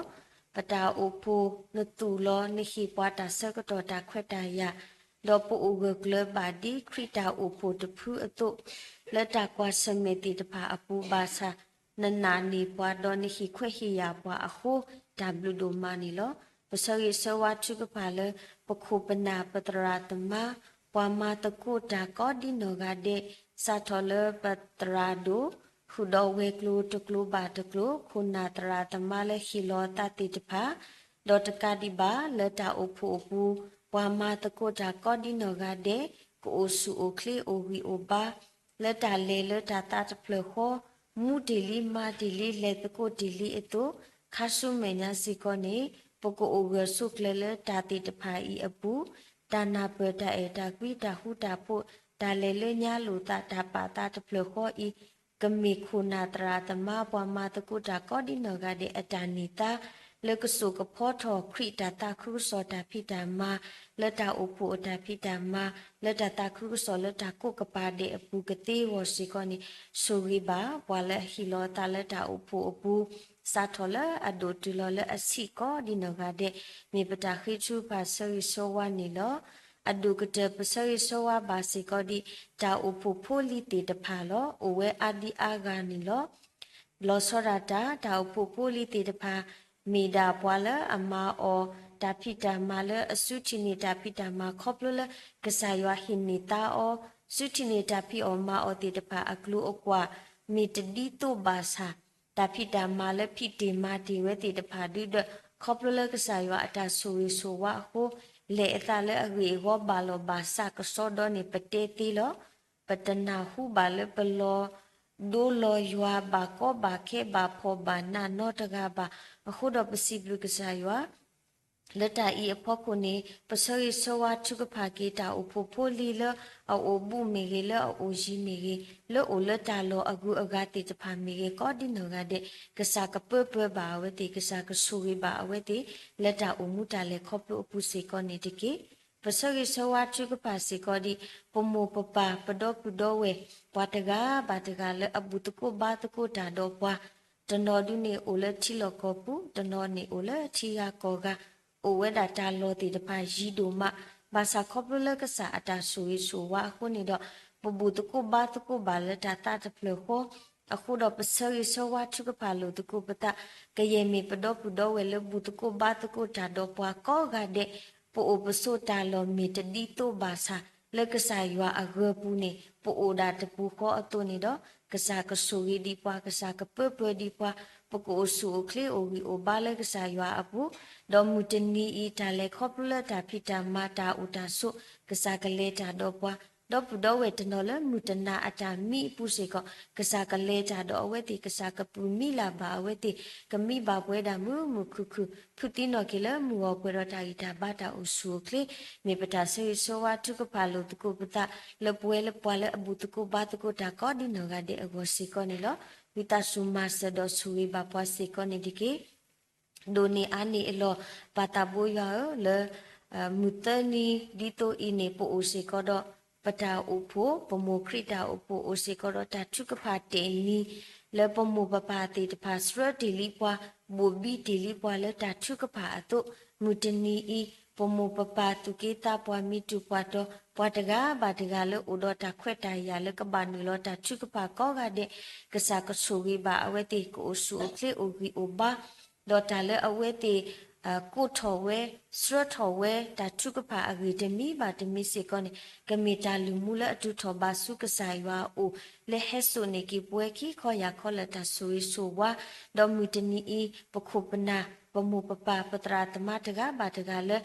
ပတၢ်အိၣ်ဖှိၣ်နသူၣ်လီၤ နဟ့ၣ်ပှၤတၢ်ဆၢကတီၢ်တၢ်ခွဲးတၢ်ယာ်, ဒီးပအိၣ်ဂၢၢ်ကျၢၤဘၣ်ဒ်ခရံာ်တၢ်အိၣ်ဖှိၣ်တဖုအသိး, လၢတၢ်ကွၢ်ဆၢၣ်မဲာ်သ့ၣ်တဖၣ်အပူၤဘၣ်ဆၣ်, နနာ်န့ၢ်ပှၤ ဒီးနဟ့ၣ်ခွဲးဟ့ၣ်ယာ်ပှၤအဃိ, တၢ်ဘျုးဒိၣ်မးန့ၣ်လီၤ. ပဆၢဂ့ၤဆၢဝါထုကဖၣ်လၢ ပခိၣ်ပနၢ်ပသရၣ်သမါ, ပှၤမၤသကိးတၢ်ကိးဒ်နီၢ်ဂၤဒဲး, စးထီၣ်လၢပသရၣ်ဒိၣ် ဃုာ်ဒီးဝဲၤကျိၤတကျိၤဘၣ်တကျိၤ ခိၣ်နၢ်သရၣ်သမါလၢဟ့ၣ်လီၤအသးသ့ၣ်တဖၣ်, ဒီးတကးဒံးဘၣ်လၢတၢ်အိၣ်ဖှိၣ်အပူၤ ပှၤမၤသကိးတၢ်ကိးဒ်နီၢ်ဂၤဒဲး ကအိၣ်ဆူၣ်အိၣ်ချ့အိၣ်ဂံၢ်အိၣ်ဘါ လၢတၢ်လဲၤလၢတၢ်သးတဖျၢၣ်ဃီ, မူတ့ၢ်လံမၤတ့ၢ်လံ လဲၤသကိးတ့ၢ်လံအသိး, ခါဆူမဲာ်ညါစ့ၢ်ကီးန့ၣ် ပကအိၣ်ဂၢၢ်ဆိးကျၢၤလၢတၢ်သ့ၣ်တဖၣ်အံၤအပူၤ, တၢ်နၢ်ပၢၢ်တၢ်အဲၣ်တၢ်ကွံ တၢ်ဃူတၢ်ဖိး, တၢ်လဲၤလၢညါလိာ်သး တၢ်ပာ်သးတဖျၢၣ်ဃီအံၤ ကမ့ၢ်ခိၣ်နၢ်သရၣ်သမါ ပှၤမၤသကိးတၢ်ကိးဒ်နီၢ်ဂၤဒဲးအတၢ်န့ၢ်သါ လၢကစိာ်ကဖီထီၣ်ခရံာ်တၢ်သးခုကစီၣ်တၢ်ဖံးတၢ်မၤ, လၢတၢ်အိၣ်ဖှိၣ်အတၢ်ဖံးတၢ်မၤ, လၢတၢ်သးခုကစီၣ်လၢတၢ်ကိးကပၤဒဲးအပူၤကသ့အဂီၢ်စ့ၢ်ကီးန့ၣ်, ဆိၣ်ဂ့ၤဘၣ်ပှၤလၢအဟ့ၣ်လီၤအသးလၢတၢ်အိၣ်ဖှိၣ်အပူၤ, စးထီၣ်လၢအဒိၣ်တုၤလီၤလၢအဆံးကိးဒ်နီၢ်ဂၤဒဲး, မ့ၢ်ပတၢ်ဃ့ထုကဖၣ်ဆၢဂ့ၤဆၢဝါန့ၣ်လီၤ. အဒိၣ်ကတၢၢ်ပဆၢဂ့ၤဆၢဝါဘၣ်စ့ၢ်ကီးဒ် တၢ်အိၣ်ဖှိၣ်ဖိလံၤသ့ၣ်တဖၣ်လီၤ. အိၣ်ဝဲအါဒံအါဂၤန့ၣ်လီၤ. လီၤဆီဒၣ်တၢ် တၢ်အိၣ်ဖှိၣ်ဖိလံၤသ့ၣ်တဖၣ် မ့ၢ်ဒၣ်ပှၤလၢအမၤအီၤ တၢ်ဖံးတၢ်မၤလၢအစုထံၣ်န့ၢ်တၢ်ဖံးတၢ်မၤခီဖျိလၢကစၢ်ယွၤဟ့ၣ်န့ၢ်သါအီၤ, စုထံၣ်န့ၢ်တၢ်ဖံးအီၣ်မၤအီၣ်သ့ၣ်တဖၣ်အကျိၤအကွာ် မ့ၢ်တဒ်သိးဘၣ်ဆၣ် တၢ်ဖံးတၢ်မၤလၢဖံးတ့ၢ်မၤတ့ၢ်ဝဲသ့ၣ်တဖၣ်ဒုဒီး ခီဖျိလၢကစၢ်ယွၤအတၢ်ဆိၣ်ဂ့ၤဆိၣ်ဝါအဃိ လဲၤအသးလၢအဂ့ၢ်အဂီၢ်ဘၣ်လီၤဘၣ်စးကစီဒီန့ၣ် ပတဲသ့လီၤ. ပတနၢ်ဟူဘၣ်လၢပလီၤဒိလီၤယွၤဘၣ်ကီဘၣ်ခဲဘၣ်ဖှီၣ်ဘၣ်နးနီတဂၤဘၣ်. အဃိဒီးပစံးဘျုးကစၢ်ယွၤ လၢတၢ်အံၤအဖီခိၣ်န့ၣ် ပဆၢဂ့ၤဆၢဝါထုကဖၣ်က့ၤ တၢ်အိၣ်ဖှိၣ်ဖိလံၤလၢအအိၣ်ဘူးမ့ၢ်ဂ့ၤ လၢအအိၣ်ယံၤမ့ၢ်ဂ့ၤ လၢအိၣ်လၢတၢ်လီၢ်အဂုၤအဂၤသ့ၣ်တဖၣ်မ့ၢ်ဂ့ၤ ကိးဒ်နီၢ်ဂၤဒဲး ကစၢ်ကပၢပၢဘၣ်အဝဲသ့ၣ် ကစၢ်ကဆိၣ်ဂ့ၤဘၣ်အဝဲသ့ၣ် လၢတၢ်အိၣ်မူတၢ်လဲၤခီဖျိအပူၤစ့ၢ်ကီးန့ၣ်တက့ၢ်. ပဆၢဂ့ၤဆၢဝါထုကဖၣ်စ့ၢ်ကီးဒ် ပမိၢ်ပပၢ် ပဒီပုၢ်ဒီဝဲၢ် ပှၤတဂၤဘၣ်တဂၤလၢအဘူၣ်သကိးဘါသကိးတၢ်ဒီးပှၤ တနီၤဒုန့ၣ်အိၣ်လၢထံလီၢ်ကီၢ်ပူၤ တနီၤန့ၣ်အိၣ်လၢထံဂၤကီၢ်ဂၤ အိၣ်ဝဲဒၣ်တၢ်လီၢ်သ့ၣ်တဖၣ်ယံၤဒိၣ်မး, ဘၣ်ဆၣ်ခီဖျိလၢကစၢ်အတၢ်ဆိၣ်ဂ့ၤဆိၣ်ဝါအဃိန့ၣ်ဒီး ပဘူၣ်သကိးဘါသကိးဘၣ်လၢတၢ်သးတဖျၢၣ်ဃီ, အဃိဒီးပဆၢဂ့ၤဆၢဝါထုကဖၣ်လိာ်သကိးပသး, ကယဲၢ်မ့ၢ်ပဒီပုၢ်ဒီဝဲၢ်လၢဘူၣ်သကိးဘါသကိးတၢ်ဒီးပှၤကိးဂၤဒဲး ပအိၣ်ပဆိးတၢ်လီၢ်မ့ၢ်တဒ်သိးဘၣ်ဆၣ် လၢကစၢ်ယွၤအဂၢၤပူၤန့ၣ် ပအိၣ်ဒၣ်တပူၤဃီအသိးန့ၣ်ဒီး ကစၢ်ကဆိၣ်ဂ့ၤဒံးပှၤ ကစၢ်ကပၢပၢဒံးပှၤ, ပကအိၣ်ဆူၣ်အိၣ်ချ့အိၣ်ဂံၢ်အိၣ်ဘါလၢကစၢ်ယွၤအပူၤ, ဒီးမုၢ်တနံၤအံၤ တၢ်လဲၤခီဖျိလၢတၢ်ဖံးတၢ်မၤတၢ်အိၣ်တၢ်ဆိး ကစၢ်ကလဲၤတၢ်ဒီးပှၤ, ဒီပုၢ်ဒီဝဲၢ်တနီၤလၢမုၢ်တနၤအတၢ်မံအပူၤစ့ၢ်ကီး ကစၢ်ကလဲၤတၢ်ဒီးအဝဲသ့ၣ် ကစၢ်ကပူၤမံလၢ်ဘၣ်အဝဲသ့ၣ် ကမံဘၣ်ပှဲၤဒၣ်မုာ်မုာ်ခုၣ်ခုၣ် ဖုးသံနီၢ်က့ၤလၢမုၢ်ဂီၤပှဲၤဒီးတၢ်ဂံၢ်တၢ်ဘါတၢ်အိၣ်ဆူၣ်အိၣ်ချ့, မ့ၢ်ပတၢ်ဆၢဂ့ၤဆၢဝါထုကဖၣ်လိာ်သကိးပသး လၢပဝဲလၢပှၤလၢအဘူၣ်သကိးဘါသကိးတၢ်ကိးဒ်နီၢ်ဂၤဒဲးအဂီၢ်စ့ၢ်ကီးန့ၣ်လီၤ. ဝံသးစူၤမၤစၢၤဒီးဆိၣ်ဂ့ၤဘၣ်ပှၤစ့ၢ်ကီးန့ၣ်တက့ၢ်. ဒိၣ်န့ၢ်အါန့ၢ်အလီၢ် ပၢ်သးဘိယွၤဧၢ, လၢ မုၢ်သၢနံၤဒ်သိးအံၤန့ၣ် ပအိၣ်စ့ၢ်ကီးဒီး ပတၢ်အိၣ်ဖှိၣ် ပမိၢ်ခရံာ်တၢ်အိၣ်ဖှိၣ် အိၣ်စ့ၢ်ကီးဒီးတၢ်ထုကဖၣ်တ့ၢ်နံၤ လၢပမိၢ်ပပၢ်သ့ၣ်တဖၣ် ဆှၢတ့ၢ်လံပှၤ ဘိၣ်ဘံတ့ၢ်လံပှၤလၢတၢ်ထုကဖၣ်အသိး, မုၢ်တနံၤအံၤ ပမိၢ်ပပၢ်သူၣ်က့သးပှၢ် မံၤတူၢ်ပှၢ်တီၤ ပှၤတဂၤဘၣ်တဂၤလၢအိၣ်ဒီးတၢ်ခွဲးတၢ်ယာ်လၢကဘၣ်နုာ်လီၤတၢ်ထုကဖၣ်ကိးဂၤဒဲး, ကစၢ်ကဆိၣ်ဂ့ၤဘၣ်အဝဲသ့ၣ် ကအိၣ်ဆူၣ်အိၣ်ချ့အိၣ်ဂံၢ်အိၣ်ဘါ ဒီးတၢ်လၢအဝဲသ့ၣ် ကိးထီၣ်ဝဲ ဆှၢထီၣ်ဝဲ တၢ်ထုကဖၣ်အဂ့ၢ်တမံၤဘၣ်တမံၤစ့ၢ်ကီးန့ၣ် ကမ့ၢ်တၢ်လုၢ်မူလၢအတုၤထီၣ်ဘၣ်ဆူကစၢ်ယွၤအအိၣ် လၢဟဲစိာ်န့ၢ်က့ၤပဝဲခံခီယၢ်ခီလၢတၢ်ဆိၣ်ဂ့ၤဆိၣ်ဝါ, ဒီးမုၢ်တနံၤအံၤ ပခိၣ်ပနၢ် ပမိၢ်ပပၢ် ပသရၣ်သမါတဂၤဘၣ်တဂၤလၢ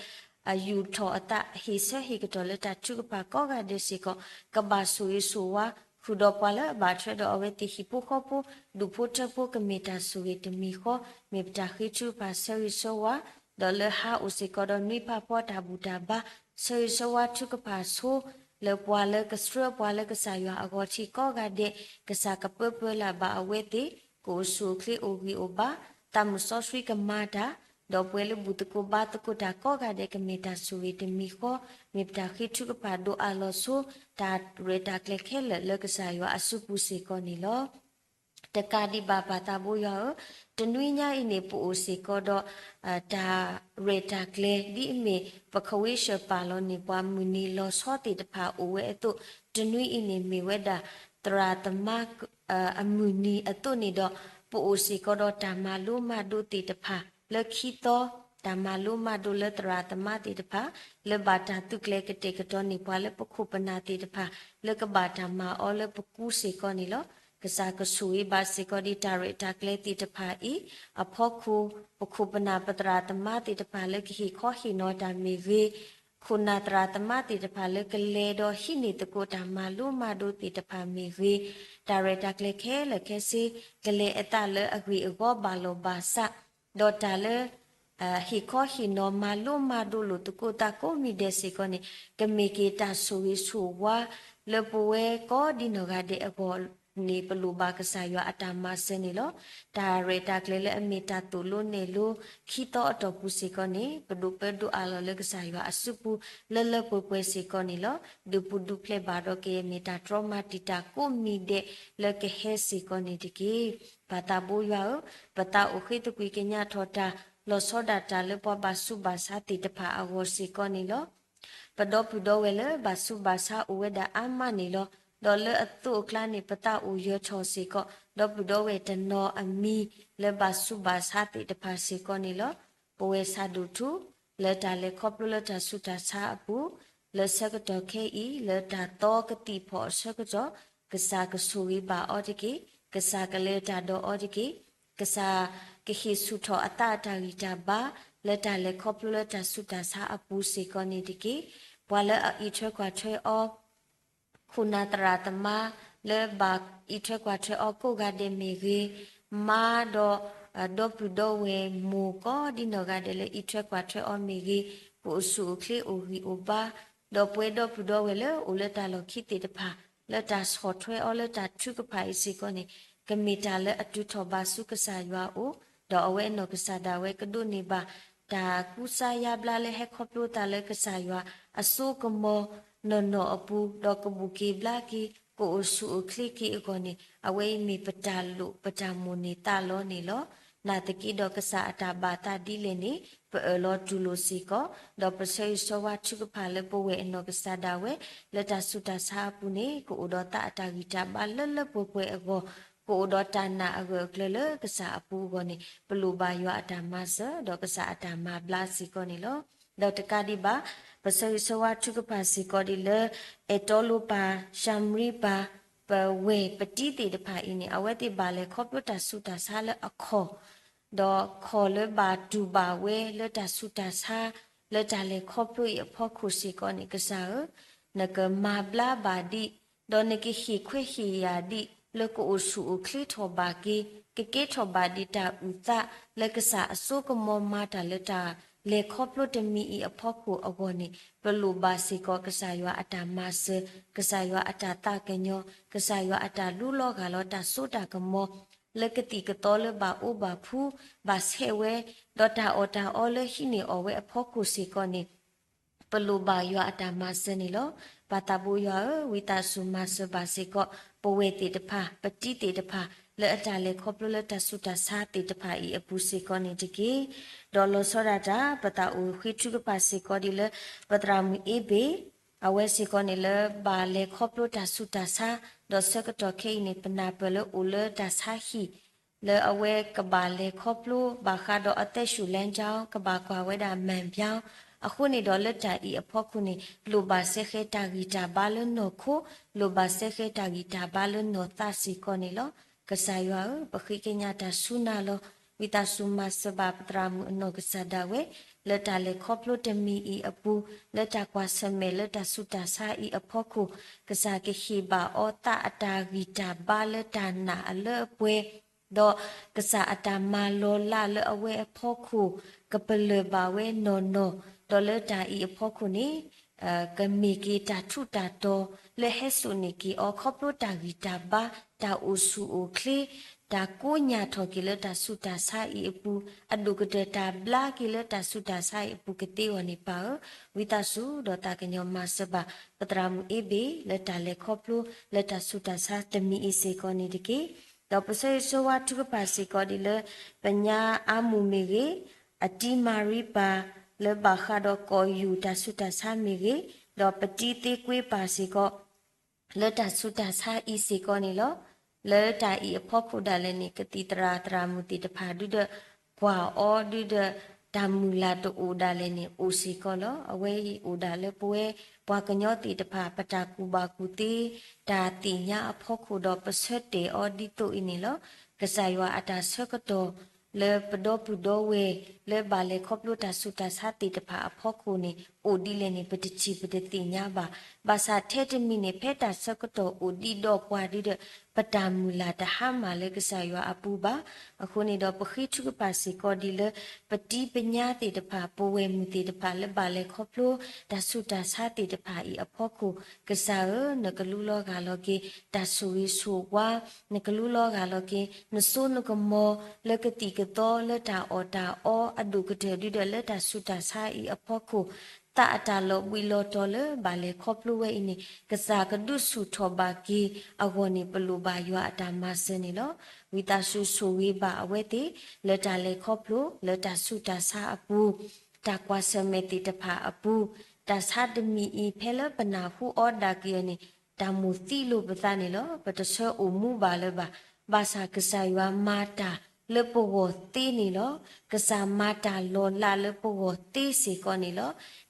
အယူာ်ထီၣ်အသး ဟ့ၣ်ဆၢဟ့ၣ်ကတီၢ်လၢတၢ်ထုကဖၣ်ကိးဂၤဒဲးစ့ၢ်ကီး ကဘၣ်ဆိၣ်ဂ့ၤဆိၣ်ဝါ ဃုာ်ဒီးပှၤလၢအဘၣ်ထွဲဒီးအဝဲသ့ၣ်ဟံၣ်ဖိဃီဖိ ဒူၣ်ဖိထၢဖိ ကမ့ၢ်တၢ်ဆိၣ်ဂ့ၤတမံၤဃီ, မ့ၢ်ပတၢ်ဃ့ထုကဖၣ်ဆၢဂ့ၤဆၢဝါ, ဒီးလၢဟါအိၣ်စ့ၢ်ကီးဒီးနွံဖးဖီတၢ်ဘူၣ်တၢ်ဘါ, ဆၢဂ့ၤဆၢဝါထုကဖၣ်ဆိ လၢပှၤလၢကဆှၢပှၤလၢကစၢ်ယွၤအဂီၢ်ထံးကိးဂၤဒဲး, ကစၢ်ကပၢပၢလၢ်ဘၣ်အဝဲသ့ၣ်, ကအိၣ်ဆူၣ်အိၣ်ချ့အိၣ်ဂံၢ်အိၣ်ဘါ, သးမုၢ်စီဆှံကမၤတၢ်, ဒီးပှၤလၢဘူၣ်သကိးဘါသကိးတၢ်ကိးဂၤဒဲး ကမ့ၢ်တၢ်ဆိၣ်ဂ့ၤတမံၤဃီ, မ့ၢ်ပတၢ်ဃ့ထုကဖၣ်ဒိၣ်အါလီၤဆိ တၢ်ရဲၣ်တၢ်ကျဲၤခဲလၢာ်လၢကစၢ်ယွၤအစုပူၤစ့ၢ်ကီးန့ၣ်လီၤ. တကးဒံးဘၣ်ပၢ်သးဘိယွၤဧၢ, တနွံညါအံၤန့ၣ် ပအိၣ်စ့ၢ်ကီးဒီး တၢ်ရဲၣ်တၢ်ကျဲၤ ဒ်အမ့ၢ်ပခဝ့ၡၢၣ်ပာ်လီၤန့ၢ်ပှၤမုၢ်နံၤလီၤဆီသ့ၣ်တဖၣ်အိၣ်ဝဲအသိး, တနွံအံၤန့ၣ်မ့ၢ်ဝဲဒၣ် သရၣ်သမါ အမုၢ်နံၤအသိးန့ၣ်ဒီး ပအိၣ်စ့ၢ်ကီးဒီးတၢ်မၤလိမၤဒိးသ့ၣ်တဖၣ် လၢခံသီ တၢ်မၤလိမၤဒိးလၢသရၣ်သမါသ့ၣ်တဖၣ် လၢဘၣ်တၢ်သုးကျဲၤကတဲာ်ကတီၤန့ၢ်ပှၤလၢပခိၣ်ပနၢ်သ့ၣ်တဖၣ် လၢကဘၣ်တၢ်မၤအီၤလၢပကူစ့ၢ်ကီးန့ၣ်လီၤ. ကစၢ်ကဆိၣ်ဂ့ၤဘၣ်စ့ၢ်ကီးဒ်တၢ်ရဲၣ်တၢ်ကျဲၤသ့ၣ်တဖၣ်အံၤ အဖီခိၣ် ပခိၣ်ပနၢ်ပသရၣ်သမါသ့ၣ်တဖၣ်လၢကဟ့ၣ်ခီဟ့ၣ်နီၤတၢ်မ့ၢ်ဂ့ၤ, ခိၣ်နၢ်သရၣ်သမါသ့ၣ်တဖၣ်လၢကလဲၤဒီးဟံးန့ၢ်သကိးတၢ်မၤလိမၤဒိးသ့ၣ်တဖၣ်မ့ၢ်ဂ့ၤ, တၢ်ရဲၣ်တၢ်ကျဲၤခဲလၢာ်ခဲဆ့ ကလဲၤအသးလၢအဂ့ၢ်အဂီၢ်ဘၣ်လီၢ်ဘၣ်စး, ဒီးတၢ်လၢ ဟ့ၣ်ခီဟ့ၣ်နီၤမၤလိမၤဒိးလိာ်သကိးသးကိးမံၤဒဲးစ့ၢ်ကီးန့ၣ် ကမ့ၢ်က့ၤတၢ်ဆိၣ်ဂ့ၤဆိၣ်ဝါ လၢပဝဲကိးဒ်နီၢ်ဂၤဒဲးအဂီၢ်န့ၣ် ပလိၣ်ဘၣ်ကစၢ်ယွၤအတၢ်မၤစၢၤန့ၣ်လီၤ. တၢ်ရဲၣ်တၢ်ကျဲၤလၢအမ့ၢ်တၢ်သိၣ်လိနဲၣ်လိခံသီအတီၢ်ပူၤစ့ၢ်ကီးန့ၣ် ပဒိးပၢဒိးအးလီၤလၢကစၢ်ယွၤအစုပူၤ လၢလၢပှဲၤပှဲၤစ့ၢ်ကီးန့ၣ်လီၤ. ဒုးပူၤဒုးဖျဲးဘၣ်ဒီးကယဲၢ်မ့ၢ်တၢ်တြီမၤတံာ်တာ်ကိးမံၤဒဲးလၢကဟဲစ့ၢ်ကီးန့ၣ်တက့ၢ်. ပၢ်သးဘိယွၤဧၢ, ပသးအိၣ်ဃ့သကွံာ်ကညးထီၣ်တၢ် လီၤဆီဒၣ်တၢ်လၢပှၤဘၣ်ဆူးဘၣ်ဆါသ့ၣ်တဖၣ်အဂီၢ်စ့ၢ်ကီးန့ၣ်လီၤ. ပဒီပုၢ်ဒီဝဲၢ်လၢဘၣ်ဆူးဘၣ်ဆါအိၣ်ဝဲဒၣ်အါမးန့ၣ်လီၤ. ဒီးလၢအသိးအကျါန့ၣ် ပသးအိၣ်ယၢၤထီၣ်စ့ၢ်ကီး ဒီပုၢ်ဒီဝဲၢ်တနီၤအမံၤလၢဘၣ်ဆူးဘၣ်ဆါသ့ၣ်တဖၣ်စ့ၢ်ကီးန့ၣ်လီၤ. ပဝဲဆၣ်ဒိၣ်ထူ လၢတၢ်လဲၤခီဖျိလၢတၢ်ဆူးတၢ်ဆါအပူၤ လၢဆၢကတီၢ်ခဲအံၤ လၢတၢ်သီကသံၣ်ဖီၣ်အဆၢကတီၢ် ကစၢ်ကဆိၣ်ဂ့ၤဘၣ်အီၤတက့ၢ်. ကစၢ်ကလဲၤတၢ်ဒီးအီၤတက့ၢ်. ကစၢ်ကဟ့ၣ်ဆူၣ်ထီၣ်အသးအတၢ်ဂံၢ်တၢ်ဘါ လၢတၢ်လဲၤခီဖျိလၢတၢ်ဆူးတၢ်ဆါအပူၤစ့ၢ်ကီးန့ၣ်တက့ၢ်. ပှၤလၢအအံးထွဲကွၢ်ထွဲအီၤ ခိၣ်နၢ်သရၣ်သမါ လၢဘၣ်အံးထွဲကွၢ်ထွဲအီၤကိးဂၤဒဲးမ့ၢ်ဂ့ၤ, မါဒီး ဒီပုၢ်ဒီဝဲၢ်မိၢ်ကိးဒ်နီၢ်ဂၤဒဲးလၢအံးထွဲကွၢ်ထွဲအီၤမ့ၢ်ဂ့ၤ, ကအိၣ်ဆူၣ်အိၣ်ချ့အိၣ်ဂံၢ်အိၣ်ဘါ, ဒီးပှဲၤဒီပုၢ်ဒီဝဲၢ်လၢအိၣ်လၢတၢ်လီၢ်ခံသ့ၣ်တဖၣ် လၢတၢ်ဆီၣ်ထွဲအီၤလၢတၢ်ထုကဖၣ်အံၤစ့ၢ်ကီးန့ၣ် ကမ့ၢ်တၢ်လၢအတုၤထီၣ်ဘၣ်ဆူကစၢ်ယွၤအအိၣ်, ဒီးအဝဲအနီၢ်ကစၢ်ဒၣ်ဝဲကဒိးန့ၢ်ဘၣ် တၢ်ကူစါယါဘျါလၢဟဲခီဖျိသးလၢကစၢ်ယွၤအစိကမီၤနီၢ်နီၢ်အပူၤ, ဒီးကဘူၣ်က့ၤဘျါက့ၤ ကအိၣ်ဆူၣ်အိၣ်ချ့က့ၤအဂီၢ်န့ၣ် အဝဲအံၤမ့ၢ်ပတၢ်လိၣ်ပတၢ်မိၣ်န့ၢ်သးလီန့ၣ်လီၤ. နာ်သက့ဒီးကစၢ်အတၢ်ဘၣ်သးဒ်လဲၣ်န့ၣ် ပအၢၣ်လီၤတူၢ်လိာ်စ့ၢ်ကီး, ဒီးပဆၢဂ့ၤဆၢဝါထုကဖၣ်လၢပဝဲၢ်အနီၢ်ကစၢ်ဒၣ်ဝဲ လၢတၢ်ဆူးတၢ်ဆါအပူၤန့ၣ် ကအိၣ်ဒီးသးအတၢ်ဂံၢ်တၢ်ဘါလၢလၢပှဲၤပှဲၤအဂီၢ်, ကအိၣ်ဒီးတၢ်နာ်အဂၢၢ်အကျၢၤလၢကစၢ်အပူၤအဂီၢ်န့ၣ် ပလိၣ်ဘၣ်ယွၤအတၢ်မၤစၢၤ ဒီးကစၢ်အတၢ်မၤဘျါစ့ၢ်ကီးန့ၣ်လီၤ. ဒီးတကးဒံးဘၣ် ပဆၢဂ့ၤဆၢဝါထုကဖၣ်စ့ၢ်ကီးဒ်လၢ အဲၣ်တီလိပၢ် ၡၤမရံပၢ် ပဝဲၢ်ပတံၤသ့ၣ်တဖၣ်အံၤန့ၣ် အဝဲသ့ၣ်ဘၣ်လဲၤခီဖျိတၢ်ဆူးတၢ်ဆါလၢအခီၣ် ဒီးခီၣ်လၢဘၣ်တူၢ်ဘၣ်ဝဲလၢတၢ်ဆူးတၢ်ဆါ လၢတၢ်လဲၤခီဖျိအံၤအဖီခိၣ်စ့ၢ်ကီးန့ၣ် ကစၢ်ဧၢ, နကမၤဘျါဘၣ်ဒံး, ဒီးနကဟ့ၣ်ခွဲးဟ့ၣ်ယာ်ဒံး လၢကအိၣ်ဆူၣ်အိၣ်ချ့ထီၣ်ဘၣ်က့ၤ ကကဲထီၣ်ဘၣ်ဒံးတၢ်အုၣ်သး လၢကစၢ်အစိကမီၤမၤတၢ်လၢတၢ်လဲၤခီဖျိတမံၤအံၤအဖီခိၣ်အဂီၢ်န့ၣ် ပလိၣ်ဘၣ်စ့ၢ်ကီးကစၢ်ယွၤအတၢ်မၤစၢၤ, ကစၢ်ယွၤအတၢ်သးကညီၤ, ကစၢ်ယွၤအတၢ်လူလီၤဂၢ်လီၤတၢ်စိတၢ်ကမီၤ လၢကသံၣ်ကသီလၢဘၣ်အိၣ်ဘၣ်ဖှူ ဘၣ်ဆဲးဝဲ, ဒီးတၢ်အီၣ်တၢ်အီလၢဟံးန့ၢ်အီၣ်ဝဲအဖီခိၣ်စ့ၢ်ကီးန့ၣ် ပလိၣ်ဘၣ်ယွၤအတၢ်မၤစၢၤန့ၣ်လီၤ. ပၢ်သးဘိယွၤဧၢ, ဝံသးစူၤမၤစၢၤဘၣ်စ့ၢ်ကီး ပဝဲၢ်သ့ၣ်တဖၣ် ပတံၤသ့ၣ်တဖၣ် လၢအတၢ်လဲၤခီဖျိလၢတၢ်ဆူးတၢ်ဆါသ့ၣ်တဖၣ်အံၤအပူၤစ့ၢ်ကီးန့ၣ်တက့ၢ်. ဒီးလီၤဆီဒၣ်တၢ် ပသးအိၣ်ဃ့ထုကဖၣ်စ့ၢ်ကီးဒ်လၢ ပသရၣ်မုၣ်အ့ဘ့ၣ် အဝဲစ့ၢ်ကီးန့ၣ်လၢဘၣ်လဲၤခီဖျိတၢ်ဆူးတၢ်ဆါ, ဒီးဆၢကတီၢ်ခဲအံၤန့ၣ် ပနၢ်ပၢၢ်လၢအိၣ်လၢတၢ်ဆါဟံၣ် လၢအဝဲကဘၣ်လဲၤခီဖျိ ဘၣ်ဃးဒီးအသက်ရှုလမ်းကြောင်း ကဘၣ်ကွၢ်ဝဲဒၣ်မၢ်ဘျီ, အဃိန့ၣ်ဒီးလၢတၢ်အံၤအဖီခိၣ်န့ၣ် လိၣ်ဘၣ်စဲဃဲၤတၢ်ဂံၢ်တၢ်ဘါလၢနီၢ်ခိ, လိၣ်ဘၣ်စဲဃဲၤတၢ်ဂံၢ်တၢ်ဘါလၢနီၢ်သးစ့ၢ်ကီးန့ၣ်လီၤ. ကစၢ်ယွၤဧၢ, ပဃ့ကညးတၢ်ဆူနၤလီၤ. ဝံသးစူၤမၤစၢၤဘၣ်ပသရၣ်မုၣ်အနီၢ်ကစၢ်ဒၣ်ဝဲ လၢတၢ်လဲၤခီဖျိတမံၤအံၤအပူၤ, လၢတၢ်ကွၢ်ဆၢၣ်မဲာ်လၢတၢ်ဆူးတၢ်ဆါအံၤအဖီခိၣ်, ကစၢ်ကဟ့ၣ်ဘၣ်အီၤသးအတၢ်ဂံၢ်တၢ်ဘါလၢတၢ်နာ်အလၢအပှဲၤ, ဒီးကစၢ်အတၢ်မၤလီၤလးလၢအဝဲအဖီခိၣ် ကပလၢၢ်ဘၣ်ဝဲနီၢ်နီၢ်, ဒီးလၢတၢ်အံၤအဖီခိၣ်န့ၣ် ကမ့ၢ်က့ၤတၢ်ထူးတၢ်တီၤ လၢဟဲစိာ်န့ၢ်က့ၤအီၤ ခီဖျိတၢ်ဂံၢ်တၢ်ဘါ, တၢ်အိၣ်ဆူၣ်အိၣ်ချ့, တၢ်ကိညၢ်ထီၣ်က့ၤလၢတၢ်ဆူးတၢ်ဆါအံၤအပူၤ, အဒိၣ်ကတၢၢ်တၢ်ဘျါက့ၤလၢတၢ်ဆူးတၢ်ဆါအံၤအပူၤကသ့အဂီၢ်န့ၣ် ပၢ်ဧၢ, ဝံသးစူၤဒီးသးကညီၤမၤစၢၤဘၣ် ပသရၣ်မုၣ်အ့ဘ့ၣ် လၢတၢ်လဲၤခီဖျိလၢတၢ်ဆူးတၢ်ဆါတမံၤအံၤစ့ၢ်ကီးန့ၣ်တက့ၢ်. ဒီးပဆၢဂ့ၤဆၢဝါထုကဖၣ်စ့ၢ်ကီးဒ်လၢ ပညါအါမူၢ်မ့ၢ်ဂ့ၤ, အတံၤမၤရံပၢ် လၢဘၣ်ဃးဒီးကီၢ်ယူၢ်တၢ်ဆူးတၢ်ဆါမ့ၢ်ဂ့ၤ, ဒီးပတံၤသ့ကွ့ပၢ်စ့ၢ်ကီး လၢတၢ်ဆူးတၢ်ဆါအံၤစ့ၢ်ကီးန့ၣ်လီၤ. လၢတၢ်အံၤအဖီခိၣ်ဒၣ်လဲာ်န့ၣ် ကသံၣ်သရၣ်သရၣ်မုၣ်သ့ၣ်တဖၣ်ဒုးဒီး ကွၢ်အီၤဒုးဒီး တၢ်မုၢ်လၢ်တအိၣ်ဒၣ်လဲာ်န့ၣ် အိၣ်စ့ၢ်ကီးလီၤ. အဝဲအံၤအိၣ်ဒၣ်လၢပဝဲပှၤကညီသ့ၣ်တဖၣ် ပတၢ်ကူၣ်ဘၣ်ကူၣ်သ့ တၢ်သ့ၣ်ညါအဖီခိၣ်ဒီး ပဆၢတဲာ်အီၤဒ်သိးအံၤန့ၣ်လီၤ. ကစၢ်ယွၤအတၢ်ဆၢကတီၢ် လၢပဒီပုၢ်ဒီဝဲၢ် လၢဘၣ်လဲၤခီဖျိတၢ်ဆူးတၢ်ဆါသ့ၣ်တဖၣ်အဖီခိၣ်န့ၣ် အိၣ်ဒ်လဲၣ်န့ၣ် ပတထံၣ်ပတသ့ၣ်ညါဘၣ်. ဘၣ်ဆၣ်ထဲတမံၤန့ၣ် ဖဲတၢ်ဆၢကတီၢ်အိၣ်ဒံးဒီးပှၤဒုဒီး ပတၢ်မုၢ်လၢ်တဟါမၢ်လၢကစၢ်ယွၤအပူၤဘၣ်. အဃိန့ၣ်ဒီး ပဃ့ထုကဖၣ်စ့ၢ်ကီးဒ်လၢ ပတံၤပညါသ့ၣ်တဖၣ် ပဝဲၢ်မုၢ်သ့ၣ်တဖၣ်လၢဘၣ်လဲၤခီဖျိ တၢ်ဆူးတၢ်ဆါသ့ၣ်တဖၣ်အံၤအဖီခိၣ်, ကစၢ်ဧၢ, နကလူလီၤဂာ်လီၤက့ၤ တၢ်ဆိၣ်ဂ့ၤဆိၣ်ဝါ, နကလူလီၤဂာ်လီၤက့ၤ နစိနကမီၤ လၢကသံၣ်ကသီ လၢတၢ်အီၣ်တၢ်အီအဒိၣ်ကတၢၢ်ဒုဒီး လၢတၢ်ဆူးတၢ်ဆါအံၤအဖီခိၣ်, သးအတၢ်လီၤဘှံးလီၤတီၤလၢဘၣ်လဲၤခီဖျိဝဲအံၤန့ၣ် ကစၢ်ကဒုးဆူၣ်ထီၣ်ဘၣ်က့ၤအဂီၢ်န့ၣ် ပလိၣ်ဘၣ်ယွၤအတၢ်မၤစၢၤန့ၣ်လီၤ. ဝံသးစူၤဆိၣ်ဂ့ၤဘၣ်အဝဲသ့ၣ် လၢတၢ်လဲၤခီဖျိ လၢတၢ်ဆူးတၢ်ဆါအပူၤ, တၢ်ကွၢ်ဆၢၣ်မဲာ်သ့ၣ်တဖၣ်အပူၤ, တၢ်ဆါတမံၤအံၤ ဖဲလၢပနၢ်ဟူအီၤဒၣ်က့ၤအီၤန့ၣ် တၢ်မိၣ်သံလိာ်ပသးန့ၣ်လီၤ. ပတဆၢအိၣ်မူဘၣ်လၢၤဘၣ်. ဘၣ်ဆၣ်ကစၢ်ယွၤမၤတၢ်လၢပဂီၢ်သ့န့ၣ်လီၤ. ကစၢ်မၤတၢ်လီၤလးလၢပဂီၢ်သ့စ့ၢ်ကီးန့ၣ်လီၤ.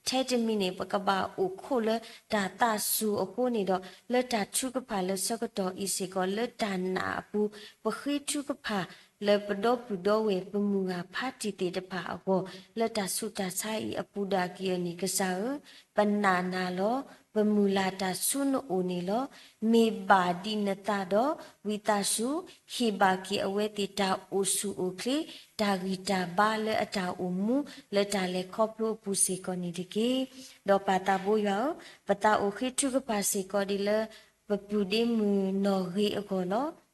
ထဲတမံၤန့ၣ် ပကဘၣ်အိၣ်ခိးလၢတၢ်သးစူၤအဃိန့ၣ်ဒီး လၢတၢ်ထုကဖၣ်လၢဆၢကတီၢ်အံၤစ့ၢ်ကီး လၢတၢ်နာ်အပူၤ ပဃ့ထုကဖၣ် လၢပဒီပုၢ်ဒီဝဲၢ် ပမုၢ်ဂၤဖးတံၢ်သ့ၣ်တဖၣ်အဂီၢ် လၢတၢ်ဆူးတၢ်ဆါအံၤအပူၤဒၣ်က့ၤအီၤန့ၣ် ကစၢ်ဧၢ, ပနာ်နၤလီၤ. ပမုၢ်လၢ်တၢ်ဆူနအိၣ်န့ၣ်လီၤ. မ့ၢ်ဘၣ်ဒံးနသးဒီး ဝံသးစူၤ ဟ့ၣ်ဘၣ်က့ၤအဝဲသ့ၣ်တၢ်အိၣ်ဆူၣ်အိၣ်ချ့ တၢ်ဂံၢ်တၢ်ဘါလၢအတၢ်အိၣ်မူ လၢတၢ်လဲၤခီဖျိအပူၤစ့ၢ်ကီးန့ၣ်တက့ၢ်. ဒီးပၢ်သးဘိယွၤဧၢ, ပသးအိၣ်ဃ့ထုကဖၣ်စ့ၢ်ကီးဒ်လၢ ပပုၢ်ဒ့မုၣ်နီၢ်ဂ့ၤအဂီၢ်လီၤ.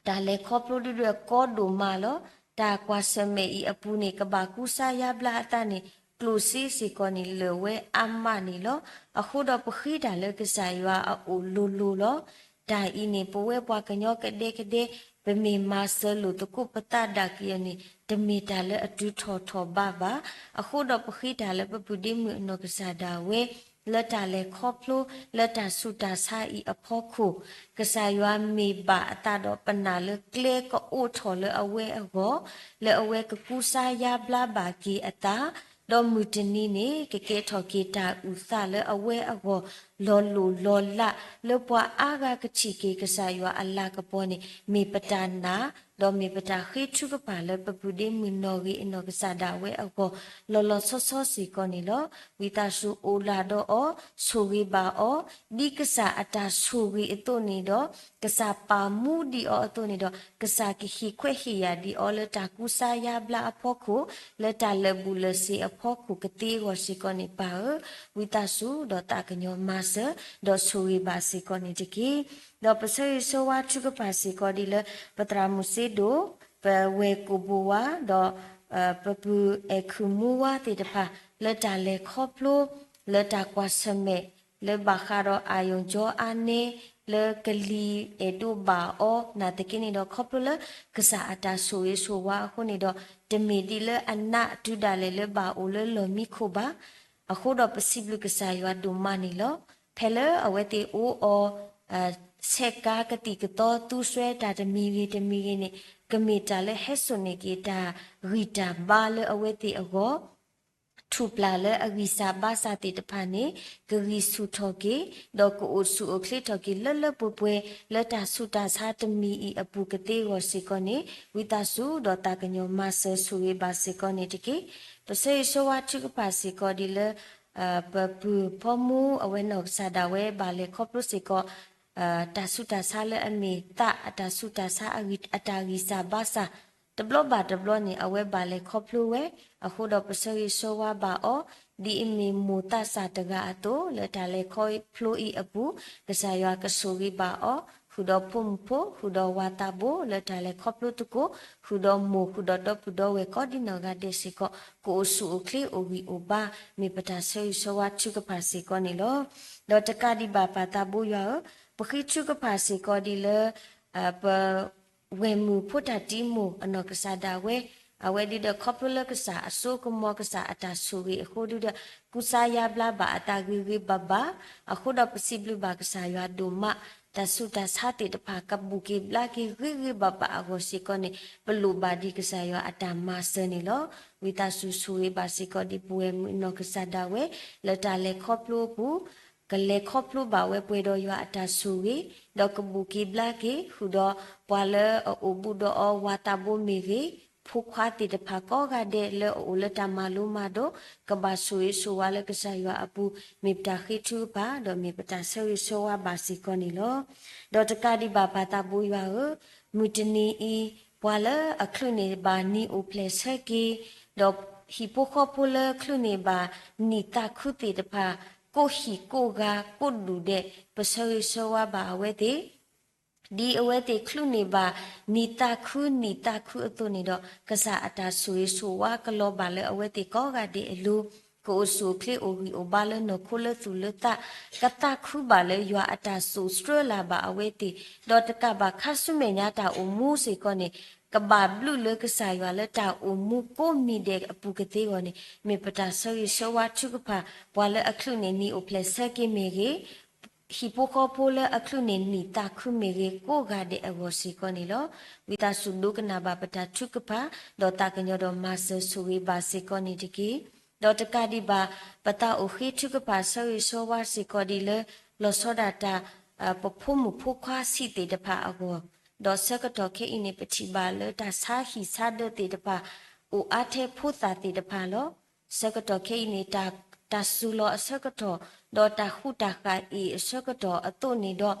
တၢ်လဲၤခီဖျိဒုဒီးကီဒိၣ်မးလီၤ. တၢ်ကွၢ်ဆၢၣ်မဲာ်အံၤအပူၤန့ၣ် ကဘၣ်ကူစါယါဘျါအသးန့ၣ် ကျိၣ်စ့စ့ၢ်ကီးန့ၣ် လၢာ်ဝဲအါမးန့ၣ်လီၤ. အဃိဒီးပဃ့တၢ်လၢကစၢ်ယွၤအအိၣ်လိၤလိၤလီၤ. တၢ်အံၤန့ၣ် ပဝဲပှၤကညီကဒဲကဒဲ ပမ့ၢ်မၤစၢၤလိာ်သကိးပသးဒၣ်က့ၤအီၤန့ၣ် တမ့ၢ်တၢ်လၢအတုၤထီၣ်ထီၣ်ဘးဘၣ်. အဃိဒီးပဃ့တၢ်လၢပပုၢ်ဒ့မုၣ်အနီၢ်ကစၢ်ဒၣ်ဝဲ လၢတၢ်လဲၤခီဖျိ လၢတၢ်ဆူးတၢ်ဆါအံၤအဖီခိၣ်, ကစၢ်ယွၤမ့ၢ်ဘၣ်အသးဒီးပနာ်လၢကျဲကအိးထီၣ်လၢအဝဲအဂီၢ်, လၢအဝဲကကူစါယါဘျါဘၣ်က့ၤအသး, ဒီးမုၢ်တနံၤန့ၣ် ကကဲထီၣ်က့ၤတၢ်အုၣ်သးလၢအဝဲအဂီၢ် လီၤလိၢ်လီၤလး လၢပှၤအါဂၤကထံၣ်က့ၤကစၢ်ယွၤအလၤကပီၤန့ၣ် မ့ၢ်ပတၢ်နာ် ဒီးမ့ၢ်ပတၢ်ဃ့ထုကဖၣ်လၢပပုၢ်ဒ့မုၣ်နီၢ်ဂ့ၤအနီၢ်ကစၢ်ဒၣ်ဝဲအဂီၢ် လီၤလီၤဆီဆီစ့ၢ်ကီးန့ၣ်လီၤ. ဝံသးစူၤအိၣ်လၢ်ဒီးအီၤ, ဆိၣ်ဂ့ၤဘၣ်အီၤ, ဒ်ကစၢ်အတၢ်ဆိၣ်ဂ့ၤအသိးန့ၣ်ဒီး ကစၢ်ပာ်မူဒံးအီၤအသိးန့ၣ်ဒီး ကစၢ်ကဟ့ၣ်ခွဲးဟ့ၣ်ယာ်ဒံးအီၤလၢတၢ်ကူစါယါဘျါအဖီခိၣ်, လၢတၢ်လၢာ်ဘူၣ်လၢာ်စ့ၤအဖီခိၣ်ကသ့အဂီၢ်စ့ၢ်ကီးန့ၣ် ပၢ်ဧၢ, ဝံသးစူၤဒီးသးကညီၤမၤစၢၤ ဒီးဆိၣ်ဂ့ၤဘၣ်စ့ၢ်ကီးန့ၣ်တက့ၢ်. ဒီးပဆၢဂ့ၤဆၢဝါထုကဖၣ်စ့ၢ်ကီးဒ်လၢ ပသရၣ်မုၣ်စ့ဒိၣ်, ပဝဲၢ်ကိၣ်ဘိဝါ, ဒီး ပပုၢ်အဲၣ်ခုၣ်မူဝါသ့ၣ်တဖၣ် လၢတၢ်လဲၤခီဖျိ လၢတၢ်ကွၢ်ဆၢၣ်မဲာ် လၢဘၣ်ဃးဒီးအၢၣ်ယီၤကၠီအါနဲ လၢကလံၤအဲၣ်ဒိးဘၣ်အီၤ နာ်သက့န့ၣ်ဒီး ခီဖျိလၢကစၢ်အတၢ်ဆိၣ်ဂ့ၤဆိၣ်ဝါအဃိန့ၣ်ဒီး တမ့ၢ်ဒ်လၢအနးအတုၤဒၣ်လဲာ်လၢဘၣ်အိၣ်လၢလီၢ်မံခိၣ်ဘၣ်. အဃိဒီးပစံးဘျုးကစၢ်ယွၤဒိၣ်မးန့ၣ်လီၤ. ဖဲလၢအဝဲသ့ၣ်အိၣ်အီၤ ဆဲးကါကသံၣ်ကသီသူစွဲတၢ်တမံၤဂ့ၤတမံၤဂ့ၤန့ၣ် ကမ့ၢ်တၢ်လၢဟဲစိာ်န့ၢ်က့ၤတၢ်ဂံၢ်တၢ်ဘါလၢအဝဲသ့ၣ်အဂီၢ် ထူၣ်ပျၢ်လၢအဂံၢ်စၢ်ဘါစၢ်သ့ၣ်တဖၣ်န့ၣ် ကဂံၢ်ဆူၣ်ထီၣ်က့ၤ ဒီးကအိၣ်ဆူၣ်အိၣ်ချ့ထီၣ်က့ၤလၢလၢပှဲၤပှဲၤ လၢတၢ်ဆူးတၢ်ဆါတမံၤအံၤအပူၤကသ့အဂီၢ်စ့ၢ်ကီးန့ၣ် ဝံသးစူၤဒီးသးကညီၤမၤစၢၤဆိၣ်ဂ့ၤဘၣ်စ့ၢ်ကီးန့ၣ်တက့ၢ်. ပဆၢဂ့ၤဆၢဝါထုကဖၣ်စ့ၢ်ကီးဒ်လၢ ပပုၢ်ဖိမူအဝဲနီၢ်ကစၢ်ဒၣ်ဝဲဘၣ်လဲၤခီဖျိစ့ၢ်ကီး တၢ်ဆူးတၢ်ဆါလၢအမ့ၢ်သးအတၢ်ဆူးတၢ်ဆါအတၢ်ဂံၢ်စၢ်ဘါစၢ် တဘျီဘၣ်တဘျီန့ၣ် အဝဲဘၣ်လဲၤခီဖျိဝဲ, အဃိဒီးပဆၢဂ့ၤဆၢဝါဘၣ်အီၤ, ဒ်အမ့ၢ်မိၢ်သးစၢ်တဂၤအသိး လၢတၢ်လဲၤခီဖျိအံၤအပူၤ, ကစၢ်ယွၤကဆိၣ်ဂ့ၤဘၣ်အီၤ, ဃုာ်ဒီးဖိမုၣ်ဖိ, ဃုာ်ဒီးဝၤသးဘိ လၢတၢ်လဲၤခီဖျိသကိး, ဃုာ်ဒီးမိၢ် ဃုာ်ဒီးဒီပုၢ်ဒီဝဲၢ်ကိးဒံနီၢ်ဂၤဒဲးစ့ၢ်ကီး ကအိၣ်ဆူၣ်အိၣ်ချ့အိၣ်ဂံၢ်အိၣ်ဘါ, မ့ၢ်ပတၢ်ဆၢဂ့ၤဆၢဝါထုကဖၣ်စ့ၢ်ကီးန့ၣ်လီၤ. ဒီးတကးဒံးဘၣ်ပၢ်သးဘိယွၤဧၢ, ပဃ့ထုကဖၣ်စ့ၢ်ကီးဒ်လၢ ပ ဝဲၢ်မုၣ်ဖိတၢ်တံမိၢ်အနီၢ်ကစၢ်ဒၣ်ဝဲ, အဝဲဒုဒီးခီဖျိလၢကစၢ်အစိကမီၤ ကစၢ်အတၢ်ဆိၣ်ဂ့ၤအဃိဒုဒီး ကူစါယါဘျါဘၣ်အသးဂ့ၤဂ့ၤဘၣ်ဘၣ်, အဃိဒီးပစံးဘျုးဘၣ်ကစၢ်ယွၤဒိၣ်မး, တၢ်ဆူးတၢ်ဆါသ့ၣ်တဖၣ် ကဘူၣ်က့ၤဘျါက့ၤဂ့ၤဂ့ၤဘၣ်ဘၣ်အဂီၢ်စ့ၢ်ကီးန့ၣ် ပလိၣ်ဘၣ်ဒံးကစၢ်ယွၤအတၢ်မၤစၢၤန့ၣ်လီၤ. ဝံသးစူၤဆိၣ်ဂ့ၤဘၣ်စ့ၢ်ကီးဒံး ပဝဲမုၣ်ကနီၤကစၢ်ဒၣ်ဝဲ လၢတၢ်လဲၤခီဖျိအပူၤ ကလဲၤခီဖျိဘၣ်ဝဲပှဲၤဒီးယွၤအတၢ်ဆိၣ်ဂ့ၤ, ဒီးကဘူၣ်က့ၤဘျါက့ၤ ဃုာ်ဒီးပှၤလၢအအိၣ်ဘူးဒီးအီၤ ဝၤသးဘိမ့ၢ်ဂ့ၤ, ဖိခွါသ့ၣ်တဖၣ်ကိးဂၤဒဲးလၢအအိၣ်လၢတၢ်မၤလိမၤဒိး ကဘၣ်ဆိၣ်ဂ့ၤဆိၣ်ဝါလၢကစၢ်ယွၤအပူၤ မ့ၢ်ပတၢ်ဃ့ထုကဖၣ် ဒီးမ့ၢ်ပတၢ်ဆၢဂ့ၤဆၢဝါဘၣ်စ့ၢ်ကီးန့ၣ်လီၤ. ဒီးတကးဒံးဘၣ်ပၢ်သးဘိယွၤဧၢ, မုၢ်တနံၤအံၤ ပှၤလၢအချုးန့ၢ်ဘၣ်နံၤအိၣ်ဖျဲၣ်ဆၢက့ၤ, ဒီးဟံၣ်ဖိဃီဖိလၢချုးန့ၢ်ဘၣ်နံၤသးခုသ့ၣ်တဖၣ် ကိးဟံၣ်ကိးဂၤကိးဒူၣ်ဒဲး ပဆၢဂ့ၤဆၢဝါဘၣ်အဝဲသ့ၣ် ဒ်အဝဲသ့ၣ်ချုးန့ၢ်ဘၣ်နံၤသးခုနံၤသးခုအသိးန့ၣ်ဒီး ကစၢ်အတၢ်ဆိၣ်ဂ့ၤဆိၣ်ဝါကလီၤဘၣ်လၢအဝဲသ့ၣ်ကိးဂၤဒဲးအလိၤ, ကအိၣ်ဆူၣ်အိၣ်ချ့အိၣ်ဂံၢ်အိၣ်ဘါလၢနီၢ်ခိလၢသူၣ်လၢသး, ကသးခုဘၣ်လၢယွၤအတၢ်စိာ်ဆှၢလၢ်ဘၣ်အဝဲသ့ၣ်, ဒီးတကးဘၣ်ခါဆူမဲာ်ညါတၢ်အိၣ်မူစ့ၢ်ကီးန့ၣ် ကဘၣ်ဘျုးလၢကစၢ်ယွၤလၢတၢ်အိၣ်မူကိးမံၤဒဲးအပူၤကသ့အဂီၢ်န့ၣ် မ့ၢ်ပတၢ်ဆၢဂ့ၤဆၢဝါထုကဖၣ် ပှၤလၢအချုးန့ၢ်နံၤအိၣ်ဖျဲၣ်ဆၢက့ၤမ့ၢ်ဂ့ၤ ဟံၣ်ဖိဃီဖိလၢအချုးန့ၢ်နံၤသးခုမ့ၢ်ဂ့ၤ ကိးဂၤဒဲးအဂီၢ်စ့ၢ်ကီးန့ၣ်လီၤ. ဝံသးစူၤဒိကနၣ်ဘၣ်ပတၢ်ထုကဖၣ် ဒီးသးကညီၤဒီးမၤစၢၤဆိၣ်ဂ့ၤဘၣ်စ့ၢ်ကီးန့ၣ်တက့ၢ်. ဒီးတကးဒံးဘၣ် ပသးအိၣ်ဃ့ထုကဖၣ်ဆၢဂ့ၤဆၢဝါစ့ၢ်ကီးဒံးလၢ လီၤဆီဒၣ်တၢ် ပဖိမုၣ်ဖိခွါဆံးသ့ၣ်တဖၣ်အဂီၢ်, ဒီးဆၢကတီၢ်ခဲအံၤန့ၣ် ပထံၣ်ဘၣ်လၢတၢ်ဆါဟံၣ်ဆါဒၢးသ့ၣ်တဖၣ် အိၣ်အါထဲဖိသၣ်သ့ၣ်တဖၣ်လီၤ. ဆၢကတီၢ်ခဲအံၤန့ၣ် တၢ်စူၤလီၤအဆၢကတီၢ် ဒီးတၢ်ဃူတၢ်ဃာ်အ့ၣ်အဆၢကတီၢ်အသိးန့ၣ်ဒီး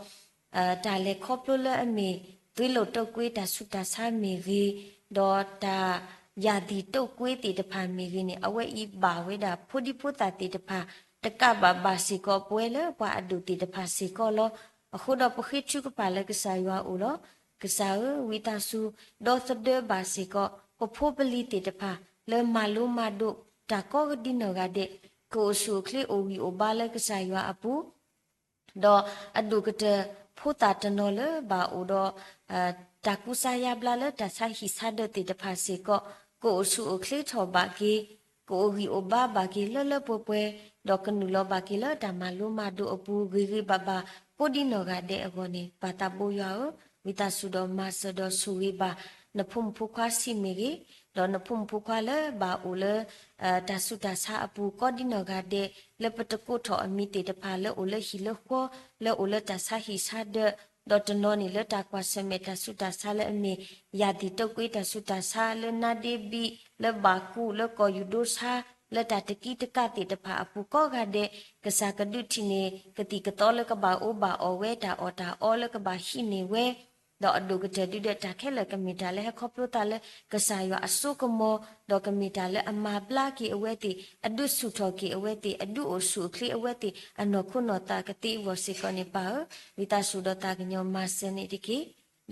တၢ်လဲၤခီဖျိလၢအမ့ၢ် သွေးလွှတ်တုပ်ကွေး တၢ်ဆူးတၢ်ဆါမ့ၢ်ဂ့ၤ, ဒီးတၢ် ရာသီတုပ်ကွေး သ့ၣ်တဖၣ်မ့ၢ်ဂ့ၤန့ၣ် အဝဲအံၤဘၣ်ဝဲဒၣ်ဖိဒံဖိသၣ်သ့ၣ်တဖၣ် တကးဘၣ်ဘၣ်စ့ၢ်ကီးပဝဲလၢပှၤအဒိၣ်သ့ၣ်တဖၣ်စ့ၢ်ကီးလီၤ. အဃိဒီးပဃ့ထုကဖၣ်လၢကစၢ်ယွၤအအိၣ်လီၤ. ကစၢ်ဧၢ, ဝံသးစူၤ ဒီသဒၢဘၣ်စ့ၢ်ကီး ပဖိပလံၤသ့ၣ်တဖၣ် လၢမၤလိမၤဒိးတၢ်ကိးဒံနီၢ်ဂၤဒဲး ကအိၣ်ဆူၣ်အိၣ်ချ့အိၣ်ဂံၢ်အိၣ်ဘါလၢကစၢ်ယွၤအပူၤ ဒီးအဒိၣ်ကတၢၢ်ဖိသၣ်တနီၤလၢဘၣ်အိၣ်ဒီး တၢ်ကူစါယါဘျါလၢတၢ်ဆါဟံၣ်ဆါဒၢးသ့ၣ်တဖၣ်စ့ၢ်ကီး ကအိၣ်ဆူၣ်အိၣ်ချ့ထီၣ်ဘၣ်က့ၤ, ကအိၣ်ဂံၢ်အိၣ်ဘါဘၣ်က့ၤလၢလၢပှဲၤပှဲၤ, ဒီးကနုာ်လီၤဘၣ်က့ၤလၢတၢ်မၤလိမၤဒိးအပူၤ ဂ့ၤဂ့ၤဘၣ်ဘၣ် ကိးဒံနီၢ်ဂၤဒဲးအဂီၢ်န့ၣ် ပၢ်သးဘိယွၤဧၢ, ဝံသးစူၤဒီးမၤစၢၤဒီးဆိၣ်ဂ့ၤဘၣ် နဖိမုၣ်ဖိခွါဆံးမ့ၢ်ဂ့ၤ, ဒီးနဖိမုၣ်ဖိခွါလၢဘၣ်အိၣ်လၢ တၢ်ဆူးတၢ်ဆါအပူၤ ကိးဒံနီၢ်ဂၤဒဲး လၢပတကိးထီၣ်အမံၤသ့ၣ်တဖၣ် လၢအိၣ်လၢဟံၣ်လၢဃီ လၢအိၣ်လၢတၢ်ဆါဟံၣ်ဆါဒၢး, ဒီးတနီၤန့ၣ်လၢတၢ်ကွၢ်ဆၢၣ်မဲာ်တၢ်ဆူးတၢ်ဆါလၢအမ့ၢ် ရာသီတုပ်ကွေး တၢ်ဆူးတၢ်ဆါလၢနါဒ့ဘံၣ် လၢဘၣ်ကူး လၢကီၢ်ယူၢ်ဒိဆါ လၢတၢ်တကံတကးသ့ၣ်တဖၣ်အပူၤကိးဂၤဒဲး ကစၢ်ကဒုးထံၣ်န့ၢ် ကသံၣ်ကသီလၢကဘၣ်အိၣ်ဘၣ်အီၣ်ဝဲတၢ်အီၣ်တၢ်အီလၢကဘၣ်ဟံးန့ၢ်ဝဲ ဒီးအဒိၣ်ကတၢၢ်ဒုးဒီးတၢ်ခဲလၢာ်ကမ့ၢ်တၢ်လၢဟဲခီဖျိသးလၢကစၢ်ယွၤအစိကမီၤ, ဒီးကမ့ၢ်တၢ်လၢအမၤဘျါက့ၤအဝဲသ့ၣ်, အဒုးဆူၣ်ထီၣ်က့ၤအဝဲသ့ၣ်, အဒုးအိၣ်ဆူၣ်အိၣ်ချ့အဝဲသ့ၣ် အနီၢ်ခိနီၢ်သးကသ့အဂီၢ်စ့ၢ်ကီးန့ၣ် ပၢ်ဧၢ, ဝံသးစူၤဒီးသးကညီၤမၤစၢၤန့ၣ်တက့ၢ်.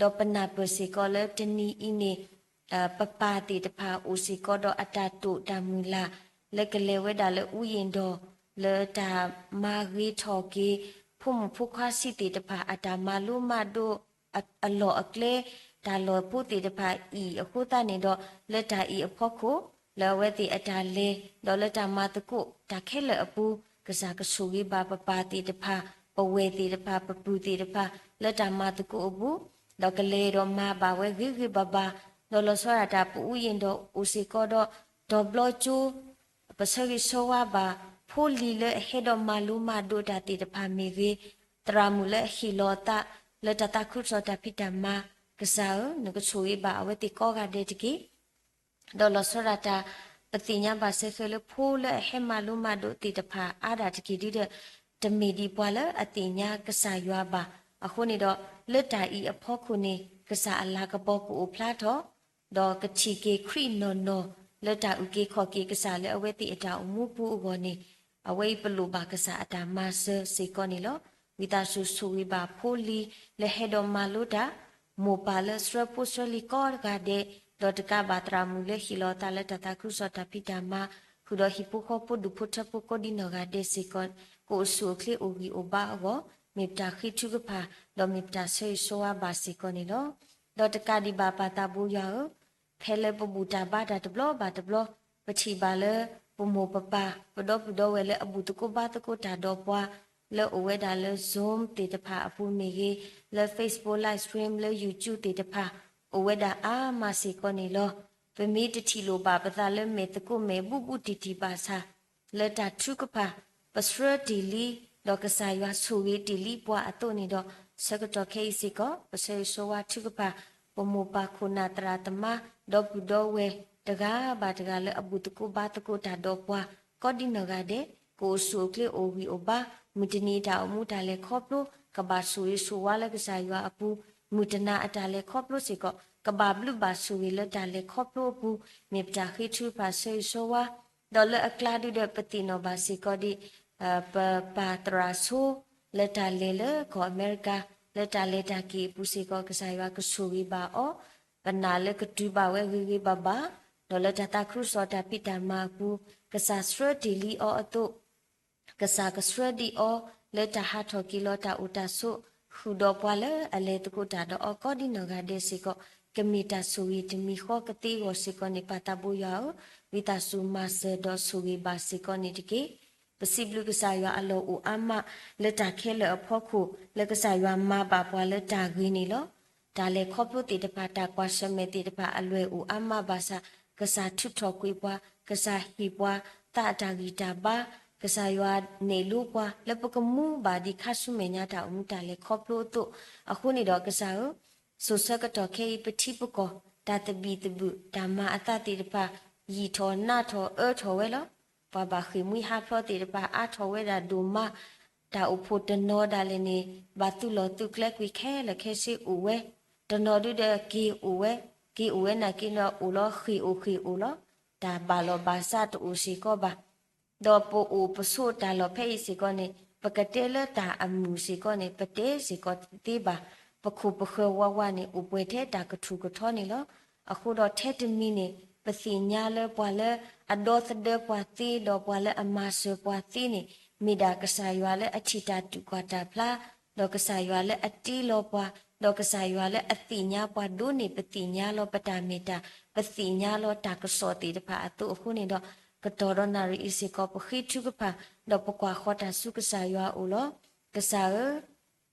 ဒီးပနၢ်ပၢၢ်စ့ၢ်ကီးလၢတနံၤအံၤန့ၣ် ပပၢ်သ့ၣ်တဖၣ်အိၣ်စ့ၢ်ကီးဒီးအတၢ်တိာ်တၢ်မုၢ်လၢ် လၢကလဲၤဝဲဒၣ်လၢအူယ့ၣ်ဒီး လၢတၢ်မၤဂ့ၤထီၣ်က့ၤ ဖိမုၣ်ဖိခွါဆံးသ့ၣ်တဖၣ် အတၢ်မၤလိမၤဒိး အလီၢ်အကျဲ တၢ်လီၢ်ဖိသ့ၣ်တဖၣ်အံၤအဃိသတးန့ၣ်ဒီး လၢတၢ်အံၤအဖီခိၣ် လၢအဝဲသ့ၣ်အတၢ်လဲၤ ဒီးလၢတၢ်မၤသကိးတၢ်ခဲလၢာ်အပူၤ ကစၢ်ကဆိၣ်ဂ့ၤဘၣ်ပပၢ်သ့ၣ်တဖၣ်, ပဝဲၢ်သ့ၣ်တဖၣ်, ပပုၢ်သ့ၣ်တဖၣ် လၢတၢ်မၤသကိးအပူၤ ဒီးကလဲၤဒီးမၤဘၣ်ဝဲဂ့ၤဂ့ၤဘၣ်ဘၣ်, ဒီးလီၤဆီဒၣ်တၢ်ပအူယ့ၣ်ဒီးအိၣ်စ့ၢ်ကီးဒီး တီၤဘျီကၠိ ပဆၢဂ့ၤဆၢဝါဘၣ် ဖိလံၤလၢအဟဲဒီးမၤလိမၤဒိးတၢ်သ့ၣ်တဖၣ်မ့ၢ်ဂ့ၤ, သရၣ်မုၣ်လၢအဟ့ၣ်လီၤအသး လၢတၢ်သးခုကစီၣ်တၢ်ဖံးတၢ်မၤ, ကစၢ်ဧၢ, နကဆိၣ်ဂ့ၤဘၣ်အဝဲသ့ၣ်ကိးဂၤဒဲးတက့ၢ်. ဒီးလီၤဆီဒၣ်တၢ် ပသ့ၣ်ညါဘၣ်စဲဃဲၤလၢ ဖိလၢအဟဲမၤလိမၤဒိးသ့ၣ်တဖၣ်အါဒၣ်တက့ၢ်ဒုဒီး တမ့ၢ်ဒံးပှၤလၢအသ့ၣ်ညါကစၢ်ယွၤဘၣ်. အဃိန့ၣ်ဒီး လၢတၢ်အံၤအဖီခိၣ်န့ၣ် ကစၢ်အလၤကပီၤကအိၣ်ဖျါထီၣ် ဒီးကထံၣ်က့ၤခရံာ်နီၢ်နီၢ် လၢတၢ်အုၣ်က့ၤခီၣ်က့ၤကစၢ်လၢအဝဲသ့ၣ်အတၢ်အိၣ်မူပူၤအဂီၢ်န့ၣ် အဝဲအံၤပလိၣ်ဘၣ်ကစၢ်အတၢ်မၤစၢၤစ့ၢ်ကီးန့ၣ်လီၤ. ဝံသးစူၤဆိၣ်ဂ့ၤဘၣ်ဖိလံၤလၢဟဲဒီးမၤလိတၢ်, မိၢ်ပၢ်လၢဆှၢဖိဆှၢလံၤကိးဂၤဒဲး, ဒီးတကးဘၣ်သရၣ်မုၣ်လၢဟ့ၣ်လီၤအသးလၢတၢ်သးခုကစီၣ်တၢ်ဖံးတၢ်မၤ, ဃုာ်ဒီးဟံၣ်ဖိဃီဖိဒူၣ်ဖိထၢဖိကိးဒံနီၢ်ဂၤဒဲးစ့ၢ်ကီး, ကအိၣ်ဆူၣ်အိၣ်ချ့အိၣ်ဂံၢ်အိၣ်ဘါအဂီၢ်, မ့ၢ်ပတၢ်ဃ့ထုကဖၣ်, ဒီးမ့ၢ်ပတၢ်ဆၢဂ့ၤဆၢဝါဘၣ်စ့ၢ်ကီးန့ၣ်လီၤ. ဒီးတကးဒံးဘၣ်ပၢ်သးဘိယွၤဧၢ, ဖဲလၢပဘူၣ်တၢ်ဘါတၢ်တဘျီဘၣ်တဘျီ, ပထံၣ်ဘၣ်လၢ ပမိၢ်ပပၢ် ပဒီပုၢ်ဒီဝဲၢ်လၢအဘူၣ်သကိးဘါသကိးတၢ်ဒီးပှၤ, လၢအိၣ်ဝဲဒၣ်လၢ Zoom သ့ၣ်တဖၣ်အပူၤမ့ၢ်ဂ့ၤ, လၢ Facebook Live Stream လၢ YouTube သ့ၣ်တဖၣ် အိၣ်ဝဲဒၣ်အါမးစ့ၢ်ကီးန့ၣ်လီၤ. ပမ့ၢ်တထံၣ်လိာ်ဘၣ်ပသးလၢမဲာ်သကိးမဲာ်ဘူးဘူးတံၢ်တံၢ်ဘၣ်ဆၣ် လၢတၢ်ထုကဖၣ် ပဆှၢတ့ၢ်လံ, ဒီးကစၢ်ယွၤဆိၣ်ဂ့ၤတ့ၢ်လံပှၤအသိးန့ၣ်ဒီး ဆၢကတီၢ်ခဲအံၤစ့ၢ်ကီး ပဆၢဂ့ၤဆၢဝါထုကဖၣ် ပမိၢ်ပၢ်ခိၣ်နၢ်သရၣ်သမါ ဒီပုၢ်ဒီဝဲၢ် တဂၤဘၣ်တဂၤလၢအဘူၣ်သကိးဘါသကိးတၢ်ဒီးပှၤ ကိးဒံနီၢ်ဂၤဒဲး ကအိၣ်ဆူၣ်အိၣ်ချ့အိၣ်ဂံၢ်အိၣ်ဘါ, မုၢ်တနံၤတၢ်အိၣ်မူတၢ်လဲၤခီဖျိ ကဘၣ်ဆိၣ်ဂ့ၤဆိၣ်ဝါလၢကစၢ်ယွၤအပူၤ, မုၢ်တနၤအတၢ်လဲၤခီဖျိစ့ၢ်ကီး ကဘၣ်ဘျုးဘၣ်ဆိၣ်ဂ့ၤလၢတၢ်လဲၤခီဖျိအပူၤ, မ့ၢ်ပတၢ်ဃ့ထုကဖၣ်ဆၢဂ့ၤဆၢဝါ, ဒီးလၢအကျါဒုဒီး ပသ့ၣ်နီၣ်ဘၣ်စ့ၢ်ကီးဒ် ပပၢ်သရၣ်ဆိ လၢတၢ်လဲၤလၢကီၢ်အမဲရကၤ လၢတၢ်လဲၤတၢ်က့ၤအပူၤစ့ၢ်ကီး ကစၢ်ယွၤကဆိၣ်ဂ့ၤဘၣ်အီၤ, ပနာ်လၢကတုၤဘၣ်ဝဲဂ့ၤဂ့ၤဘၣ်ဘၣ်, ဒီးလၢတၢ်သးခုကစီၣ်တၢ်ဖံးတၢ်မၤအပူၤ ကစၢ်ဆှၢတ့ၢ်လံအီၤအသိး ကစၢ်ကဆှၢဒံးအီၤ လၢတၢ်ဟးထီၣ်က့ၤလီၤတၢ်အိၣ်တၢ်ဆိး ဃုာ်ဒီးပှၤလၢအလဲၤသကိးတၢ်ဒီးအီၤကိးဒံနီၢ်ဂၤဒဲးစ့ၢ်ကီး ကမ့ၢ်တၢ်ဆိၣ်ဂ့ၤတမံၤဃီကသ့အဂီၢ်စ့ၢ်ကီးန့ၣ် ပၢ်သးဘိယွၤဧၢ, ဝံသးစူၤမၤစၢၤဒီးဆိၣ်ဂ့ၤဘၣ်စ့ၢ်ကီးန့ၣ်တက့ၢ်. ပစံးဘျုးကစၢ်ယွၤအလီၢ်အိၣ်အါမး လၢတၢ်ခဲလၢာ်အဖီခိၣ် လၢကစၢ်ယွၤမၤဘၣ်ပှၤလၢတၢ်ဂ့ၤန့ၣ်လီၤ. တၢ်လဲၤခီဖျိသ့ၣ်တဖၣ် တၢ်ကွၢ်ဆၢၣ်မဲာ်သ့ၣ်တဖၣ်အလွဲၢ်အိၣ်အါမးဘၣ်ဆၣ် ကစၢ်ထုးထီၣ်ကွံာ်ပှၤ, ကစၢ်ဟ့ၣ်ပှၤ သးအတၢ်ဂံၢ်တၢ်ဘါ, ကစၢ်ယွၤန့ၢ်လိပှၤ လၢပကမူဘၣ်ဒံးခါဆူမဲာ်ညါတၢ်အိၣ်မူတၢ်လဲၤခီဖျိအသိး, အဃိန့ၣ်ဒီးကစၢ်ဧၢ, စိၤဆၢကတီၢ်ခဲအံၤ ပထံပကီၢ် တၢ်သဘံၣ်သဘုၣ် တၢ်မၤအသးသ့ၣ်တဖၣ် ယံာ်ထီၣ်နးထီၣ်အၢထီၣ်ဝဲလီၤ. ပှၤဘၣ်ဃ့ၢ်မှံဟးဖျိးသ့ၣ်တဖၣ် အါထီၣ်ဝဲဒၣ်ဒိၣ်မး, တၢ်အိၣ်ဖှိၣ်တနီၤဒၣ်လဲာ်န့ၣ် ဘၣ်သုးလီၢ်သုးကျဲကွံာ်ခဲလၢာ်ခဲဆ့အိၣ်ဝဲ, တနီၤဒုဒီးက့ၤအိၣ်ဝဲ, က့ၤအိၣ်ဝဲနာ်က့ဒီးအိၣ်လီၤ ဃ့ၢ်အိၣ်ဃ့ၢ်အိၣ်လီၤ. တၢ်ဘၣ်လီၢ်ဘၣ်စးတအိၣ်စ့ၢ်ကီးဘၣ်. ဒီးပအိၣ်ပဆိးတၢ်လီၢ်ဖဲအံၤစ့ၢ်ကီးန့ၣ် ပကတဲလၢတၢ်အမုာ်စ့ၢ်ကီးန့ၣ် ပတဲစ့ၢ်ကီးတသ့ဘၣ်. ပခိၣ်ပဃၢၤဝးဝးန့ၣ် အိၣ်ပှဲၤထဲတၢ်ကထူၣ်ကထီန့ၣ်လီၤ. အဃိဒီးထဲတမံၤန့ၣ် ပသ့ၣ်ညါလၢပှၤလၢအဒီသဒၢပှၤသ့ ဒီးပှၤလၢအမၤစၢၤပှၤသ့န့ၣ် မ့ၢ်ဒၣ်ကစၢ်ယွၤလၢအထံၣ်တၢ်တူၢ်ကွၢ်တၢ်ဖျါ, ဒီးကစၢ်ယွၤလၢအတ့လီၤပှၤ, ဒီးကစၢ်ယွၤလၢအသ့ၣ်ညါပှၤဒိးန့ၢ် ပသ့ၣ်ညါလီၤပတၢ်မ့ၢ်တၢ်, ပသ့ၣ်ညါလီၤတၢ်ကစီၣ်သ့ၣ်တဖၣ်အသိးအဃိန့ၣ်ဒီး ကတီၢ်ဒီးနၣ်ရံၣ်အံၤစ့ၢ်ကီး ပဃ့ထုကဖၣ် ဒီးပကွၢ်ဃီၤတၢ်ဆူကစၢ်ယွၤအအိၣ်လီၤ. ကစၢ်ဧၢ,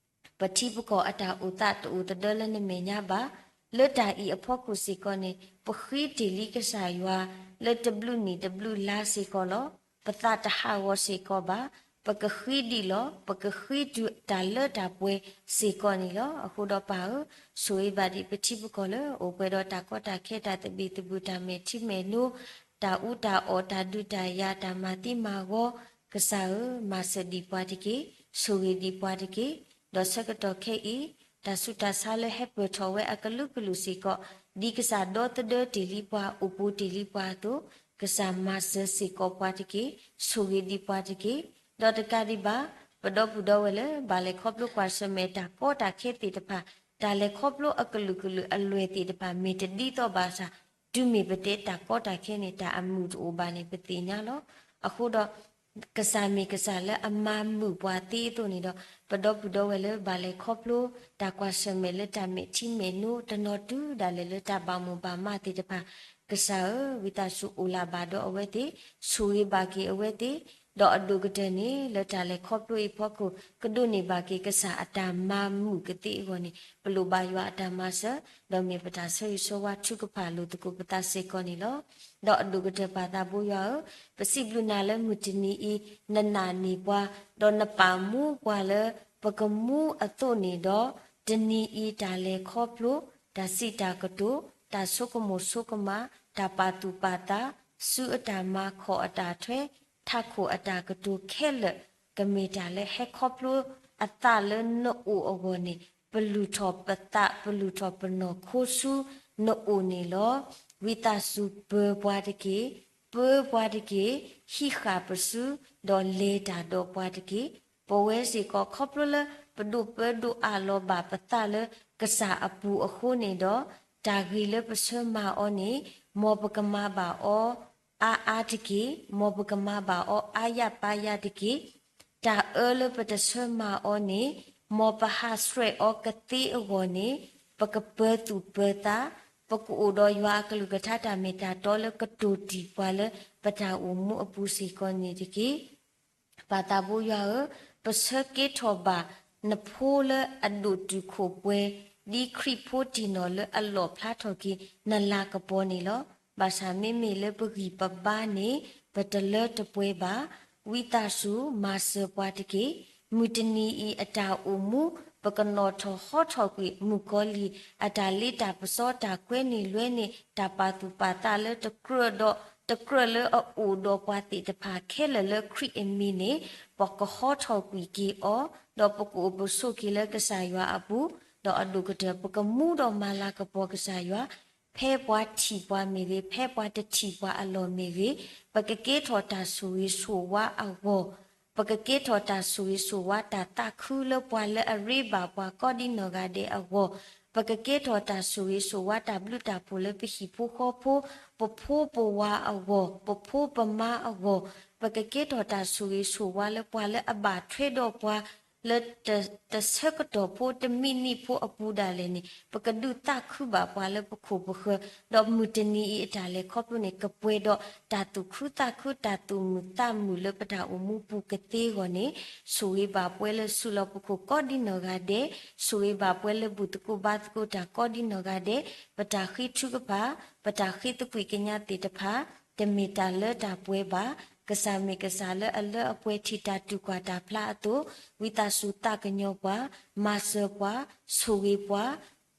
ပထံပကီၢ်အတၢ်အိၣ်သးတအိၣ်သဒၢလၢနမဲာ်ညါဘၣ်. လၢတၢ်အံၤအဖီခိၣ်စ့ၢ်ကီးန့ၣ် ပဃ့တ့ၢ်လံကစၢ်ယွၤ လၢတဘျုးနံၣ်တဘျုးလါစ့ၢ်ကီးလီၤ. ပသးတဟးဂီၤစ့ၢ်ကီးဘၣ်. ပကဃ့ဒံးလီၤ. ပကဃ့တုၤတၢ်လၢတၢ်ပှဲၤစ့ၢ်ကီးန့ၣ်လီၤ. အဃိဒီးပၢ်ဧၢ, ဆိၣ်ဂ့ၤဘၣ်ဒံးပထံပကီၢ်လၢအိၣ်ပှဲၤဒီးတၢ်ကီတၢ်ခဲ တၢ်သဘံၣ်သဘုၣ် တၢ်မဲာ်ထံမဲာ်နိ တၢ်အူတၢ်အီၣ် တၢ်ဒုးတၢ်ယၤ တၢ်မၤသံမၤဂီၤ, ကစၢ်ဧၢ, မၤစၢၤဒံးပှၤတက့ၢ်, ဆိၣ်ဂ့ၤဒံးပှၤတက့ၢ်. ဒီးဆၢကတီၢ်ခဲအံၤ တၢ်ဆူးတၢ်ဆါလၢဟဲပၢၢ်ထီၣ်ဝဲအကလုာ်ကလုာ်စ့ၢ်ကီး, ဒ်ကစၢ်ဒီသဒၢတ့ၢ်လံပှၤ အိၣ်ပူၤတ့ၢ်လံပှၤအသိး, ကစၢ်မၤစၢၤစ့ၢ်ကီးပှၤတက့ၢ်, ဆိၣ်ဂ့ၤဒံးပှၤတက့ၢ်. ဒီးတကးဒံးဘၣ်, ပဒီပုၢ်ဒီဝဲၢ်လၢ ဘၣ်လဲၤခီဖျိကွၢ်ဆၢၣ်မဲာ်တၢ်ကီတၢ်ခဲသ့ၣ်တဖၣ်, တၢ်လဲၤခီဖျိအကလုာ်ကလုာ်အလွဲၢ်သ့ၣ်တဖၣ် မ့ၢ်တဒ်သိးဘၣ်ဆၣ်, တုၤမ့ၢ်ပတဲတၢ်ကီတၢ်ခဲန့ၣ် တၢ်အမုာ်တအိၣ်ဘၣ်န့ၣ် ပသ့ၣ်ညါလီၤ. အဃိဒီး ကစၢ်မ့ၢ်ကစၢ်လၢအမၤမုာ်ပှၤသ့အသိးန့ၣ်ဒီး, ပဒီပုၢ်ဒီဝဲၢ်လၢ ဘၣ်လဲၤခီဖျိ တၢ်ကွၢ်ဆၢၣ်မဲာ်လၢတၢ်မဲာ်ထံမဲာ်နိ တနီၤတုၤဒၣ်လဲာ်လၢတၢ်ဘၣ်မိၣ်ဘၣ်မးသ့ၣ်တဖၣ်, ကစၢ်ဧၢ, ဝံသးစူၤအိၣ်လၢ်ဘၣ်ဒီးအဝဲသ့ၣ်, ဆိၣ်ဂ့ၤဘၣ်က့ၤအဝဲသ့ၣ်, ဒီးအဒိၣ်ကတၢၢ်န့ၣ် လၢတၢ်လဲၤခီဖျိအံၤဖီခိၣ် ကဒိးန့ၢ်ဘၣ်က့ၤကစၢ်အတၢ်မၤမုာ်ကသ့အဂီၢ်န့ၣ် ပလိၣ်ဘၣ်ယွၤအတၢ်မၤစၢၤ, ဒီးမ့ၢ်ပတၢ်ဆၢဂ့ၤဆၢဝါထုကဖၣ်လိာ်သကိးပသးစ့ၢ်ကီးန့ၣ်လီၤ. ဒီးအဒိၣ်ကတၢၢ်ပၢ်သးဘိယွၤဧၢ, ပစံးဘျုးနၤလၢမုၢ်တနံၤအံၤ နနာ်န့ၢ်ပှၤ, ဒီးနပာ်မူပှၤလၢ ပကမူအသိးန့ၣ်ဒီး, တနံၤအံၤတၢ်လဲၤခီဖျိ, တၢ်စံးတၢ်ကတိၤ, တၢ်ဆိကမိၣ်ဆိကမး, တၢ်ပာ်သူၣ်ပာ်သး, စုအတၢ်မၤခီၣ်အတၢ်ထွဲ, ထးခိၣ်အတၢ်ကတိၤခဲလၢာ်, ကမ့ၢ်တၢ်လၢဟဲခီဖျိအသးလၢနအိၣ်အဂီၢ်န့ၣ် ပလုၢ်ထီၣ်ပသး ပလုၢ်ထီၣ်ပနီၢ်ခိဆူနအိၣ်န့ၣ်လီၤ. ဝံသးစူၤပၢၤပှၤတက့ၢ်, ပၢၤပှၤတက့ၢ်, ဟံးဃာ်ပစု, ဒီးလဲၤတၢ်ဒီးပှၤတက့ၢ်. ပဝဲစ့ၢ်ကီးခီဖျိလၢ ပဒိးပၢဒိးအးလီၤဘၣ်ပသးလၢကစၢ်အပူၤအဃိန့ၣ်ဒီး, တၢ်ဂ့ၤလၢပဆၢမၤအီၤန့ၣ် မ်ပကမၤဘၣ်အီၤ အါအါတက့ၢ်, မ်ပကမၤဘၣ်အီၤအါယၢ်ပါယၢ်တက့ၢ်. တၢ်အၢလၢပတဆၢမၤအီၤန့ၣ် မ်ပဟးဆှဲးအီၤကသ့အဂီၢ်န့ၣ် ပကပၢၤသူၣ်ပၢၤသး, ပကအိၣ်ဒီးယွၤအကလုၢ်ကထါတၢ်မ့ၢ်တၢ်တီလၢကတိၤတံၢ်ပှၤလၢပတၢ်အိၣ်မူအပူၤစ့ၢ်ကီးန့ၣ်တက့ၢ်. ပၢ်သးဘိယွၤဧၢ, ပဆၢက့ၤထီၣ်ဘၣ်နဖိလၢအဒိၣ်တုာ်ခိၣ်ပှဲၤ, ဒ်ခရံာ်ဖိတ့ၢ်နီၣ်လၢအလီၣ်ဖျါထီၣ်က့ၤနလၤကပီၤန့ၣ်လီၤ. ဘၣ်ဆၣ်မ့မ့ၢ်လၢပဂံၢ်ပဘါန့ၣ် ပတလၢတပှဲၤဘၣ်. ဝံသးစူၤမၤစၢၤပှၤတက့ၢ်. မုၢ်တနံၤအံၤအတၢ်အိၣ်မူ ပကနီၣ်ထီၣ်ဟီထီၣ်ကွံာ်မုၣ်ကီၤလံၢ် အတၢ်လ့တၢ်ပစီ တၢ်ကွဲန့ၢ်လွဲန့ၢ် တၢ်ပာ်သူၣ်ပာ်သးလၢတကြၢးဒီး တကြၢးလၢအအိၣ်ဒီးပှၤသ့ၣ်တဖၣ်ခဲလၢာ်လၢခရံာ်အမံၤန့ၣ် ပကဟီထီၣ်ကွံာ်က့ၤအီၤ, ဒီးပကအိၣ်ပဆိးက့ၤလၢကစၢ်ယွၤအပူၤ, ဒီးအဒိၣ်ကတၢၢ် ပကမူဒီးမၤလၤကပီၤကစၢ်ယွၤ ဖဲပှၤထံၣ်ပှၤမ့ၢ်ဂ့ၤ, ဖဲပှၤတထံၣ်ပှၤအလီၢ်မ့ၢ်ဂ့ၤ, ပကကဲထီၣ်တၢ်ဆိၣ်ဂ့ၤဆိၣ်ဝါအဂီၢ်, ပကကဲထီၣ်တၢ်ဆိၣ်ဂ့ၤဆိၣ်ဝါ တၢ်သးခုလၢပှၤလၢအရ့ဘၣ်ပှၤကိးဒ်နီၢ်ဂၤဒဲးအဂီၢ်, ပကကဲထီၣ်တၢ်ဆိၣ်ဂ့ၤဆိၣ်ဝါ တၢ်ဘျုးတၢ်ဖှိၣ်လၢပဟံၣ်ဖိဃီဖိ, ပဖိပဝၤအဂီၢ်, ပဖိပမါအဂီၢ်, ပကကဲထီၣ်တၢ်ဆိၣ်ဂ့ၤဆိၣ်ဝါလၢ ပှၤလၢအဘၣ်ထွဲဒီးပှၤ လၢတဆၢကတီၢ်ဖိ တမံးနံးဖိအပူၤဒၣ်လဲာ်န့ၣ် ပကဒုးသးခုဘၣ်ပှၤလၢပခိၣ်ပဃၢၤ, ဒီးမုၢ်တနံၤအံၤအတၢ်လဲၤခီဖျိန့ၣ် ကပှဲၤဒီးတၢ်သူၣ်ခုသးခု တၢ်သူၣ်မုာ်သးမုာ်လၢပတၢ်အိၣ်မူပူၤကသ့အဂီၢ်န့ၣ်, ဆိၣ်ဂ့ၤဘၣ်ပှၤလၢစုလီၢ်ပခိၣ်ကိးဒ်နီၢ်ဂၤဒဲး, ဆိၣ်ဂ့ၤဘၣ်ပှၤလၢဘူၣ်သကိးဘါသကိးတၢ်ကိးဒ်နီၢ်ဂၤဒဲး, ပတၢ်ဃ့ထုကဖၣ်, ပတၢ်ဃ့သကွံာ်ကညးသ့ၣ်တဖၣ် တမ့ၢ်တၢ်လၢတၢ်ပှဲၤဘၣ်. ကစၢ်မ့ၢ်ကစၢ်လၢအလၢအပှဲၤထံၣ်တၢ်တူၢ်ကွၢ်တၢ်ဖျါအသိး, ဝံသးစူၤသးကညီၤပှၤ, မၤစၢၤပှၤ, ဆိၣ်ဂ့ၤပှၤ,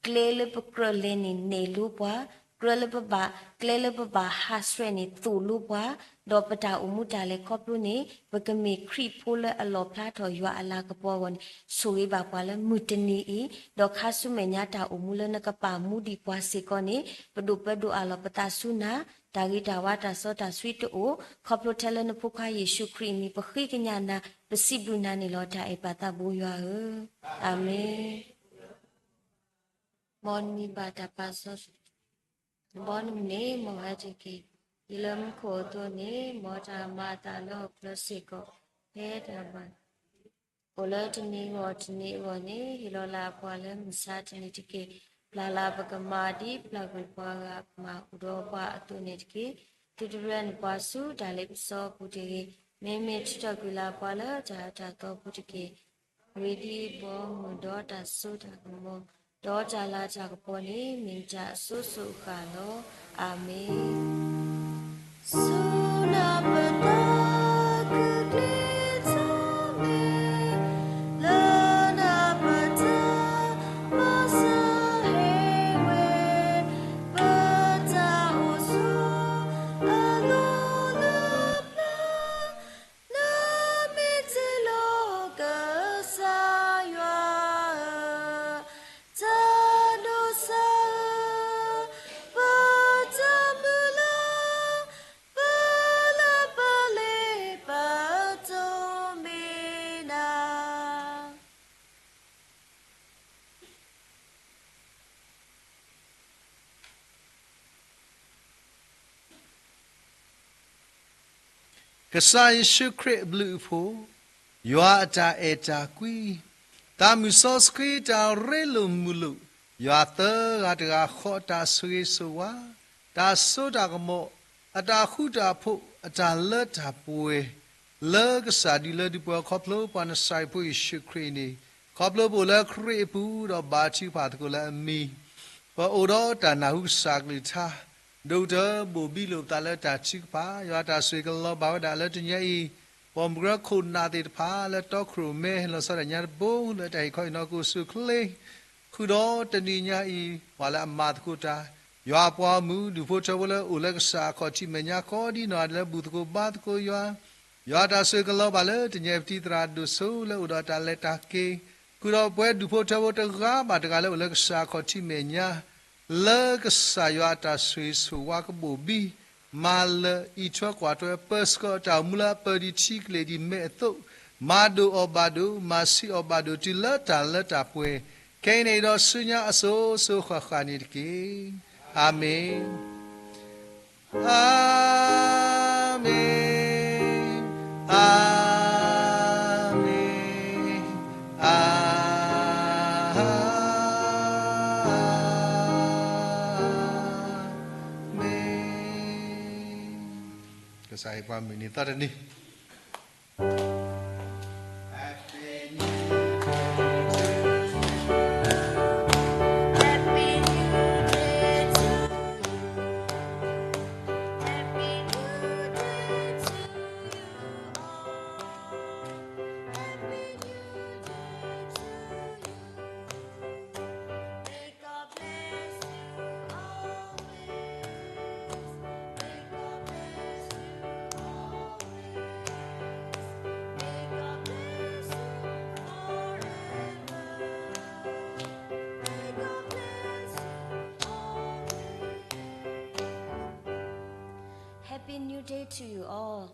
ကျဲလၢပကြၢးလဲၤန့ၣ်နဲၣ်လိပှၤ, ကြၢးလၢပဘၣ်, ကျဲလၢပဘၣ်ဟးဆှဲးန့ၣ်သိၣ်လိပှၤ, ဒီးပတၢ်အိၣ်မူတၢ်လဲၤခီဖျိန့ၣ် ပကမ့ၢ်ခရံာ်ဖိလၢအလီၣ်ဖျါထီၣ်ယွၤအလၤကပီၤအဂီၢ်န့ၣ်, ဆိၣ်ဂ့ၤဘၣ်ပှၤလၢမုၢ်တနံၤအံၤ, ဒီးခါဆူမဲာ်ညါတၢ်အိၣ်မူလၢနကပာ်မူဒံးပှၤစ့ၢ်ကီးန့ၣ်, ပဒိၣ်ပၢဒိၣ်အးလီၤပသးဆူနၤ, တၢ်ဂ့ၤတၢ်ဝါတၢ်စီတၢ်ဆှံတအိၣ်, ခီဖျိထဲလၢနဖိခွါယ့ၣ်ၡူးခရံာ်အမံၤ ပဃ့ကညးနၤ, ပစံးဘျုးနၤန့ၣ်လီၤ. တၢ်အဲၣ်ပၢ်သးဘိယွၤဧၢ, အၤမ့ၣ်. မ်နမံၤဘၣ်တၢ်ပာ်စီဆှံ, နဘီနမုၢ်န့ၣ် မ်အါတက့ၢ်, ဒ်လၢမူခိၣ်အသိးန့ၣ်, မ်တၢ်မၤအသးလၢဟီၣ်ခိၣ်ချၢစ့ၢ်ကီး, ဖဲတၢ်ဘၣ် အိၣ်လၢတနံၤဂီၢ်တနံၤအဂီၢ်န့ၣ်, ဟ့ၣ်လီၤလၢပှၤလၢမုၢ်ဆါတနံၤတက့ၢ်. ပျၢ်လၢပကမၤဒ်ပျၢ်ကွံာ်ပှၤဂၤမၤအိၣ်ဒီးပှၤအသိးန့ၣ်တက့ၢ်. သုတရဲနပှၤဆူတၢ်လ့ပစီအပူၤတဂ့ၤ, မ့မ့ၢ်ထုးထီၣ်ကွံာ်လၢပှၤလၢတၢ်အၢတၢ်သီအပူၤတက့ၢ်. ဂ့ၤဒ်အဘီအမုၢ်ဒီးတၢ်စိတၢ်ကမီၤ, ဒီးတၢ်လၤတၢ်ကပီၤန့ၣ် မ့ၢ်မတၤအစိၤစိၤအဃၣ်လီၤ. အၤမ့ၣ်. ဆူနၢ်ပတၢ်ကကျ့ထီၣ်မ့ၢ်, လၢနၢ်ပတၢ်မၤစၢၤဟ့ၣ်ဝဲ, ပတၢ်အိၣ်ဆူအလိၤလၢပျၢၤ, နမ့ၢ်တ့လီၤကစၢ်ယွၤဧၢ, တၢ်ဒိးစၢ်ဧၢ, ပတၢ်မုၢ်လၢ်, ပလၢပလ့ပတိၢ်မ့ၢ်နၤ. ကစၢ်ယ့ၣ်ၡူးခရံာ်အဘျုးအဖှိၣ်, ယွၤအတၢ်အဲၣ်တၢ်ကွံ, သးမုၣ်စီဆှံတၢ်ရ့လိာ်မုာ်လိာ်, ယွၤသၢဂၤတဂၤဃီအတၢ်ဆိၣ်ဂ့ၤဆိၣ်ဝါ, တၢ်စိတၢ်ကမီၤ, အတၢ်ဃူတၢ်ဖိး, အတၢ်လၢတၢ်ပှဲၤ, လၢကစၢ်ဒုးလၢဒုးပှဲၤခီဖျိပှၤနစၤရ့းဖိယ့ၣ်ၡူးခရံာ်န့ၣ်, ခီဖျိပအိၣ်လၢခရံာ်အပူၤဒီးဘါထုကဖၣ်သကိးလၢအမံၤ, ပအိၣ်ဒီးတၢ်နၢ်ဟူကစၢ်ကလုၢ်ကထါ, ဒိၣ်ကတၢၢ်ဘိၣ်ဘံလိာ်ပသးလၢတၢ်ထုကဖၣ်, ယွၤတၢ်ဆိၣ်ဂ့ၤကလီၤဘၣ်ဝဲဒၣ်လၢတနံၤအံၤ, ပိာ်မုၣ်ကရၢခိၣ်နၢ်သ့ၣ်တဖၣ်လၢတီခိၣ်ရိၣ်မဲဟ့ၣ်လီၤဆီဒၣ်ညါတဘိလၢတၢ်ဟ့ၣ်ခီဟ့ၣ်နီၤကအိၣ်ဆူၣ်အိၣ်ချ့ ဃုာ်ဒီးတနံၤညါအံၤ, ပှၤလၢအမၤသကိးတၢ်, ယွၤအပှၤဂီၢ်မုၢ် ဒူၣ်ဖိထၢဖိလၢအိၣ်လၢကစၢ်အခီၣ်ထံးမဲာ်ညါကိးဒံနီၢ်ဂၤဒဲးလၢဘူၣ်သကိးဘါသကိးယွၤ, ယွၤတၢ်ဆိၣ်ဂ့ၤကလီၤဘၣ်လၢတနံၤအံၤ ပတံၤသရၣ်ဒိၣ်စိလၢအိၣ်ဒီးတၢ်လဲၤတၢ်က့ၤ, ဃုာ်ဒီးပှၤဒူၣ်ဖိထၢဖိတဂၤဘၣ်တဂၤလၢအိၣ်လၢကစၢ်အခီၣ်ထံးမဲာ်ညါ လၢကစၢ်ယွၤအတၢ်ဆိၣ်ဂ့ၤဆိၣ်ဝါကဘိၣ်ဘံ, မၤလၢာ်အံးထွဲကွၢ်ထွဲ ပၢဆှၢအတၢ်အိၣ်မူလၢအပၢၢ်ဒံးထံကလ့ၢ်ဒံးမဲာ်အသိး, မၤဒိၣ်အီၤဘၣ်ဒိၣ်, မၤဆံးအီၤဘၣ်ဒိၣ် တုၤလၢတၢ်လၢတၢ်ပှဲၤ, ခဲအံၤန့ၣ်ဒီးဆူညါအစိၤစိၤဃၣ်ဃၣ်န့ၣ်တက့ၢ်. အၤမ့ၣ်. အၤမ့ၣ်, အၤမ့ၣ်, အၤမ့ၣ်. ကစၢ်ဟ့ၣ်ပှၤမုၢ်နံၤသီတနံၤ day to you all.